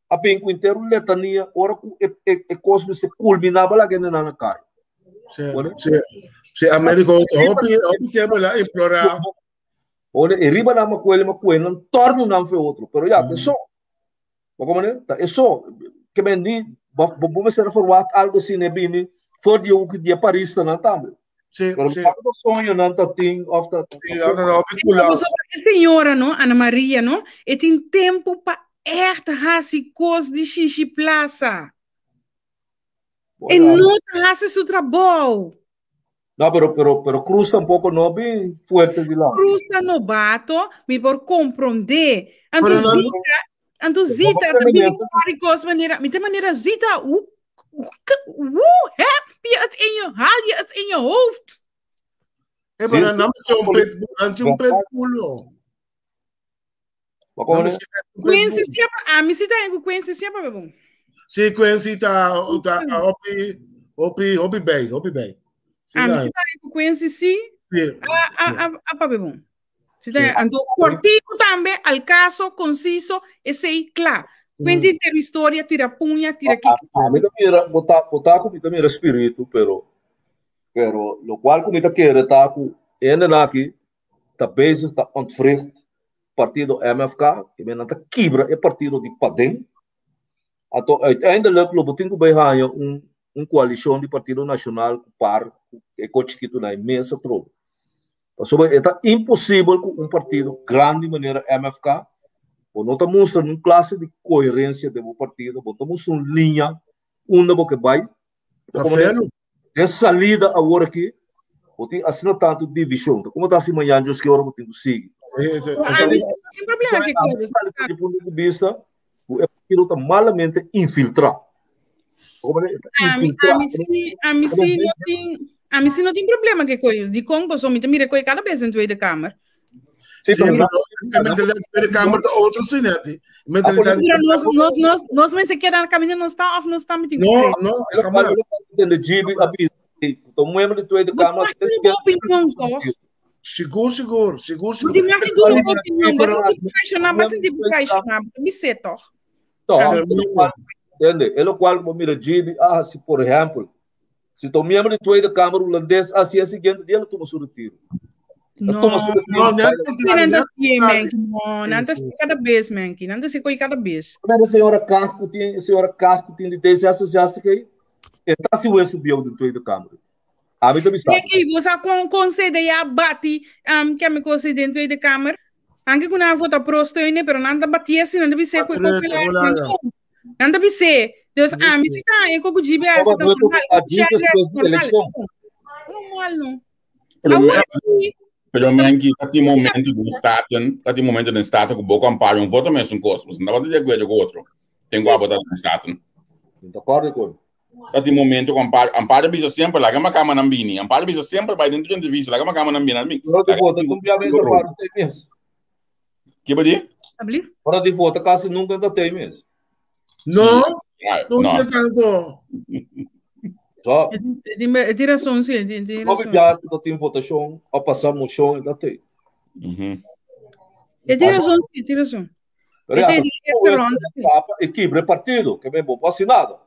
a bin ku henter un letania ora ku e e e kos mester kulminá bala kende nan a kai. Sí, sí. Sí, Amerigo hopi hopi tempo la implorá. Ora e riba nan makuele makuele nan torno nan fe otro, pero ya, te so. Bo komprende? Ta eso ke men di, bo bo mester verwacht algo asina e bini for di hoek di e paristanan tambe. Sí, Pero sí. cuando soño nan ta tin of ta Sí, dat is hopi kulaus. Pasobra e señora, no, Ana Maria, no, e tin tempu pa echt hasi kos di Shishi Plaza. E no ta hasi su trabou. No, pero, pero, pero Cruz tampoco no bin fuerte di lado. Cruz ta novato, mi por comprende. Anto Pero no- Zita, anto Zita Pero ta bini minister- sorry kos manera, mi ta manera Zita, hoe, hoe, hoe heb je het in je, haal je het in je hoofd? Eh, maar dan is un pet, dan is un pitbull. Maar kom, Dan is un Quincy pitbull. siapa, a mi si ta en ku Quincy siapa bebon. Sí, Quincy ta, ta, hopi, hopi, hopi bij, hopi bij. Sí, A mi ja. si ta en ku Quincy si, Sí. a a pa bebon. Si ta anto cortico tambe, al caso, conciso, esei kla. Cuenta entero historia, tira puña, tira kiki. A mi ta mira, bo ta ku mi ta mira spiritu, pero, pero lo cual ku mi ta kere ta ku hende aki ta bezig ta ontwricht partido MFK, ke men nan ta kibra e partido di paden. Anto uiteindelijk lo bo tin ku bai haña un un koalishon di Partido Nashonal ku par ku e ko chikitu na e mesa trobe. Pasobra e ta imposibel ku un partido grandi manera MFK bo no ta mustra nun klase di koherensia den bo partido, bo no ta mustra un liña unda bo ke bai. Ta felu. Den salida awor aki, bo tin asina tantu divishon. Ta komo ta hasi mañan djos ki ora bo tin ku sigui. Sin problema ke kos. Di punto di bista ku e partido ta malamente infiltrá. Ami si no tin, ami si no tin problema ke kos. Dikon? Pasobra mi ta mira kos kada bes den Tweede Kamer. Sí, pero e mentalidad di Tweede Kamer ta otro sí, Netty. Mentalidad Mira, nos, nos, nos, nos mester keda kaminda nos ta of nos ta metin No, no, jamás. De GB a bisa, ta un miembro di Tweede Kamer. Bo tin opinion toch? Sigur, sigur, sigur, sigur. Bo tin mag duna bo opinion, bo sinti traishoná, bo sinti bo traishoná, bo ta bis'é toch? Toch, entende? E lokual ku bo mira GB a hasi, por ehèmpel, Si ta un miembro di Tweede Kamer Hulandes hasi e siguiente dia lo tuma su retiro. No, tuma su retiro. No, net no, nan ta sié, menki. No, nan ta sié kada bes, menki. Nan ta sié koi kada bes. Pero señora Kaag ku tin, señora Kaag ku tin di D66 ei, e ta si wesu bieu den Tweede Kamer. Ami ta bisa. Menki, bo sa kon kon CDA bati um, ke mi kos den Tweede Kamer? Anke ku nan vota pro steune, pero nan ta bati asi, nan ta bisé ku Absoluut, nan Nan ta bisé. Dus ami si ta e koku jibe asi ta normal. Normal no. Pero pero menki ta tin momento den Staten, ta tin momento den Staten ku bo kampara un voto mes un kos, bo no tabata di akuerdo ku otro. Ten ku abo ta den Staten. Mi ta acuerdo ku. Ta tin momento ku Amparo, Amparo bisa semper laga makama nan bini. Amparo bisa semper bai den tur entrevista laga makama nan bini. Ora di vota kumpli a mes Amparo te mes. Ke bo di? Alsjeblieft. Ora di vota kasi nunca ta tei mes. No, no, no tanto. So. E tin razón, sí, e tin razón. Ya ta tin votacion, a pasa moción, ta tei. E tin razón, sí, tin razón. Pero ya, e kibra e partido, ke men bo por hasi nada.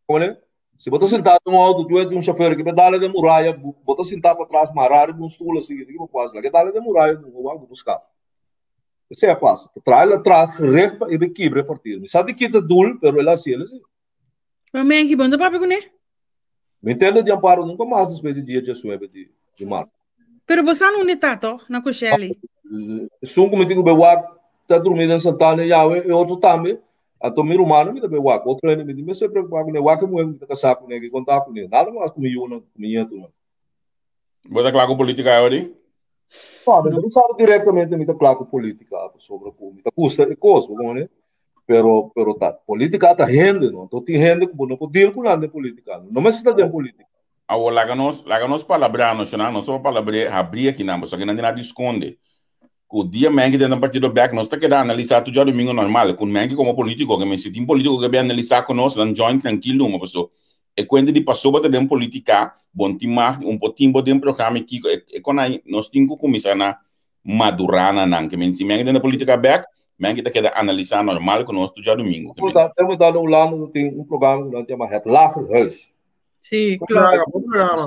Kone? Si bo ta sentá den un auto, tu un chofer ke dale den muraya, bo ta sentá pa tras, mará riba un stoel así, ke bo por hasi? Ke dale den muraya, bo wak bo skapa. Esei a pasa. Ta traha el atras gericht pa e bai kibra e partido. Mi sa di kita doel, pero el a hasi el así. Maar men, ki bon ta papia kuné? Mi ntende di Amparo nunca mas despues di dia diesnuebe di di marzo. Pero bo sa na unda e ta toch? Na Coxelli. Esun ku mi tin ku bai wak ta drumi den Santana yawe e otro tambe. Anto mi rumannan mi ta bai wak. Otro hende mi di mester preokupa kuné. Wak e muhé ku mi ta kasá kuné, ke konta kuné. Nada mas ku mi yunan, ku mi ñetunan. Bo ta kla ku politika awe di? No, mi no ta sabi direktamente mi ta kla ku politika pasobra ku mi ta gusta e kos, bo kono? Pero, pero ta, politika ta hende, no? Anto tin hende ku bo no por deal ku nan den politika. No mester ta den politika. Awor laga nos, laga nos palabrá nos shona, nos ta palabr'é habrí akinan, pasobra akinan tin nada di skonde. Ku dia Menke den nan partido bèk, nos ta keda analisá tur djadumingu normal. Ku Menke komo polítiko, ke mester tin polítiko ke bin analisá ku nos, nan join trankil numa, pasobra E kuenta di pasobra ta den politika, bon tin mag di un por tin bo den programa i kiko, e e kon ai nos tin ku kuminsá na madurá na nan. Ke men si men den e politika bèk, men ki ta keda analisá normal ku nos tur djadumingu. Ke men. Te muda na Hulanda no tin un programa ku nan ta yama Het Lagerhuis. Sí, Bon programa, bon programa.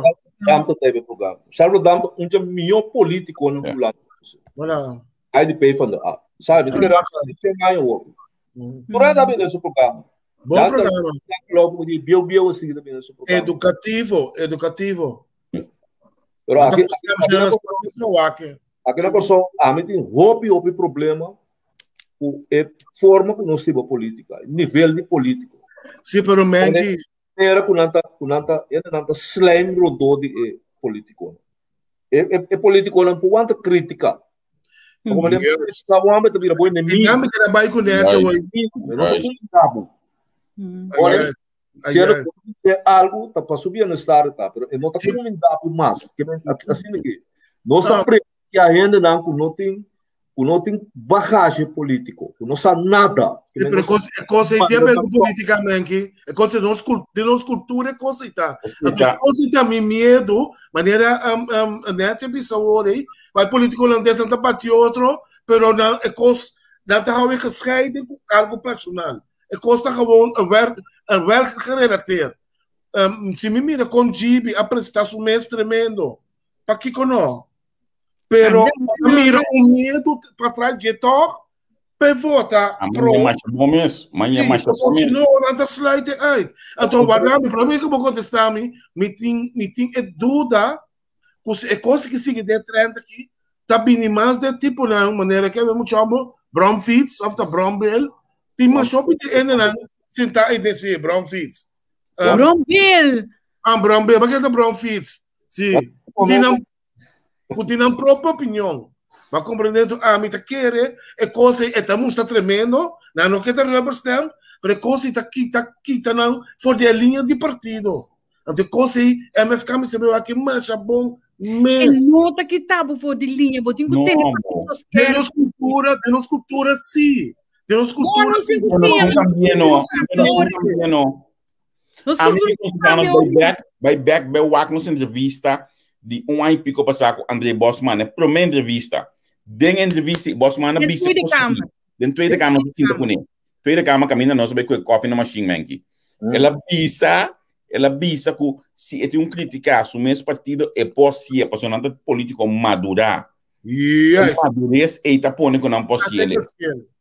Dam ta tebe programa. Charles Dam ta un dje mihó politikonan ku Hulanda konosé. Voilà. Hij di PvdA. Sabe, mi ta kere 100 aña awor. Tur a bini su programa. Bon programa. Logo di bieu bieu así ta bini su programa. Educativo, educativo. Pero aki aki na Kòrsou ami tin hopi hopi problema ku e forma ku nos hiba polítika, nivel di polítiko. Sí, pero Menki, Manera ku nan ta ku nan ta nan ta slijm rondó di e polítikonan. E e e polítikonan por wanta krítika. Como de sa wamba ta bira bo enemigo. Nami kera bai ku necho hoy. No ta kumindá bo. Ora si ela dice algo ta pa su bienestar ta, pero e no ta kumindá bo mas. Ke men asina ke nos ta prediká hendenan ku no tin ku no tin bagaje polítiko, ku no sa nada. Sí, pero cosa, cosa e tiene con política, Menki. E cosa de nos, de nos cultura, cosa e tá. A cosa tá mi miedo, maneira um, um, net bisa hoor, vai político holandês não tá bate outro, pero na e cosa, dat tá alweer gescheiden com algo personal. E cosa tá gewoon een werk, een werk gerelateerd. Um, si mi mira con Gibi a prestar su mes tremendo. Pa kiko no? Pero mira un miedo para atrás de toch, pe vota pro. Sí, si no, nan ta sluiten uit. Então, guarda, mi problema que vou contestar mi, mi tin, mi tin e duda, que se e cosa que sigue de trend aqui, tá bini mais de tipo na maneira que eu me chamo bromfiets of de brombril, tin mas shopping de ene nan sentar e dizer bromfiets. Brombil. Ah, brombil, maar que é bromfiets? Sí. Tin nan ku tin nan propio opinion. Ma komprendé tu ami ta kere e kos ei e ta mustra tremendo, nan no ke ta rubber stamp, pero e kos ei ta kita kita nan for di e liña di partido. Anto e kos ei MFK mester bai wak masha bon E mes. no ta kita bo for di liña, bo tin ku No, tene bo. partido Den skerp. nos kultura, den nos kultura sí. Den nos No, kultura nos sí. tin ku No, siña. nos también no. Nos Nos también no. Nos A mim cultura consideramos cambia by back, by back, by wak nos entrevista di un ano e pico passar com André Bosman, né? Primeira entrevista. Den entrevista, Bosman Den bisa Tweede Kamer. Den Tweede Kamer nos sinta com ele. Tweede Kamer caminha nós bij koffie na machine menki. Ela bisa, ela bisa que se é um criticar su mes partido é possível, porque não é político madurar. Yes. Madurez e tá pone com não possível.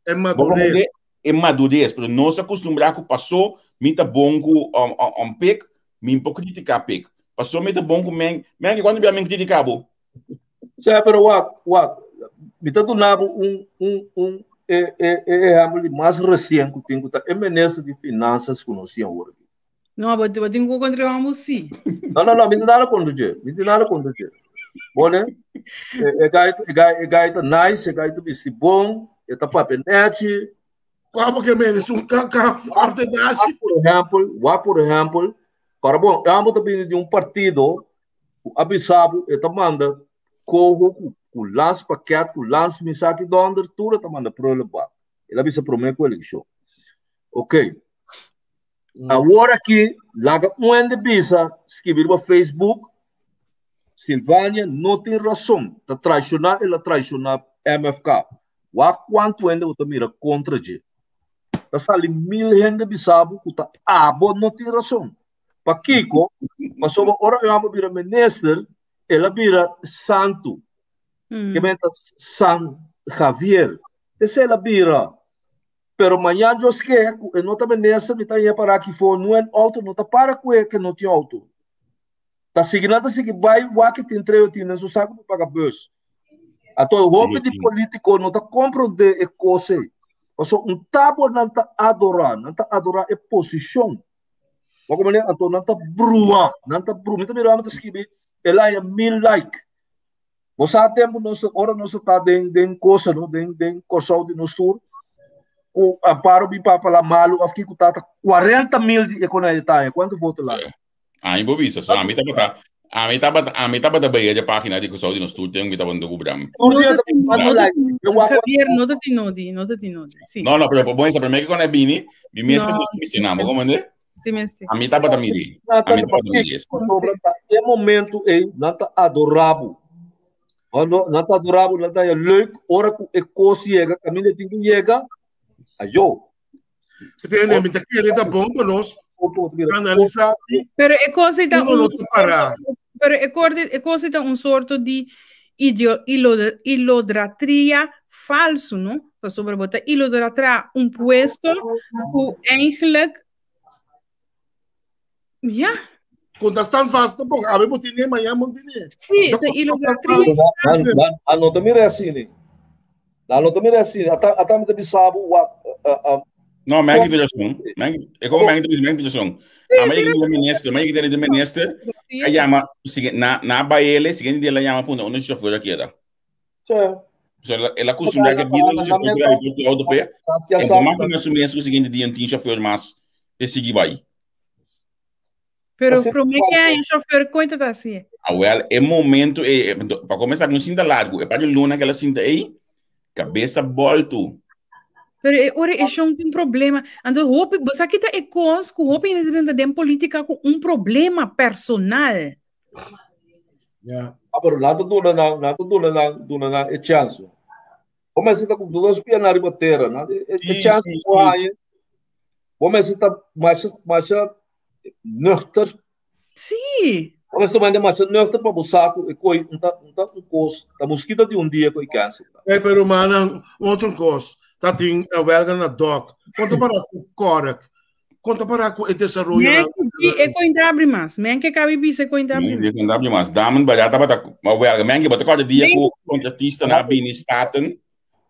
É madurez. É madurez, pero não se acostumbrar que passou, me tá bom com um, um, um pic, me um criticar pic. Passou me tá bom com men, men que quando me criticar bo. Sim, pero wak, wak, me tá donando um um um é é é é mais recente que tem que tá é ministro de finanças que nós temos hoje. No, but but tin ku contribuamos sí. No, no, no, mi nada contra mi nada contra Bone, e gai e gai e gai ta nice, e gai ta bisti bom, e ta papia nete. Como que menos um caca forte dashi. Por exemplo, wa por exemplo, para bom, amo ta vindo de um partido, o abisabu, e ta manda corro com lance paquete, com lance misaki donder, tudo ta manda prullenbak. Ele avisa promete com eleição. Ok. Agora aqui, laga um ende bisa, escrever no Facebook, Silvânia não tem razão. Tá traicionar, ela traicionar MFK. Wa quanto ende eu mira contra de. Tá sali mil gente bisabu que tá abo não tem razão. Pa Kiko, mas sobre ora eu amo vira minister, ela vira santo. Que menta San Javier. Esse ela vira. Pero mañana yo es que no está minister, me está aí para aqui for não é auto, não tá para com que não tem auto. Tá seguindo, tá seguindo, vai, o que tem treino, tem no saco para pagar bus. A todo roupa de político não tá compra de coisa. Passou um tabo não tá adorar, não tá adorar é posição. Mas como é, então não tá brua, não tá brua. Então mira, tá escreve, ela é mil like. Você há tempo nós, ora nós tá den den coisa, não den den coisa de nos tour. O amparo bi papa lá malo, of que tá 40 mil de economia tá, quanto voto lá? Ah, em Bobisa, só a mim tá botar. A mim tá botar, a mim tá botar bem a página de que de nos tour tem um que tá botando cobram. Javier, no te nodi, no te nodi. Sí. No, no, pero bom, essa primeira que quando é bini, mi mestre dos missionamos, como é? Ti mester. Ami tabata miri. Ami tabata miri. Pasobra ta e momento ei nan ta adorá bo. Cuando nan ta adorá bo, nan ta haña leuk ora ku e kos yega, kaminda e tin ku yega, ayo. Tene, mi ta kere ta bon pa nos analisá. Pero e kos ei ta Uno un no ta para. Pero e korte, e kos ei ta un sorto di idio, ilo, idolatria falso, no? Pasobra bo ta idolatra un puesto ku eigenlijk ja. Kon ta staan vast tampoco. Awe bo tine, mañana bo tine. Sí, ta idolatria. Nan no ta mira asina. Nan no ta mira asina. Ata ata mi ta bisa bo wak No, mijn kita razón. Mijn, ik hoor mijn kita mijn razón. A mij kita minister, mij kita de minister. A llama, sigue na na baile, siguiente dia la llama punto, uno chauffeur queda. Sí. So, el a acostumbra que bida de chauffeur que vai por auto pé. E como que assumir o seguinte dia tem chauffeur mas e sigue vai. Pero promé que hay un chauffeur cuenta ta así. Ah, well, é momento, é, para começar, não sinta largo, é para luna que ela sinta aí, cabeça volto. Pero é ora é um problema. Então, hope, você aqui tá é cos, com hope ainda dentro da política com um problema personal. Yeah. Ah, pero nada duna na, nada duna na, duna na e chance. Começa tá com duas pianas riba terra, nada e, e chance com aí. Começa tá mais mais nuchter. Sí. Começa manda mais nuchter para o saco e coi um tá um tá um cos, tá mosquita de um dia coi câncer. É, pero mana, um outro cos. Tá tem a welga na doc. Conta para o Korak. Conta para o desenvolvimento. E cointa abre mais. Men que cabe bisa cointa abre mais. Cointa abre mais. Damen barata bata ma welga. Men que bata cada dia com contratista na bini staten.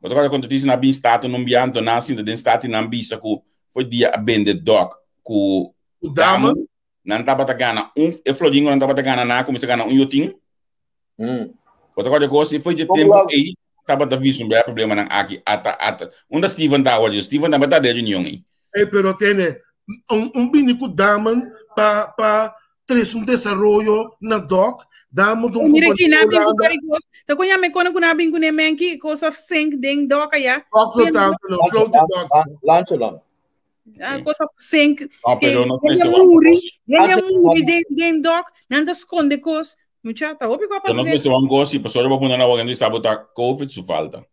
Bata cada contratista na bini staten num bianto na sinta den staten na bisa ku foi dia a bende doc ku damen nan tabata gana um e floringo nan tabata gana na começa gana um yotin. Bata cada coisa foi de tempo ei tabata visto um problema nan aqui ata ata. Unda Steven tá hoje Steven tabata de reunião aí. Ei, pero tiene um, um binico damen pa pa tres un desarrollo na doc damen um Mira aqui na bin ku Ta kunya me kona kuna bin kune menki cosa sink ding doc ya. Doc flotante no, floating doc. Lancha lang. Ah, cosa sink. Ah, pero no sé si muri, hende muri den den doc, nan ta sconde cos. Mucha ta hopi kwa pa. No sé si wan gosi, pastor ba puna na wagan di sabota COVID su falta.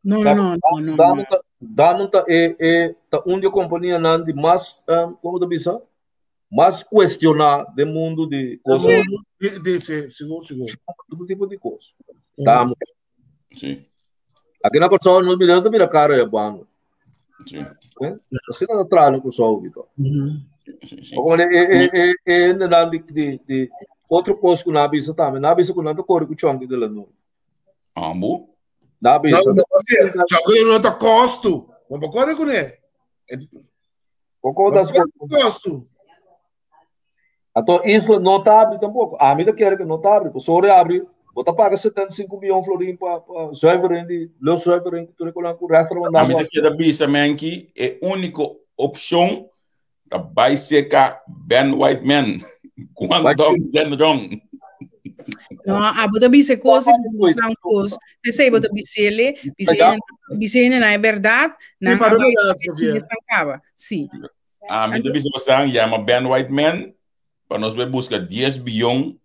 No, no, no, no. Damen ta, damen ta e e ta un di kompania nan di mas um, como ta bisa? Mas cuestiona de mundo de cosa. De, de, sí, seguro, seguro. Todo tipo de cosa. Damen. Sí. Aqui na Kòrsou nos mira, nos mira karo e bano. Sí. Eh? Asina na traha na Kòrsou, Vito. Sí, sí. Como e e e e nan di di di otro kos ku nan bisa tambe. Nan bisa ku nan ta kore ku chonki de la noite. Ambo? Nan bisa. No, chonki no ta kosto. Bo kore kuné. Koko ta kosto. Anto isla no ta abri tampoco. Ami ta kere ku no ta abri. Pasobra abri, bo ta paga 75 miljoen florin pa pa zuivering di luchtzuivering ku tur e kolan ku rechter a manda Ami ta kere bisa menki e úniko opshon ta bai seka Ben Whiteman. Guangdong Zhenrong. No, abo ta bisa kos, bisa un kos. Pesei bo ta bisele, bisele, bisele na é verdade, na Sí, para verdade, Sofia. Acaba. Sí. Ami ta bisa bosan yama Ben Whiteman pa nos bai buska 10 biyon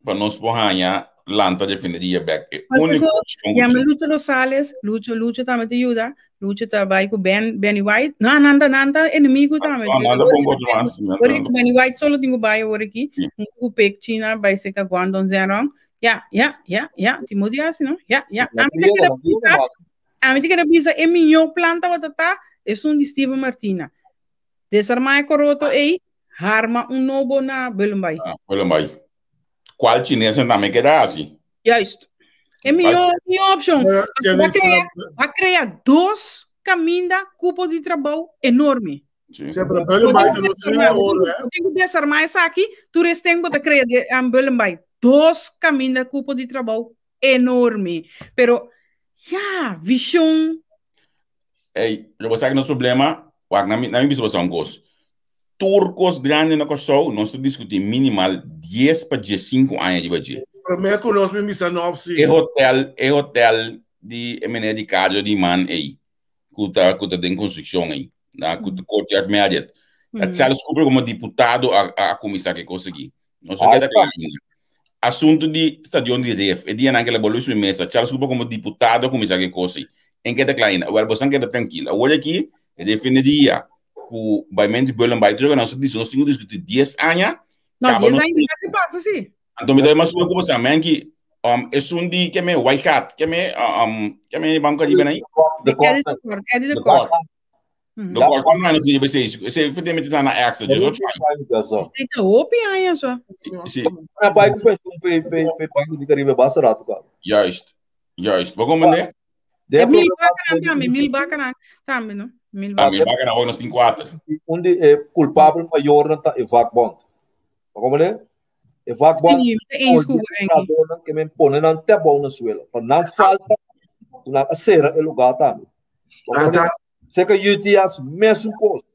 pa nos por haña lanta refineria bek. E úniko opshon ku Yama tin. Lucho Rosales, Lucho, Lucho tambe ta yuda. Lucho ta bai ku Ben, Benny White. No, nan ta, nan ta enemigo tambe. Ah, nan ta bon ku otro mas. Nan Ora ta- ki Benny White solo tin ku bai ora ki. Sí. Un ku pek China bai seka Guangdong Zhenrong. Ya, ya, ya, ya. Timothy hasi, no? Ya, ya. Nan Ami ta yega, keda nan yega bisa, mas. ami ta keda bisa e mihó plan tabata ta esun di Steven Martina. Desarmá e koroto ei, harma un nobo na Bullenbaai. Ah, Bullenbaai. Kual chinezen tambe keda hasi? Juist. E mihó, mihó opshon. Pero, Va krea, va krea dos kaminda kupo di trabou enorme. Sí. Sí, pero Bullenbaai ta nos mihó ora, eh. Tin ku desarmá esaki, tur esten bo ta krea de um, Bullenbaai. Dos kaminda kupo di trabou enorme. Pero, ja, vishon. Ey, lo bo sa ki nos problema, wak, na mi, na mi bisa boso un kos. Tur kos grandi na Kòrsou, nos ta diskutí minimal 10 pa 15 aña riba dje. Promé ku nos bin bisa nòf si. E hotel, e hotel di e meneer Ricardo di man ey, ku ta, ku ta den konstrukshon ey, na, ku ta Courtyard Marriott. Mm. Charles Cooper como diputado a, a, a kuminsá ke kos aki. No so keda klaar. Asunto di stadion di Ref, e dia nan ke la bolbe su mesa, Charles Cooper como diputado a kuminsá ke kos ei. En keda klaar ainda. Wel, bosan keda tranquilo. Awor aki, e defende dia ku bai mente Bullen bai terug, nos dice, nos tin ku diskuti 10 aña. No, 10 aña casi pasa, sí. Anto mi ta mas ku bosan, menki, um, esun di ke me White Hat, ke me, um, ke me Banco Caribe nai? De Kort. Eddie de Kort. De Kort, quanto anos tinha vocês? Esse foi tempo na extra, 18 anos. Esse tá hopi anos só. Sim. Na bike foi foi foi foi Banco de Caribe basta rato, cara. Juist. Juist. Maar como né? É mil bacana também, mil bacana também, não? Mil bacana. Mil bacana, hoje nós tem quatro. Onde é culpável maior não tá é vakbond. Como né? E vakbond. Sim, é isso que me pone nan te bom na suela. Pa nan falta, na acera e lugar também. Ah, tá. Seca UTS mesmo coisa.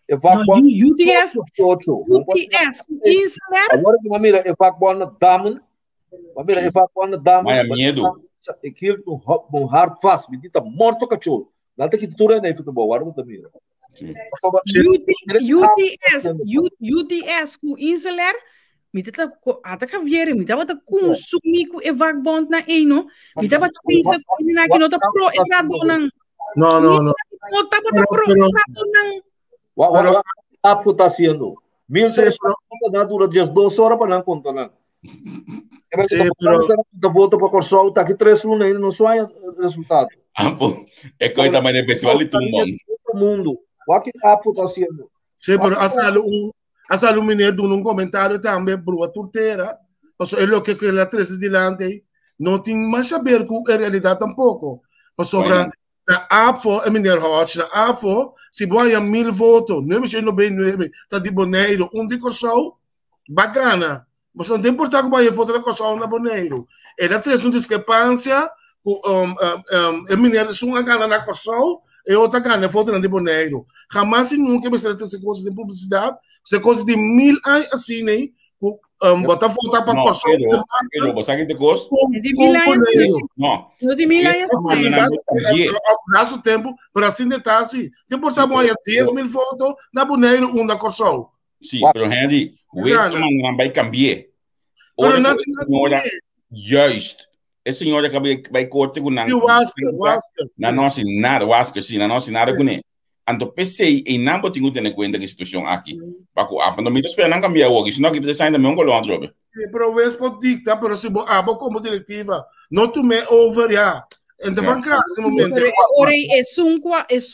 E vakbond. UTS. UTS. Insular. Agora que mira, e vakbond na damen. Maar mira, e vakbond na damen. Maar medo. Ik hield mijn hart vast. Mi ta morto cachorro. Laat ik het toeren en even te bouwen. Waarom moet mira? UTS, UTS ku Insular, mi ta ata Javier, mi tabata consumir ku e vakbond na eno, mi tabata pensa ku na ki no ta pro e nan. No, no, no. No tabata pro e nan. Wat APFO está haciendo? 1.300 na dura 12 horas para não contar. Não. Pero voto para Corsol, está aqui 3 lunas ainda não só resultado. APFO, é coisa mais festival de tumba. Mundo. O que APFO está haciendo? Sim, pero há um mineiro num comentário também, por a turteira, é o que que la três dilante, não tem mais a ver com a realidade tampouco. Sobre na APFO, é mineiro Hodge, na APFO, se boia 1000 votos, 999, tá de Boneiro, um de Corsol, bacana. Mas não tem importar que boia voto na Corsol na Boneiro. Ela traz uma discrepância, é mineiro, se uma gana na Corsol, e outra gana, voto na de Boneiro. Jamás e nunca me será essa coisa de publicidade, essa coisa de 1000 anos assim, né? Bota votar para Corsol. Pero, você que te gosta? De 1000 anos. Não. De 1000 anos. Nosso tempo, para assim de assim. Tem por estar bom aí 10 mil votos na Boneiro, um da Corsol. Sim, pero Henry, o esse vai cambiar. Pero não senhora, juist. A senhora que vai corte com não. Wasker, Wasker. Não, não assim nada, Wasker, sim, não assim nada com ele. Anto pensei em não botar em conta que situação aqui. Paco, a fundo me espera não cambiar hoje, senão que te sai também um colão trobe. Pero o pode dictar, pero se abo como diretiva, não tome over já. Então van kracht no momento. Ora é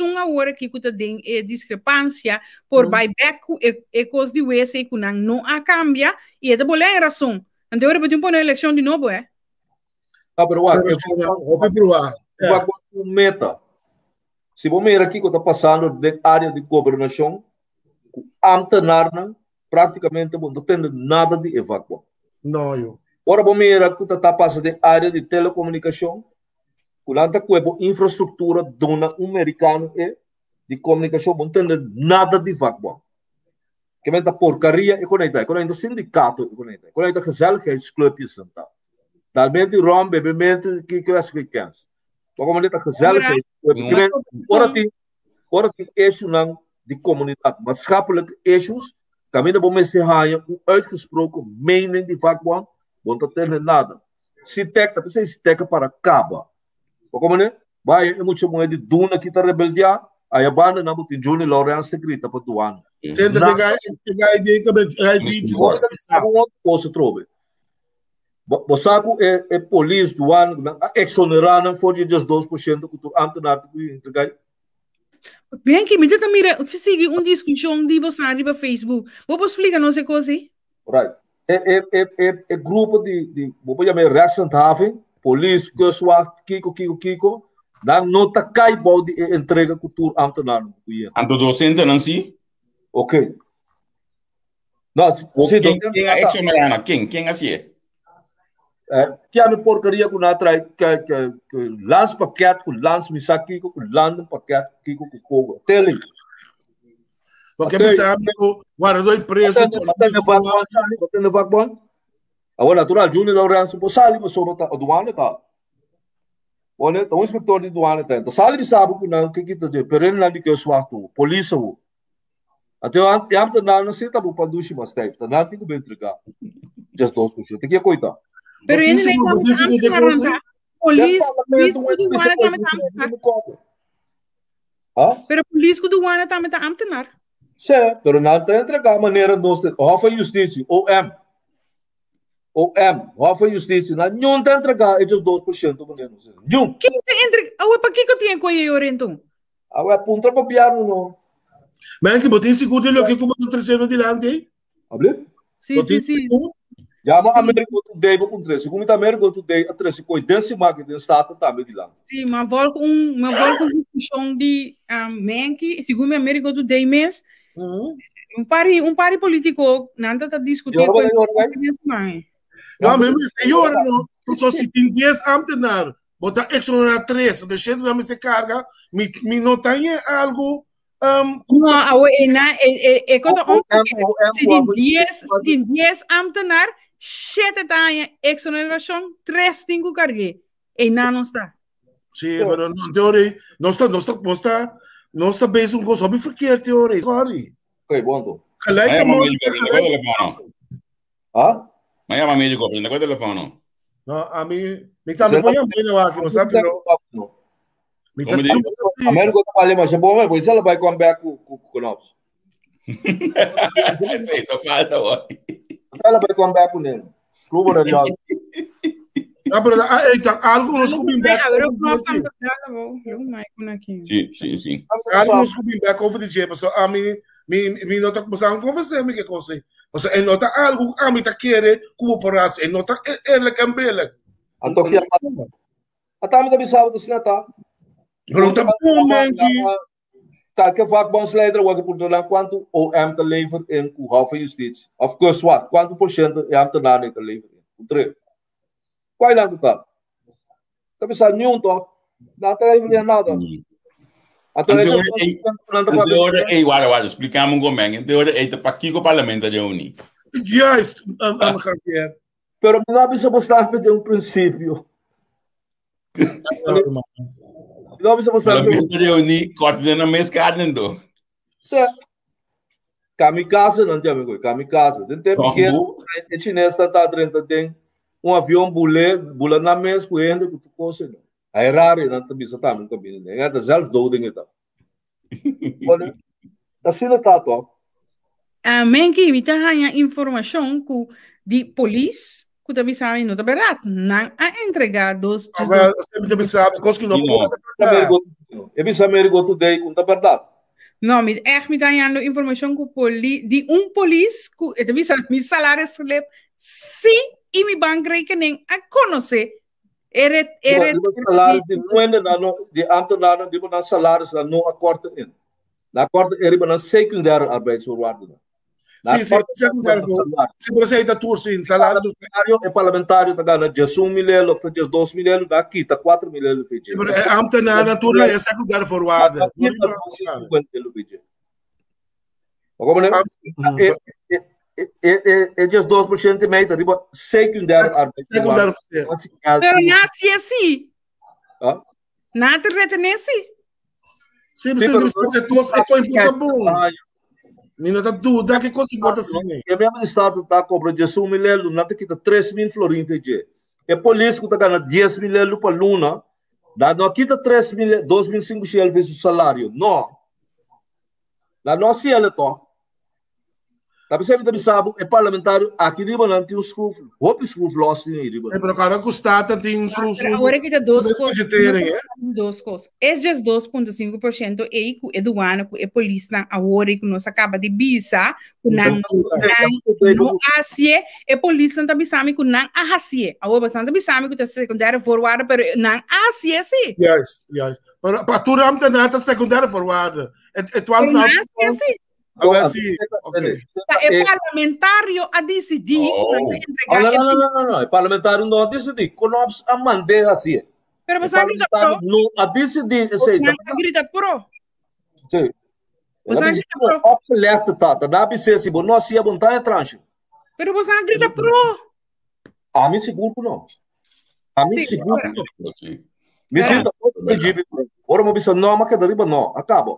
um agora que kuta den e discrepância por buyback e e cos de WC que não não a cambia e é de bola em razão. Então agora pode pôr na eleição de novo, é? Ah, pero o meta. Se você ver aqui que está passando na área de governação, ambtenaar praticamente não tem nada de evacuar. Não, eu. Ora, vamos ver aqui que está passando na área de telecomunicação, que com infraestrutura dona americano e de comunicação não tem nada de evacuar. Que menta porcaria e conecta, conecta sindicato e conecta, conecta gezelligheidsclubjes en dat. Daarmee rom, bebemente, que que acho que quer. Como net gezelligheid. Ora die issue nang die comuniteit, maatschappelijke issues, caminho bom mensen haaien, een uitgesproken mening die vakbond, want dat tem nada. Se tec, dat is tec para caba. Como né? Vai, é muito bom de duna que tá rebeldia, aí a banda na botin Juni Lawrence te grita para duano. Senta pegar pegar ideia que aí vídeo. Posso trobe. Bosaco é, é polícia do ano, exonerar for de 2% que tu ambtenaar te entregar. Bem que me tenta mira, sigue uma discussão de você arriba Facebook. Vou explicar não sei coisa. Right. É, é, é, é, grupo de vou chamar rechtshandhaving, polícia, kustwacht, kiko, kiko, kiko, dan nota cai bom de entrega cultura ambtenaar. Anto docente não sim? Ok. Não, se quem é exonerana? Quem? Quem assim é? Que a porcaria que na trai que que que lans pakket ku lans misaki ku landen pakket kiko ku kogo tele porque me sabe o guardador preso até vakbond agora natural Júnior Lourenço bo sali bo soba ta aduana ta olha então inspector de aduana tá então sali sabe que não que que tá de perene lá de que swachto polícia o Anto e ambtenarnan si ta bo pandushi mas stijf, ta nan tin ku bin entrega 12%. Te kia koita? Pero e lei ta ambtenarnan ta polis, polis ku douane tambe ta ambtenar. Ha? Pero polis ku douane tambe ta ambtenar. Sí, pero nan ta entrega manera nos te, Hof van Justitie, OM. OM, Hof van Justitie, nan niun ta entrega e 12% manera nos. Niun. Ken ta entrega? Awe, pakiko tin e koe ei ora enton? Awe puntra gobierno no. Menki, bo tin sigur di loke ku bo ta tresiendo dilanti ei? Alblief? Sí, Bo sí, tin sí. sigur? Yama Sí. Amerigo Today bo puntr'é. Segun mi ta Amerigo Today a trese koi den siman aki den Staten tambe dilanti. Sí, ma volg un, ma volg un discussión di um, Menki, segun mi Amerigo Today mes, un pari, un pari politico nan ta ta discutir Yora koi bai, yora bai. den siman. ei. No, mi mi yora no. So si tin 10 ambtenaar, Bo ta exonerá tres, de shete nan mester carga, mi, mi no ta ye algo um, ku No, awo e na e e e kota O- OM, omgekeerd. OM, Si tin ku 10, si tin 10 ambtenaar, shete ta haña exoneracion, tres tin ku karg'é. E na no sta. Sí, pero no, teorie, nos ta, nos ta, nos ta, nos ta bezig un cosa hopi verkeerd teorie, sorry. Ok, bon to. Gelijk Maya amor, médico, prende ko telefono. Ha? Maya ma médico, prende ko telefono. No, a mi, mi tambe por llamar no aqui, no sabe no. Mi ta Como di? Americo ta vale mas bom, mas pois ela vai come back ku ku ku nós. Esse isso falta, hoy. Ela vai come back ku nele. Clube na job. Ah, pero ah, ei, tá, algo nos ku bin back. A ver, no tanto nada, bo. Lu mai kun aki. Sí, sí, sí. Algo nos ku bin back over di dje, paso a mi mi mi no ta pasando convencer mi ke cosa. Paso e no ta algo ku ami ta kere ku bo por hasi, e no ta eerlijk en billijk. Anto ki Ata mi ta bisa bo ta ta. Pero ta bom, Menki. Kalke vakbondsleider wordt por lang quanto OM te levert in ku Hof van Justitie. Of Kustwacht, quanto porcento e ambtenaren te levert in. Tre. Qual lang ta? Ta bisa niun toch? Na ta levert nada. Anto En e teoria, En teoria, ei, wacht, wacht, explica me como En teoria, ei, te pakiko parlamento de uni. Juist, Javier. Pero mi no bisa bo sta de un principio. Mi no bisa bo sta Parlamento de uni, korte de na mes carne do. Kamikaze não tem amigo, kamikaze. Den tempo que Como? e chinês tá tá dentro tem um avião bule, bula na mesa com ele que tu coisa. Aí raro não tá bisa tá nunca bem, né? É zelfdoding het. Olha, tá sendo tá top. Ah, Menki, mi ta haña informashon ku di polis ku ta bisa mi no ta berat. Nan a entrega dos Ah, wel, sempre te sabe, cos que não Sim, pode. Amerigo, e bisa Amerigo Today com tá verdade. No, mi echt mi ta hañando informashon ku poli di un polis ku e ta bisa mi salaris slip si i mi bankrekening a konosé ere ere Riba salaris di nuende na no di ambtenaren di na salaris na no akkoord in. Na akkoord in riba na secundaire arbeidsvoorwaarden. Na Sí, sí, secundaire salaris. Se você tá tour sim, salário. Parlamentario e parlamentario ta gana 11 mil euro of 2 mil euro, da kita 4 mil euro VJ. Pero é ambtenaar natuurlijk é secundaire voorwaarden. Da kita 250 euro VJ. Maar kom maar, e e e e just 2% mee, dat riba secundaire Secundaire arbeidsvoorwaarden. voorwaarden. Pero na si si. Ah? Na te retener si. Sim, sim, sim, é todos é coisa importante bom. Mi não tá dúvida que coisa importante sim. E mesmo estado tá cobra 11 mil euro, nada kita 3 mil florin VJ. E polícia que tá ganhando 10 mil euro por luna, da não kita 3 mil, 2.500 euro vezes o salário. Não. La não se ela to. Da percebe que sabe, é parlamentário aqui riba não tem um schroef, hoop schroef los in riba. É, pero cara custa tem su Pero awor ku ta dos kos. budgetering, hè? Dos kos. E just 2,5% e ku e douane ku e polis nan awor ku nos a kaba di bisa ku nan nan no hasié e polis nan ta bisami ku nan a hasié. Awor bo ta bisami ku ta secundaire voorwaarden pero nan a hasié si. Juist, juist. Maar pa tur ambtenaar ta secundaire voorwaarden. Het 12 Pero nan a hasié si. Ah, wel, sí. Oké. Ta e parlamentario a disidí Oh. ku nan ta Oh, entregá no, e no, no, no, no. O parlamentário não a decidir. Conops a mandar assim. Pero O você grita pro. parlamentário não a decidir. Sei, Nan a grita pro. Sim. Você Ela grita pro. Opgelegd dat. Daarna bisa se bo não se vontade tranche. Pero você grita pro. A mim seguro que não. A mim Sim, seguro ora. que não. Sí. Me É. sinto pedido. Ora, mo bisa não, mas que riba não. Acaba.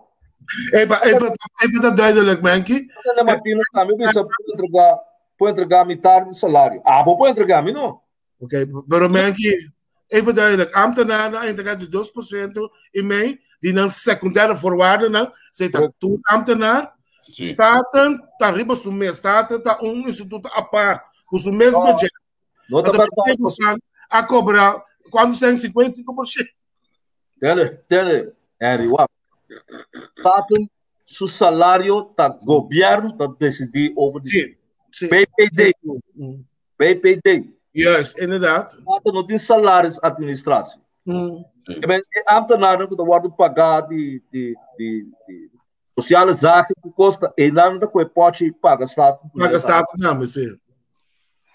Even, even, even dat duidelijk, Menki. Tene Martinus tambe bisa por entrega, por entrega mitar di salario. Ah, bo por entrega mi no. Oké, pero Menki, even duidelijk. Ambtenaren a entrega di 2% i mei di nan secundaire voorwaarden, ze ta tur ambtenaar. Sí. Staten ta riba su mes. Staten ta un instituto apart, ku su mes No. budget. No ta Anto, berdad. bosan a cobra cuánto zijn 55%. Tene, tene, Henry, wak. Staten, su salario ta gobierno ta decidi over di Sí, sí. BPD. BPD. Juist, inderdaad. Staten no tin salaris administratie. Ik ben ambtenaren ku ta wordo pagá di di di di sociale zaken ku kosta e nan ta ku e pochi paga Staten. Paga Staten namen, sí.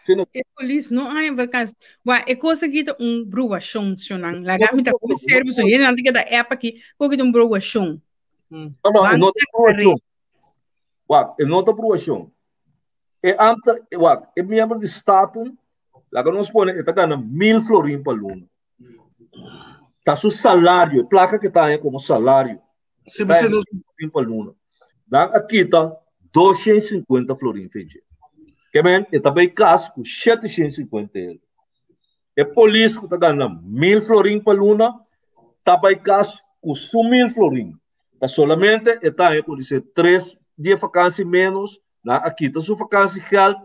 Sino E polis no hay vakantie. Wa e cosa kita un bruwashon shonan. Laga mi ta ku service so hende kita app aki ko kita un bruwashon. No, no, e no ta bruwashon. Wak, e no ta bruwashon. E ambte, wak, e miembro di Staten, laga nos pone, e ta gana 1000 florin pa luna. Ta su salario, e plaka ke ta haña komo salario. Si bo no florin pa luna. Nan a kita 250 florin feje. Ke men, e ta bai kas ku 750 euro. E polis ku ta gana 1000 florin pa luna, ta bai kas ku su 1000 florin. Ta solamente e ta haña polis 3 dia vakantie menos, nan a kita su vakantiegeld,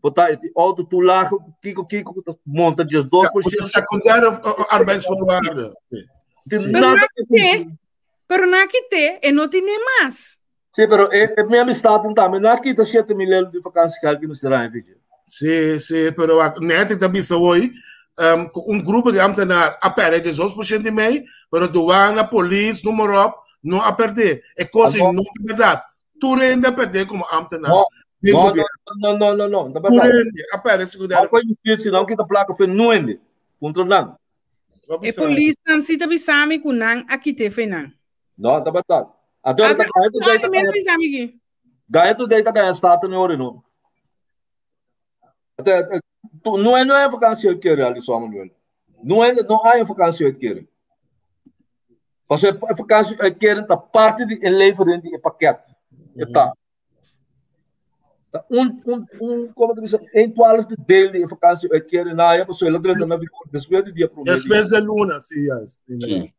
bota e auto toelage, kiko kiko, ta monta just 2%. Secundaire arbeidsvoorwaarden. Pero na kite, pero na kite, e no tiene mas. Sí, pero e, e mi amistad tambe, na kita 7 mil euro di vakantiegeld ku mester haña, weet je. Sí, sí, pero net ik bisa hoy, un grupo di ambtenaar a perde de 2% mei, pero douane, polis, noem maar op, no a perde. E kos Ah, no ta berdat. Tur hende a perde komo ambtenaar. No, no, no, no, no, no, no, Tur hende a perde secundaire. Não foi justiça, não kita placa foi nuende. Punto nan. E polis nan si ta bisami ku nan a kite fe nan. No, ta berdat. Adora ta ganha tu Ai, ta mesmo ganha. bisami ki. Ganha tu ta ganha staten ore no. Até tu não é não é vakantie uitkering ali só Manuel. Não é não há vakantie uitkering. Pas é vakantie uitkering ta parte di inlevering di pakket. Eta. Un un un komo ta bisa 1/12 deel di vakantie uitkering na ja, so ela na vigor despues di dia promé. Despues di luna, sí, juist. Sí.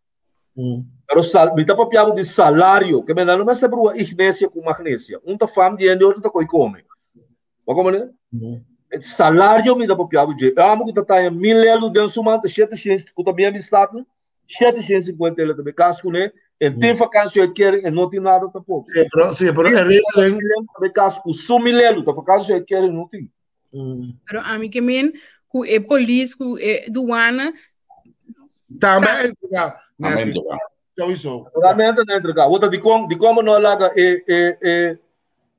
Pero sal, mi ta papiando di salario, ke men no mester brua ignesia ku magnesia. Un ta fam di hende, otro ta koi kome. Wa komo ne? E salario mi ta papiando di. Amo ku ta tanya 1000 euro den suma ta 700 ku ta minha amistad, 750 euro tambe kas ku ne. En tin vakantie uitkering en no tin nada tampoko. Sí, pero, sí, pero e regeling. Tambe kas ku su 1000 euro, ta vakantie uitkering no tin. Pero ami ke men ku e polis ku e douane Tambe entrega. Tambe entrega. Sowieso. Realmente no entrega. Outra di kom, di komo no laga e e e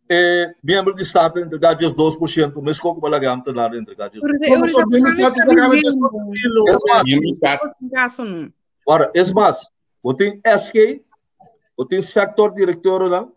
e membro di Staten entrega just 2%, mas como ba laga ambtenaar entrega just. Pero de Como eu so já bem staat te gaan met kilo. Es mais, Miembro staat. caso não. Ora, es mais, bo tin SG, bo tin sector director lá,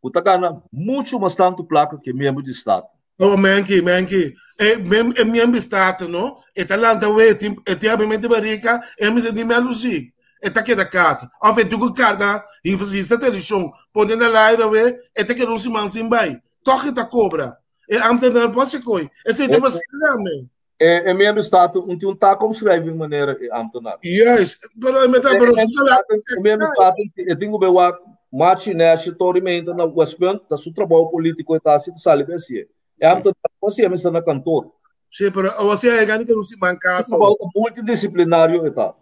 bo ta gana muchu mas tantu plaka ku membro di Staten. Oh, menki, menki. E, mem, e miembro staat, no? E talanta we, e ti abbiamente barrica, e mi se di me luzik. E ta keda casa. Of e tu carga, e você televisão, pone na live we, e te queda um simão sem bai. Toch ta cobra. E ambtenaar pode koi. E se te você man. E, e membro di Staten, um tin un taak-omschrijving manera e ambtenaar. Juist. Pero me ta pero E membro di Staten, e tin ku bewa Machi Nash Tori Menta na Westpunt, ta su trabou polítiko e ta si sali besi. E ambtenaar, você está na kantoor. Sí, pero você é gani que não se manca. Trabou multidisciplinario e ta.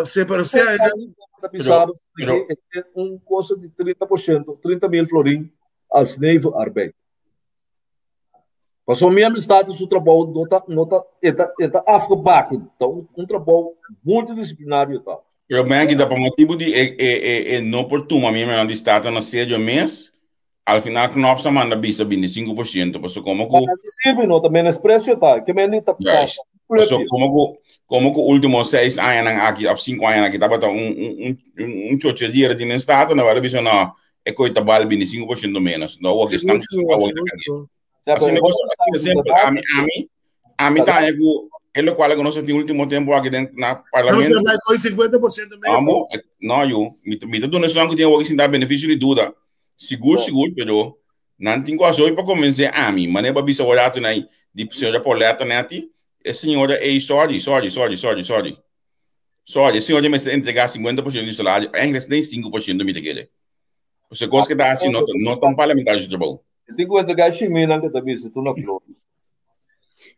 Sí, pero você é Tá pensando que é um custo de 30%, 30 mil florin als nevenarbeid. Maar zo'n membro staat su trabou no ta no ta eta eta afgebakend. Ta un, un trabou multidisciplinario ta. Pero ben aki ta pa motibu di e e e e no por tuma miembronan di Staten na serio mes, al final Knops a manda bisa 25%, paso komo ku Ma sirbi no ta menosprecio ta, ke men ta Juist. Paso komo ku último 6 añanan aki of 5 añanan aki tabata un un un un un chocheria den Staten, nan a bisa no e koi ta bal 25% menos. No, awor esnan awor ta kende. Asina, asina simpel. Ami, ami, ami ta ku E lokual ku nos tin último tempu aki den na parlamento. No se bai koi 50% medio. Amo, no yu, mi mi ta duna esnan ku tin awor sin dar beneficio di duda. Sigur, sigur, pero nan tin ku hasi pa konvensé ami. Manera bo a bisa awor rato nai di señora Pauletta neti, e señora ei sorry, sorry, sorry, sorry, sorry. Sorry, e señora mester entregá 50% di salario, eigenlijk den 5% mi ta kere. Pasobra kos ke ta hasi no no ta un parlamentario su trabou. E tin ku entregá e shiminan ku ta bisa tur na flor.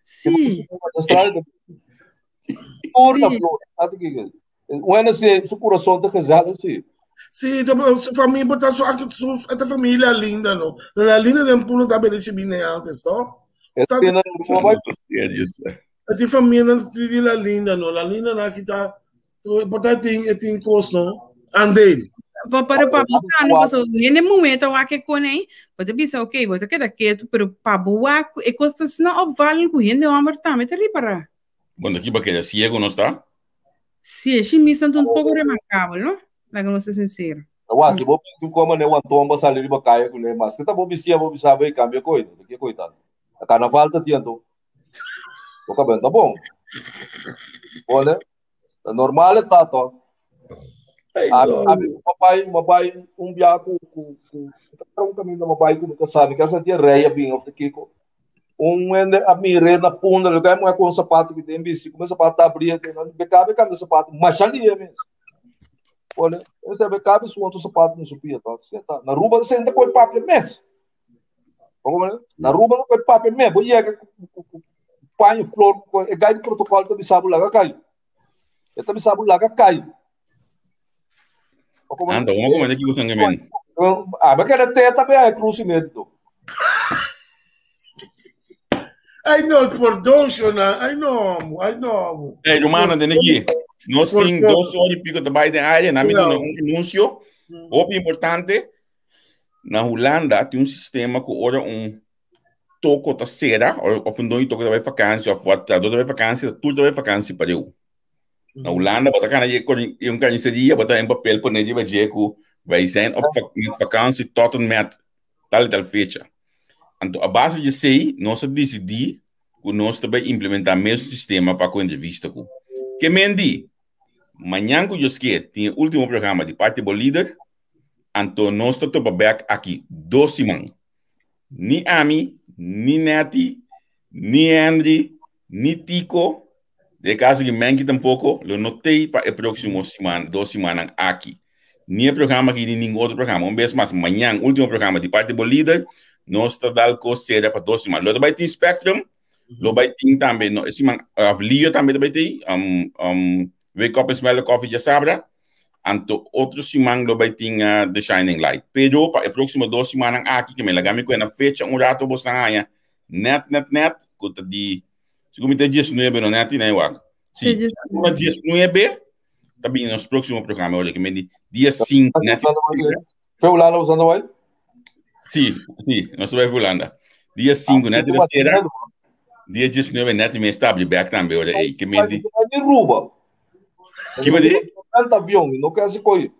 Sí. Tur na flor. Sabe que Bueno, si su corazón ta gezellig, sí. Sí, su familia, bo su, su, esta familia linda, no? La linda den puno ta bene chimine antes, no? Esta familia no di la linda, no? La linda na kita, porta tin, tin cos, no? Andel. Pa pero pa bisa no paso hende muhé ta wak e kon ei, bo ta bisa ok, bo ta keda ketu, pero pa bo wak e kos ta asina opvallend ku hende hòmber tambe ta ripará. Bon, aki bo keda siego no sta? Si, e shimisnan ta un poko remarkabel, no? Laga nos ta sinsero. Awor, si bo bisti un koma ne wanton bo sali riba kaya ku ne, maske ta bo bistia bo bisa bo e kambia koi, ta ke koi tantu. Ta karnaval ta tin anto. Bo kabel ta bon. Bo ne? Ta normal e ta to. Ami mabai mabai un bia ku ku ku ta un kaminda mabai ku mi kasá mi kasa dia rei a bin of ta kiko. Un hende a mire na punda lo kai muhé ku un sapato ki den bisti ku mi sapato ta abri nan be kabe kambia sapato masha lie mes. Ole e be kabe su otro sapato na su pia to senta na Aruba ta senta ku e papia mes. Na Aruba ta ku e papia mes bo yega ku paño flor e gai di protokòl ta bisa bo laga kai. E ta bisa bo laga kai. Anda, vamos comer aqui com men. Ah, mas quero teta bem a cruz inédito. Ai no, perdão, Shona. Ai no, ai no. Hey, Romano, den aqui. Nós tem 2 horas e pico de Biden área, na minha um anúncio, hopi importante. Na Hulanda tin un sistema ku ora un toko ta sera, of un doño toko ta bai vakantie, of wat, ta bai vakantie, tur ta bai vakantie pareu. Na Hulanda, bo ta kana je un carniceria, bo ta en papel pone riba dje ku wij zijn op met vakantie tot en met tal y tal fecha. Anto, a base di esei, nos a disidí ku nos ta bai implementá mesun sistema pa ku entrevista ku. Ke men di? Mañan ku Dios ke, tin e último programa di parti bo lider, anto nos ta topa bèk aki 2 siman. Ni ami, ni Netty, ni Henry, ni Tico, den kaso di Menki tampoko, lo no tei pa e próksimo siman, 2 simannan aki. Ni e programa aki, ni ningun otro programa. Un bes mas, mañan, último programa di parti bo lider, nos ta dal kos sera pa 2 siman. Lo ta bai tin Spectrum, lo bai tin tambe, no, e siman, of Leo tambe ta bai tin, Wake Up and Smell the Coffee djasabra, anto otro siman lo bai tin The Shining Light. Pero pa e próksimo 2 simannan aki, ke mi laga mi kuena fecha un rato bosnan haña, net, net, net, ku ta di, sigur mi ta 19, no net tinai wak. Si, 19 ta bini nos próksimo programa, ora ke mi di dia 5, net. Fe Hulanda usando bai? Si, nos bai Hulanda. Dia 5, net di sera. Dia 19, net mi está abri back tambe, ora ei, ke mi di. Di Ruba. Ki ba di? Tanta avião, no quer se coi.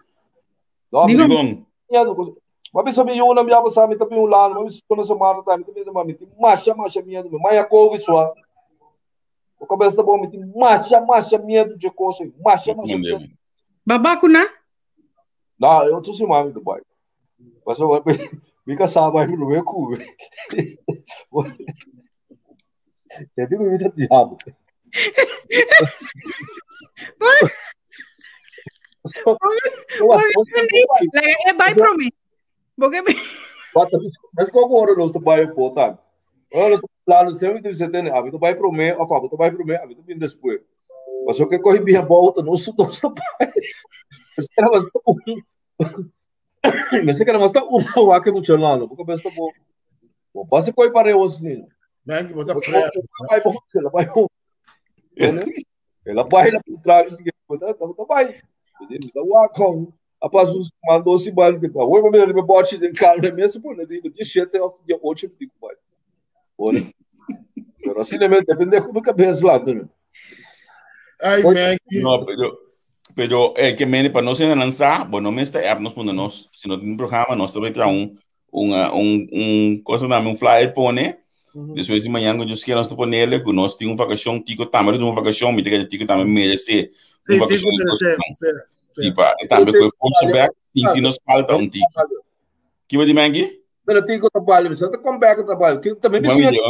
Digon. Ma bisa mi yuna mi abo sa mi tabi un lano, ma bisa kono sa mata ta mi tabi sa mi ti masha masha miedo, mi maya covid swa. O cabeça tá bom, mi ti masha masha miedo de coisa, masha masha miedo. Babakuna? Não, eu tô sem mami do pai. Mas eu mi casava aí no meu cu. Eu digo mi tá diabo. Laga e bai promé. Porque me Mas qual hora nós tá bai foto? Ora nós plano sempre tem você tem, a vida vai promé, a fa vai promé, a vida vem depois. Mas o que corre bem a volta, nós tá bai. Mas era mas tá um. Mas era mas tá um wa que muito lá, porque mas tá bom. Bom, passa coi para eu assim. Bem que botar Vai bom, ela vai bom. Ela vai lá por trás, tá tá vai. Tá wa com após os mandou se bando tipo, oi, meu meu bote de carne mesmo, pô, né, de 7 ou dia 8 de vai. Olha. Pero assim, né, depende como cabeça lá, né? Ai, man. No, pero ke men pa nos lansa, bueno, no esta app nos pone nos, si no tin programa, nos tambe traha un cosa un flyer pone. Despues di mañana ku Dios kier nos ta ponele ku nos tin un vakashon, Tico tambe ta tin un vakashon, mi ta kere Tico tambe merece un Sí, vakashon. Tico merece, sí, sí. Sí, pa, e tambe ku e forsa bek, sinti nos falta un tiki. Kiba di Menki? Pero Tico ta bali, mi sa ta come back ta bali. Ki tambe mi Mami siya.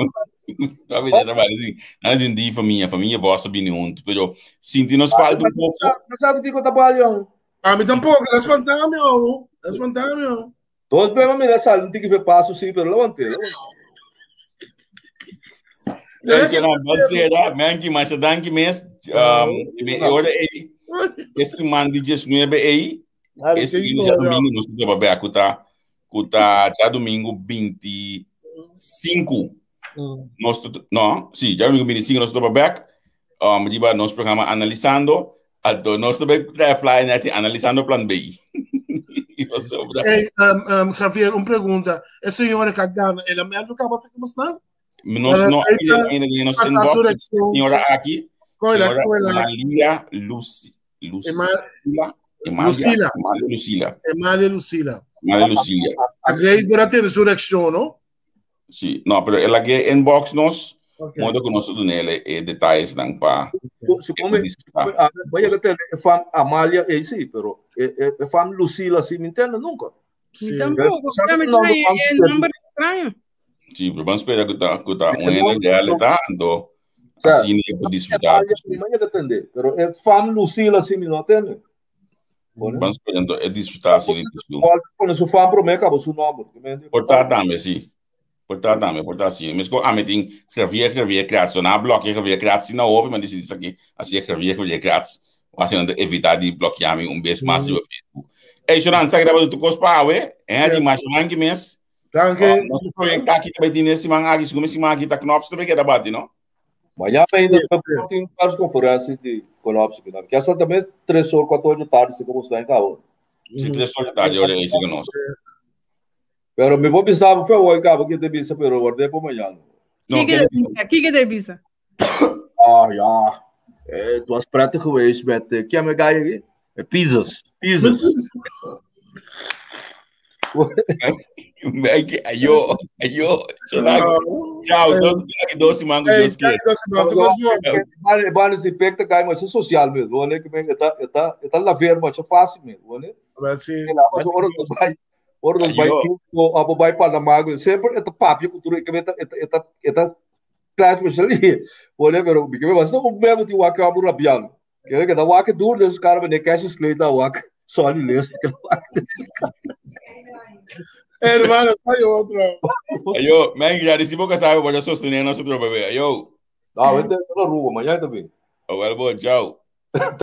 Mami ta bali, sí. Nada di un di famia, famia vossa bini junto. Pero sinti nos falta un poco. No sabe Tico ta bali, oh. A mi tampoco, la espantami, oh. La espantami, oh. Dos bema mira sal un tiki fe paso sí, pero levante, levante. Sera, Menki, masha danki mes. Me ora ei, e siman di 19 ei, e siguiente já domingo, nos ta babé, ku ta, ku ta já domingo 25. Nos, no, sí, já domingo 25 nos ta babé, riba nos programa Analisando. Anto nos tambe trae flyer net analisando plan B. Hey, Javier, un pregunta. E señora que gana, ela me lo acaba de como Nos no ainda den nos inbox. Señora aqui. Señora Malia Lucy. Lucila. Lucila. Emalia Lucila. Emalia Lucila. Emalia Lucila. Agrei por ter su reacción, no? Sí, no, pero el que inbox nos, okay. modo que nos dunele e detalles dan pa. Supone, ah, voy a tener fam Amalia, sí, pero fam Lucila, sí, me entiende nunca. Sí. Tampoco, el nombre extraño. Sí, pero vamos a esperar que está un ideal tanto. Así ni puede disfrutar. Pero el fam Lucila, sí, me no entiende. Vamos esperando é disfrutar assim Pone su fam promé cabo su nombre. Portar tambe, sí. Portar tambe, portar sí. Mas ko ame tin Javier Javier Kratz, so na bloque Javier Kratz na open, mas decidi aqui, assim Javier Javier Kratz, assim não evitar de bloquear me um vez mais no Facebook. Ei, Jonan, sa grava tu cospa awe, é de mais um que mês. Danke. Nosso projeto aqui também tem nesse man aqui, segundo esse man aqui tá Knops também que era bate, não? Mañana ainda tem várias conferências de colapso, que essa também 3 horas, 4 horas de tarde, se como está em casa. Sim, 3 horas de tarde, olha isso que nós. Pero me vou pensar, foi hoje, cabo, que te bisa, pero guardei para amanhã. No, que te bisa? Que te bisa? Ah, ja. Het was prettig geweest met, ken me guy Pizzas. Pizzas. Ayo, ayo, Ciao, dos semanas. Vale, se pega cai, mas é social mesmo, né? Que está está está lá ver, mas é fácil mesmo, né? Sim. Mas ora dos vai, ora dos vai, o vai para Panamá, sempre está papio cultura que está está está claro, mas ali, olha, pero porque mas não mesmo tem o acabo rabiano. Que que da wak duro desse cara, mas nem cash escleta wak. Só ali leste que Hermano, hay otro. Ayo, men, ya decimos que sabe, voy a sostener a nosotros, bebé. Ayo. No, vete, no rubo, mañana también. Bueno, chao.